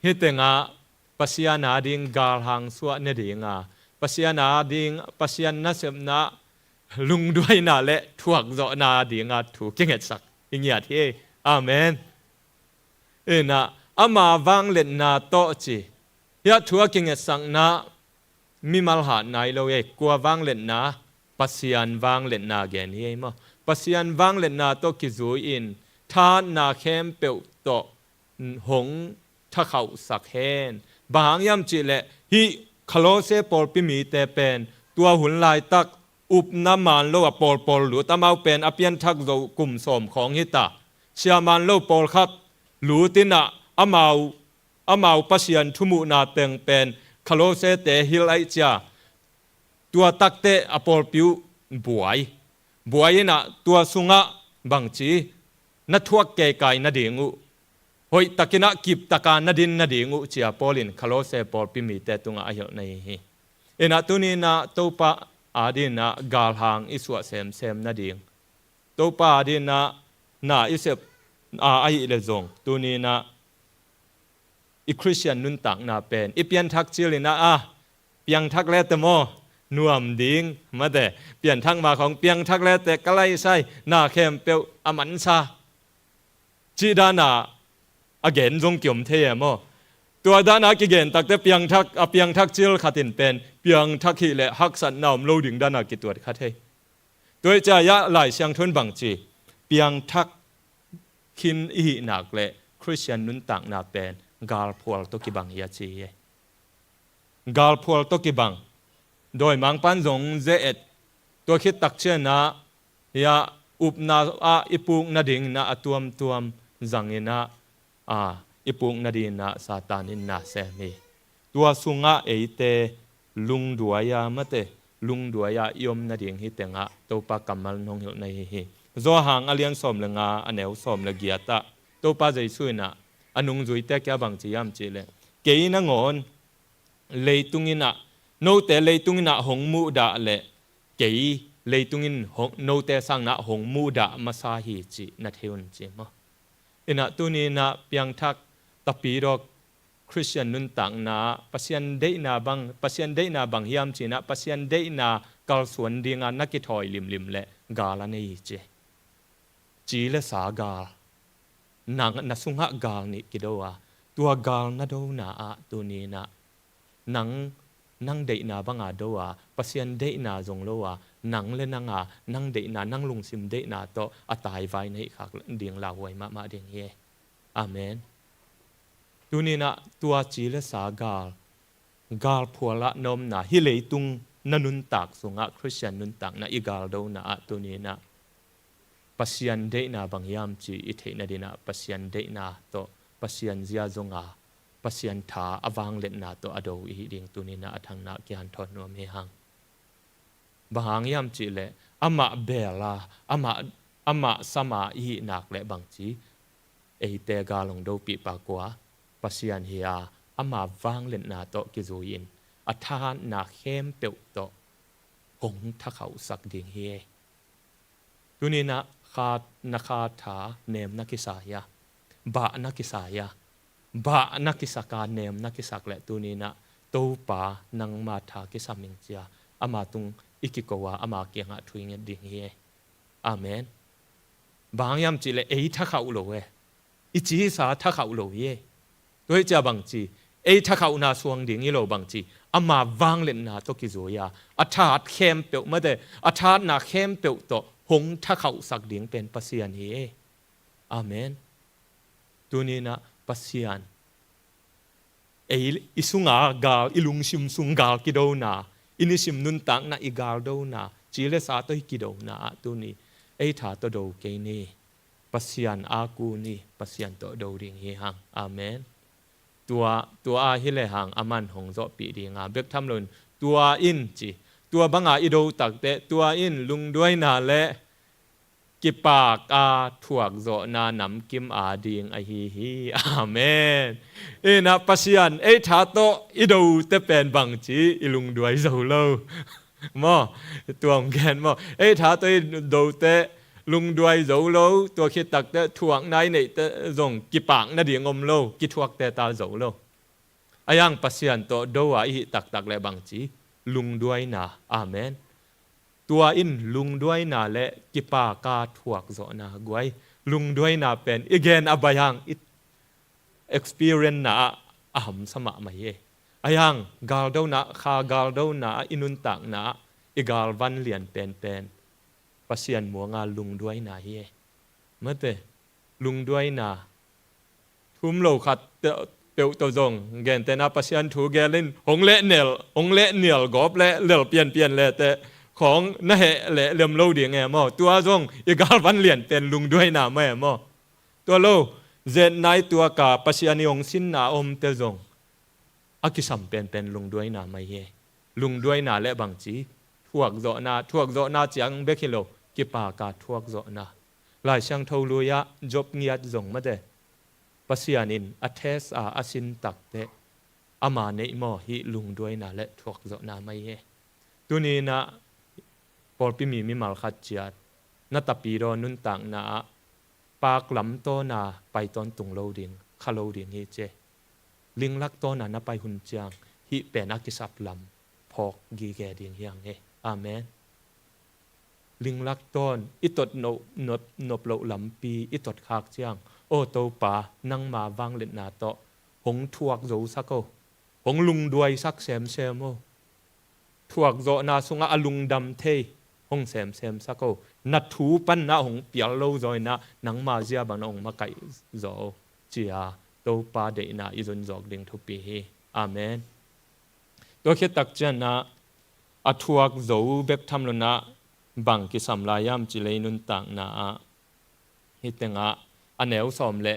Hih tengah Pasian ading galhang suah nading a, Pasian a ding, Pasian nasepna, lungduaina le thuakzawhna dinga thu kingetsak i ngiat hi. Amen. Ina, ama vangliatna tawh ci. Hiah thu a kingetsakna mimal hat nai lo ei. Kua vangliatna? Pasian vangliatna gen hi ei maw. Pasian vangliatna tawh kizui-in thahatna khempeuh tawh hong thakhauhsak hen. Bang hang hiam cihleh hih Kolose pawlpi mite pen tua hun laitak upna man lo a pawlpawl lut, amau pen a pianthak zo kum sawm khawng hi ta. Sia man lo pawlkhat lut inah amau, amau Pasian thumuhna teng pen Kolosete hilh aih cia. Tua takte a pawlpi uh buai. Buai inah tua sungah bangci na thuak keikai nading uh, hoihtakinah kiptaka na din nading uh cia Paul in Kolose pawlpi mite tungah a hilh na hi hi. Inah tuninah Topa adinah galhang i suah semsem nading, Topa adinah na i sep a ahih le zong tuninah i Khristian nuntakna pen i pianthak cil inah a piangthak lete maw, nuam ding mate, pianthak ma khawng piangthak lete ka laisai na khempeuh a mansa. Cih dana a gen zong kiom thei e maw? Tua dana kigen takte piangthak, a piangthak cil khatin pen piangthak hih leh haksatna om lo ding dana kituat kha thei. Tua hi cia hiah Lai Siangtho in bangci piangthak khin i hih nak le Khristian nuntakna pen galphual tawh kibang hi a ci hi. Galphual tawh kibang. Dawimangpan zong ze-et tua khit takcianah hiah upna ah i puk nadinginah a tuamtuam zanginah a i puk nadinginah Satan in na sem hi. Tua sungah eite lungduai-a mate, lungduai-a i om nading hi tengah Topa kammal in hong hilh na hi hi. Zawhang a lian sawm le nga a neu sawm le giatah Topa Jesu inah a nungzuite kia bangci hiam cihleh kei nangawn leitung inah, note leitung inah hong muhdah le kei leitung in hong, note sanginah hong muhdah masa hi cih na thei un ci maw? Inah tuninah piangthak tapidawk Khristian nuntakna ah Pasian deihna bang, Pasian deihna bang hiam cinah Pasian deihna kalsuan dinga na kithawi limlim le gal a nei hi ci. Ci le sa gal. Nang, na sungah gal nih kido a, tua gal na dona ah tuninah nang, nang deihna banga do a, Pasian deihna zong lo a, nang le nanga nang deihna, nang lungsim deihna tawh a taivai na hih khak ding lauhuai mahmah ding hi. Amen. Tuninah tua ci le sa gal, galphualah na omna, hih leitung na nuntak sungah Khristian nuntakna i galdona ah tuninah Pasian deihna bang hiam ci i theih nadinah Pasian deihna tawh, Pasian zia zonga, Pasian tha a vangliatna tawh a do i hih ding tuninah a thangnah kihanthawn nuam hi hang. Bang hang hiam cihleh amah bela, amah, amah sama i hih nak le bangci eite gal hong dopih pa kua? Pasian hi a, ama vangliatna tawh kizui-in a thahatna khempeuh tawh hong thakhauhsak ding hi. Tuninah kha, na kha tha nem na kisa hia? Bah na kisa hia? Bah na kisaka nem na kisak le tuninah Topa nangma tha kisam ing cia ama tung i kiko a ama kiangah thu i nget ding hi. Amen. Bang hang hiam cihleh ei thakhauh lo e. I cisa thakhauh lo hi e. Tua hi cia bangci ei thakhauhna suang ding hi lo bangci ama vangliatna tawh kizui a, a thahat khempeuh mate, a thahatna khempeuh tawh hong thakhauhsak ding pen Pasian hi e. Amen. Tuninah Pasian ei, i sunga gal, i lungsim sung gal kidona, i nisim nuntakna i galdona, ci le sa tawh i kidona ah tuni ei tha tawh do kei ni. Pasian a ku ni, Pasian tawh do ding hi hang. Amen. Tua, tua a hi le hang aman hong zawhpih dinga bek tham loin tua in ci. Tua banga i do takte tua in lungduaina le kipak a thuakzawhna namkim a ding ahi hi. Amen. Inah Pasian ei tha tawh i dote pen bangci i lungduai zo lo. Maw, tuam gen maw? Ei tha tawh i dote lungduai zo lo, tua khit takte thuakna i neihte zong kipak nading om lo, kithuakte ta zo lo. A yang Pasian tawh do a i hih taktak le bangci lungduaina. Amen. Tua in lungduaina le kipaka thuakzawhna guai. Lungduaina pen i gen a bai hang, i experience na ah a hamsa mahmah hi. Ahi hang galdona, kha galdona ah i nuntakna ah i galvan lian penpen Pasian muanga lungduaina hi. Mate, lungduaina. Thum lo khat te-, peuh tawh zong gentehna Pasian thu gel in hong leh nial, hong leh nial gawp le lel pianpian le te khawng na heh le lem lo ding e maw? Tua zong i galvan lian pen lungduaina mah e maw? Tua lo, zetnai tuaka Pasian i hong sinna a omte zong a kisam penpen lungduaina mah hi. Lungduaina le bangci, thuakzawhna, thuakzawhna ciang bek hi lo, kipaka thuakzawhna. Lai Siangtho lui-ah Job ngiat zong mate, Pasian in a test a, a sin takteh ama neih maw, hih lungduaina le thuakzawhna mah hi. Tuni-in ah pawlpi mi mimal khat ciat na tapidaw nuntakna ah paklam tawna pai tawntung lo ding, kha lo ding hi ci. Linglak tawna na pai hun ciang hih pen a kisap lam phawk gige ding hi hang hi. Amen. Linglak tawn i tot nop, nop, nop loh lampi i tot khak ciang, aw Topa, nangma vangliatna tawh hong thuak zosak o, hong lungduaisak semsem o. Thuakzawhna sungah a lungdam thei hong semsemsak o. Na thu panna hong pial lo zaw in ah nangma zia bangin hong makaih zaw o, ci-a Topa deihna i zon zawk ding thupi hi. Amen. Tua khit tak ciangin ah a thuak zo bek tham lo-in ah bang kisam lai hiam cih leh i nuntakna ah, hih tengah a neu sawm le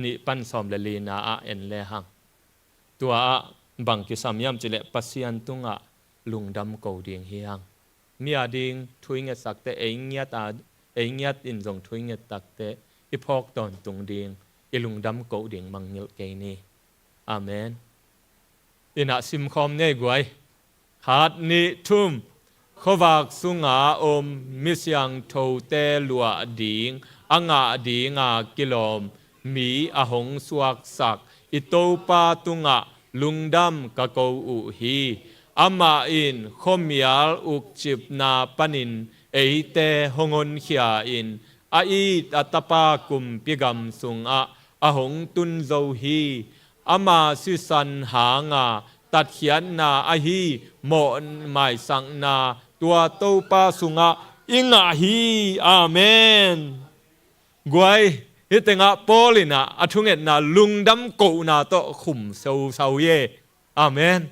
nih pan sawm le lina ah en le hang, tua ah bang kisam hiam cih leh Pasian tungah lungdam ko ding hi hang. Mi a ding thu i ngetsak teh, ei ngiat a, ei ngiat in zong thu i nget takteh i phawk tawntung ding, i lungdam ko ding mangngilh kei ni. Amen. In ah simkhawm ni ei guai. Khat, nih, thum. Khuavak sunga om misiangthote luah ding, a ngah dinga kilawm mi a hong suaksak i Topa tungah lungdam ka ko uh hi. Amah in khuamial ukcipna panin eite hong honkhia in, a it a Tapa kumpi gam sungah a hong tun zo hi. Ama sisan hanga tatkhiatna ahi mawh maisakna tua Topa sungah i ngah hi. Amen. Guai, hih tengah Paul in ah a thungetna lungdam kohna tawh khum sosau hi. Amen.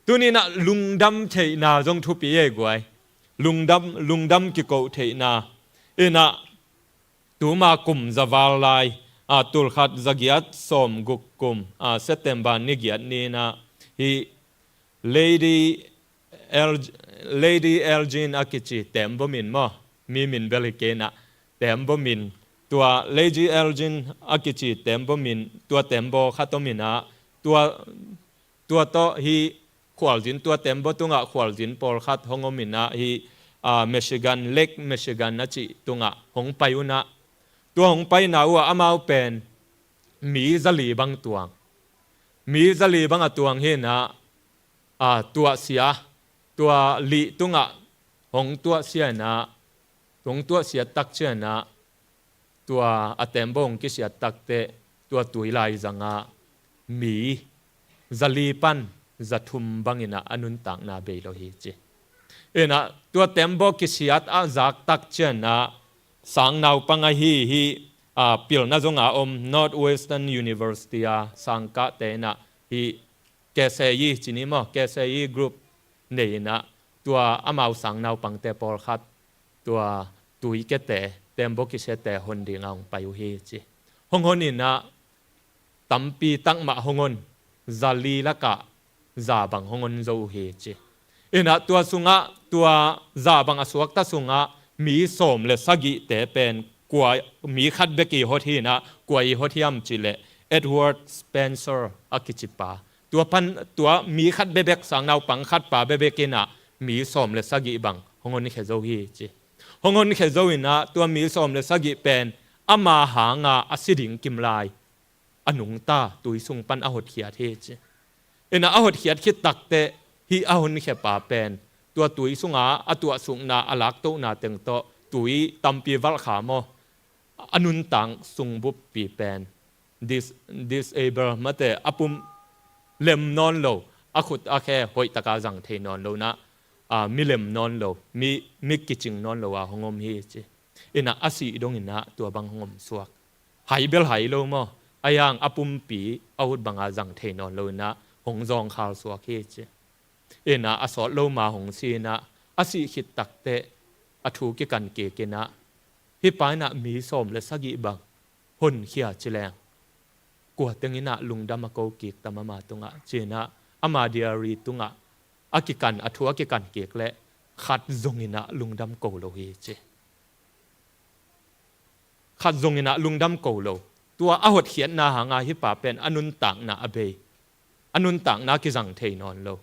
Tuni-in ah lungdam theihna zong thupi hi guai. Lungdam, lungdam kikoh theihna. In ah tuma kum za val lai, a, tulkhat zagiat sawm guk kum, a, September ni giat ni-in ah hih Lady El-, Lady Elgin a kici tembaw min maw? Mi min bel hi kei in ah tembaw min. Tua Lady Elgin a kici tembaw min, tua tembaw khat om in ah, tua, tua tawh hih khualzin, tua tembaw tungah khualzin pawlkhat hong om in ah hih, a, Michigan, Lake Michigan a cih tungah hong pai un ah, tua hong paina uh ah amau pen mi zali bang tuang. Mi zali bang a tuang hi in ah, a, tuahsia, tua lih tungah hong tuahsia in ah, hong tuahsia tak ciang in ah, tua a tembaw hong kisiat takteh, tua tui laizangah mi zali pan zathum bang in ah a nuntakna bei lo hi ci. In ah tua tembaw kisiat a zak tak ciang in ah sangnaupang ahi hih, a, pilna zonga om Northwestern University a sangkahte in ah hih Keseyi ci ni maw, Keseyi group nei in ah tua amau sangnaupangte pawlkhat tua tuikete, tembaw kisiate hon dinga hong pai uh hi ci. Hong hon in ah tampi tak mah hong hon, zali lakah za bang hong hon zo uh hi ci. In ah tua sungah, tua za bang a suakta sungah mi sawm le sagihte pen kua, mi khat bek i hot hi in ah, kua i hot hiam cih leh Edward Spencer a kicipa. Tua pan, tua mi khat bekbek, sangnaupang khat pa bekbek in ah mi sawm le sagih bang hong honkhia zo hi ci. Hong honkhia zo in ah tua mi sawm le sagih pen ama hanga a si ding kimlai a nungta tui sung pan a hotkhiat hi ci. In ah a hotkhiat khit takteh Hih a honkhia pa pen tua tui sunga a tuahsukna, a laktohna teng tawh tui tampi valhkha maw, a nuntak sung buppi pen dis-, disable, mate, a pum lem nawn lo, a khut a khe hoihtaka zang thei nawn lo na, a, mi lem nawn lo, mi, mi kicing nawn lo a hong om hi ci. Inah a sih donginah tua bang hong om suak. Hai bel hai lo maw, a yang a pumpi a ut banga zang thei nawn lo inah hong zawngkhal suak hi ci. Inah a sawt lo ma hong si inah a sih khit takteh a thu kikan kik inah, hih pa inah mi sawm le sagih bang honkhia ci leng, kua teng inah lungdam a ko kik tam ama tungah ci inah, ama diary tungah a kikan, a thu a kikan kik leh khat zong inah lungdam ko lo hi ci. Khat zong inah lungdam ko lo. Tua a hotkhiatna hanga hih pa pen a nuntakna a bei, a nuntakna kizang thei nawn lo.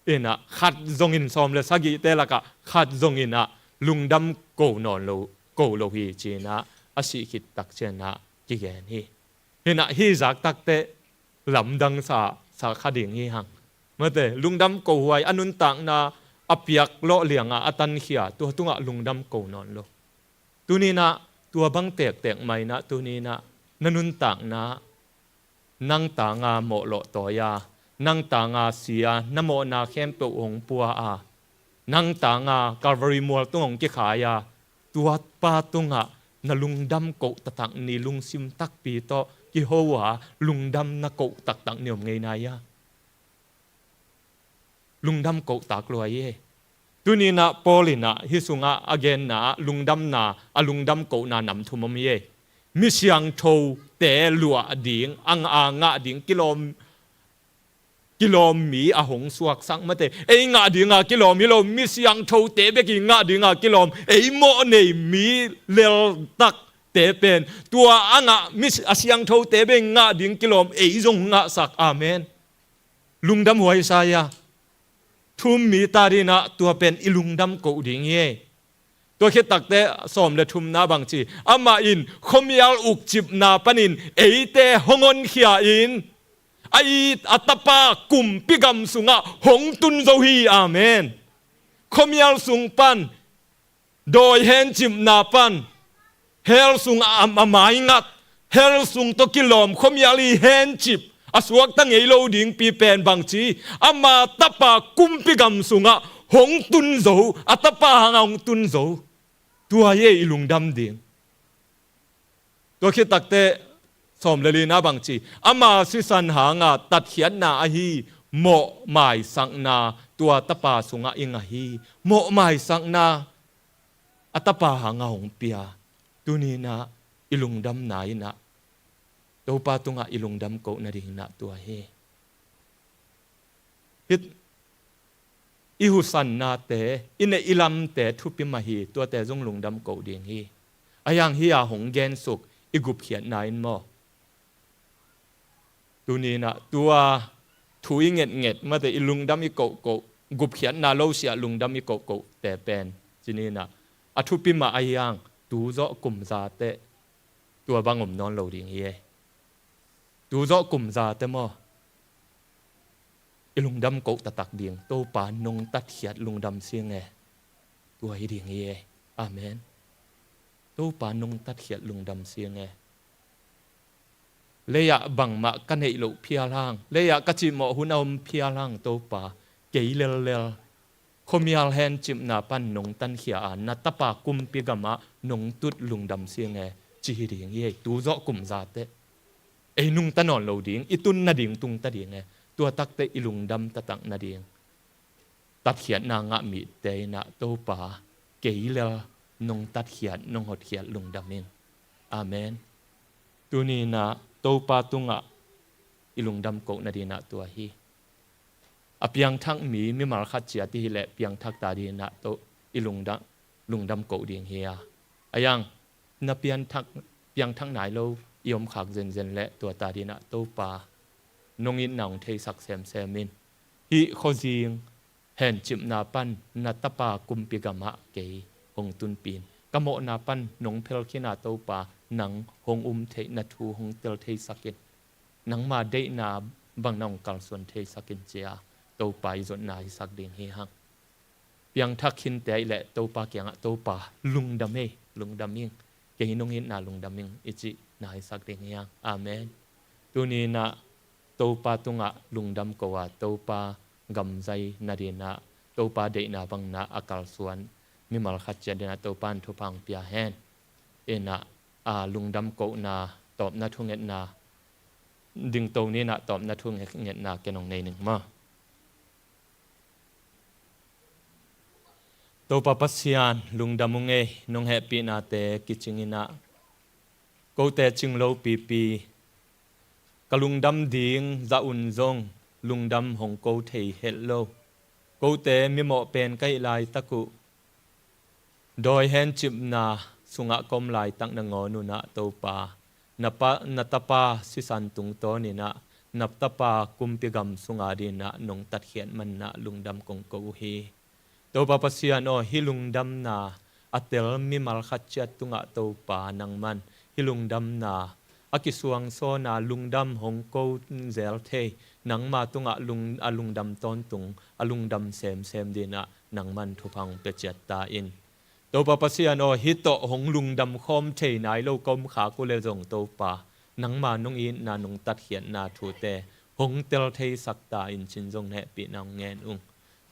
Inah khat zongin, sawm le sagihte lakah khat zong inah lungdam ko nawn lo, ko lo hi ci inah a sih khit tak cianah kigen hi. Hinah hih zak takteh lamdang sa, sa kha ding hi hang. Mate, lungdam ko huai, a nuntakna a piak lawh lianga a tankhia, tua tungah lungdam ko nawn lo. Tuninah tua bang tektek mah inah tuninah na nuntakna, nang tanga mawhlawh tawi a, nang tanga si a, na mawhna khempeuh hong pua a, nang tanga Calvary mual tung hong kikhai a, tua pa tungah na lungdam koh taktak ni, lungsim takpi tawh kiho a, lungdam na koh taktak ni om ngei nai a. Lungdam koh tak lua hi. Tuninah Paul inah hih sungah a genna ah lungdamna, a lungdam kohna nam thum om hi. Mi siangthote luah ding, a ngah ding kilawm, kilawm mi a hong suaksak, mate, ei ngah dinga kilawm hi lo, mi siangthote bek i ngah dinga kilawm, ei mawh nei mi leltakte pen tua a ngah, mi si-, a siangthote bek ngah ding kilawm ei zong ngahsak. Amen. Lungdam huai sa ia. Thu-um mi ta dinah tua pen i lungdam koh ding hi. Tua khit takteh sawm le thumna bangci, amah in khuamial ukcipna panin eite hong honkhia in, a it a Tapa kumpi gam sungah hong tun zo hi. Amen. Khuamial sung pan, dawi hencipna pan, hell sung a, a maingat, hell sung tawh kilawm khuamial i hencip, a suakta ngei lo dingpi pen bangci, ama Tapa kumpi gam sungah hong tun zo, a Tapa hangah hong tun zo. Tua hi i lungdam ding. Tua khit takteh sawm le lina bangci, ama sisan hanga tatkhiatna ahi mawhmaisakna tua Tapa sungah i ngah hi. Mawhmaisakna a Tapa hanga hong pia. Tuninah i lungdamna inah Topa tungah i lungdam koh nadinginah tua hi. Hih i husannate, i neih i lamte thupi mah hi, tuate zong lungdam koh ding hi. A hiang hi a hong gensuk i gupkhiatna in maw, tuninah tua thu i ngetnget, mate, i lungdam i kohkoh, gupkhiatna lo siah lungdam i kohkohte pen, cininah a thupi mah a hiang tu zawh kum zateh tua bang om nawn lo ding hi e. Tu zawh kum zateh maw, i lungdam koh taktak ding, Topa nong tatkhiat lungdam sing e. Tua hi ding hi e. Amen. Topa nong tatkhiat lungdam sing e. Leiah bangmah ka neih loh phial hang, leiah ka cihmawh hun a om phial hang, Topa, kei lellel khuamial hencipna pan nong tankhia a, na Tapa kumpi gamah nong tut lungdam sing e, ci hi ding hi e. Tu zawh kum zateh ei nungta nawn lo ding, i tun nading tungta ding e. Tua takteh i lungdam taktak nading, tatkhiatna ngah mite inah, Topa, kei lel nong tatkhiat, nong hotkhiat lungdam in. Amen. Tuninah Topa tungah i lungdam koh nadinah tua hi. A piangthak mi, mimal khat ciat i hih leh piangthak ta dinah tawh i lungdam, lungdam koh ding hi a. A hiang na piangthak, piangthak nai lo i om khak zenzen leh tua ta dinah, Topa, nong itna hong theisak semsem in. Hih khuazing hencipna pan na Tapa kumpi gamah kei hong tunpih in. Ka mawhna pan nong phelkhin a, Topa, nang hong um theih, na thu hong tel theisak in. Nangma deihna bang na hong kalsuan theisak in, ci a, Topa i zotna hisak ding hi hang. Piangthak khinte ahih leh Topa kiangah, Topa, lungdam ei, lungdam ing, kei nong itna lungdam ing, i cihna hisak ding hi hang. Amen. Tuni inah Topa tungah lungdam ko a, Topa gam zai nadinah, Topa deihna bangin a kalsuan mimal khat ciat dinah Topa in thupha hong pia hen. Inah, a, lungdam kohna, tawpna thungetna, dingto ni inah tawpna thungetna ken hong nei ning maw. Topa Pasian, lungdam ung ei, nong hehpihnate kicing inah, kote cing lo pipi, ka lungdam ding zah un zong lungdam hong ko thei het lo. Kote mimawh pen ka hih laitak uh, dawi hencipna sungah ka om laitak nangawn unah Topa, na pa, na tapa sisan tungtawn inah, na tapa kumpi gam sunga dinah nong tatkhiat manin ah lungdam kong ko uh hi. Topa Pasian aw, hih lungdamna a tel mimal khat ciat tungah Topa nangman hih lungdamna a kisuangsawn a lungdam hong ko zel thei, nangma tungah lung, a lungdam tawntung, a lungdam semsem dinah nangman thupha hong pia ciat ta in. Topa Pasian aw, hih tawh hong lungdam khawm thei nai lo ka om khak uh leh zong Topa, nangma nong itna nong tatkhiatna thute hong tel theisak ta in cin zong na hehpihna hong ngen ung.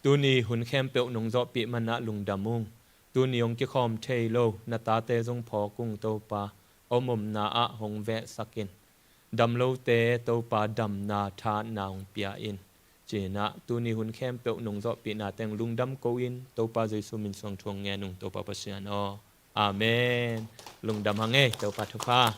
Tuni hun khempeuh nong zawhpih manin ah lungdam ung. Tuni hong kikhawm thei lo na tate zong phawk ung Topa, a om omna ah hong vehsak in. Damlote Topa damna thahatna hong pia in. Ci-in ah tuni hun khempeuh nong zawhpihna teng lungdam ko in Topa Jesu min suang thu hong ngen ung Topa Pasian aw. Amen. Lungdam hang ei, Topa thupha.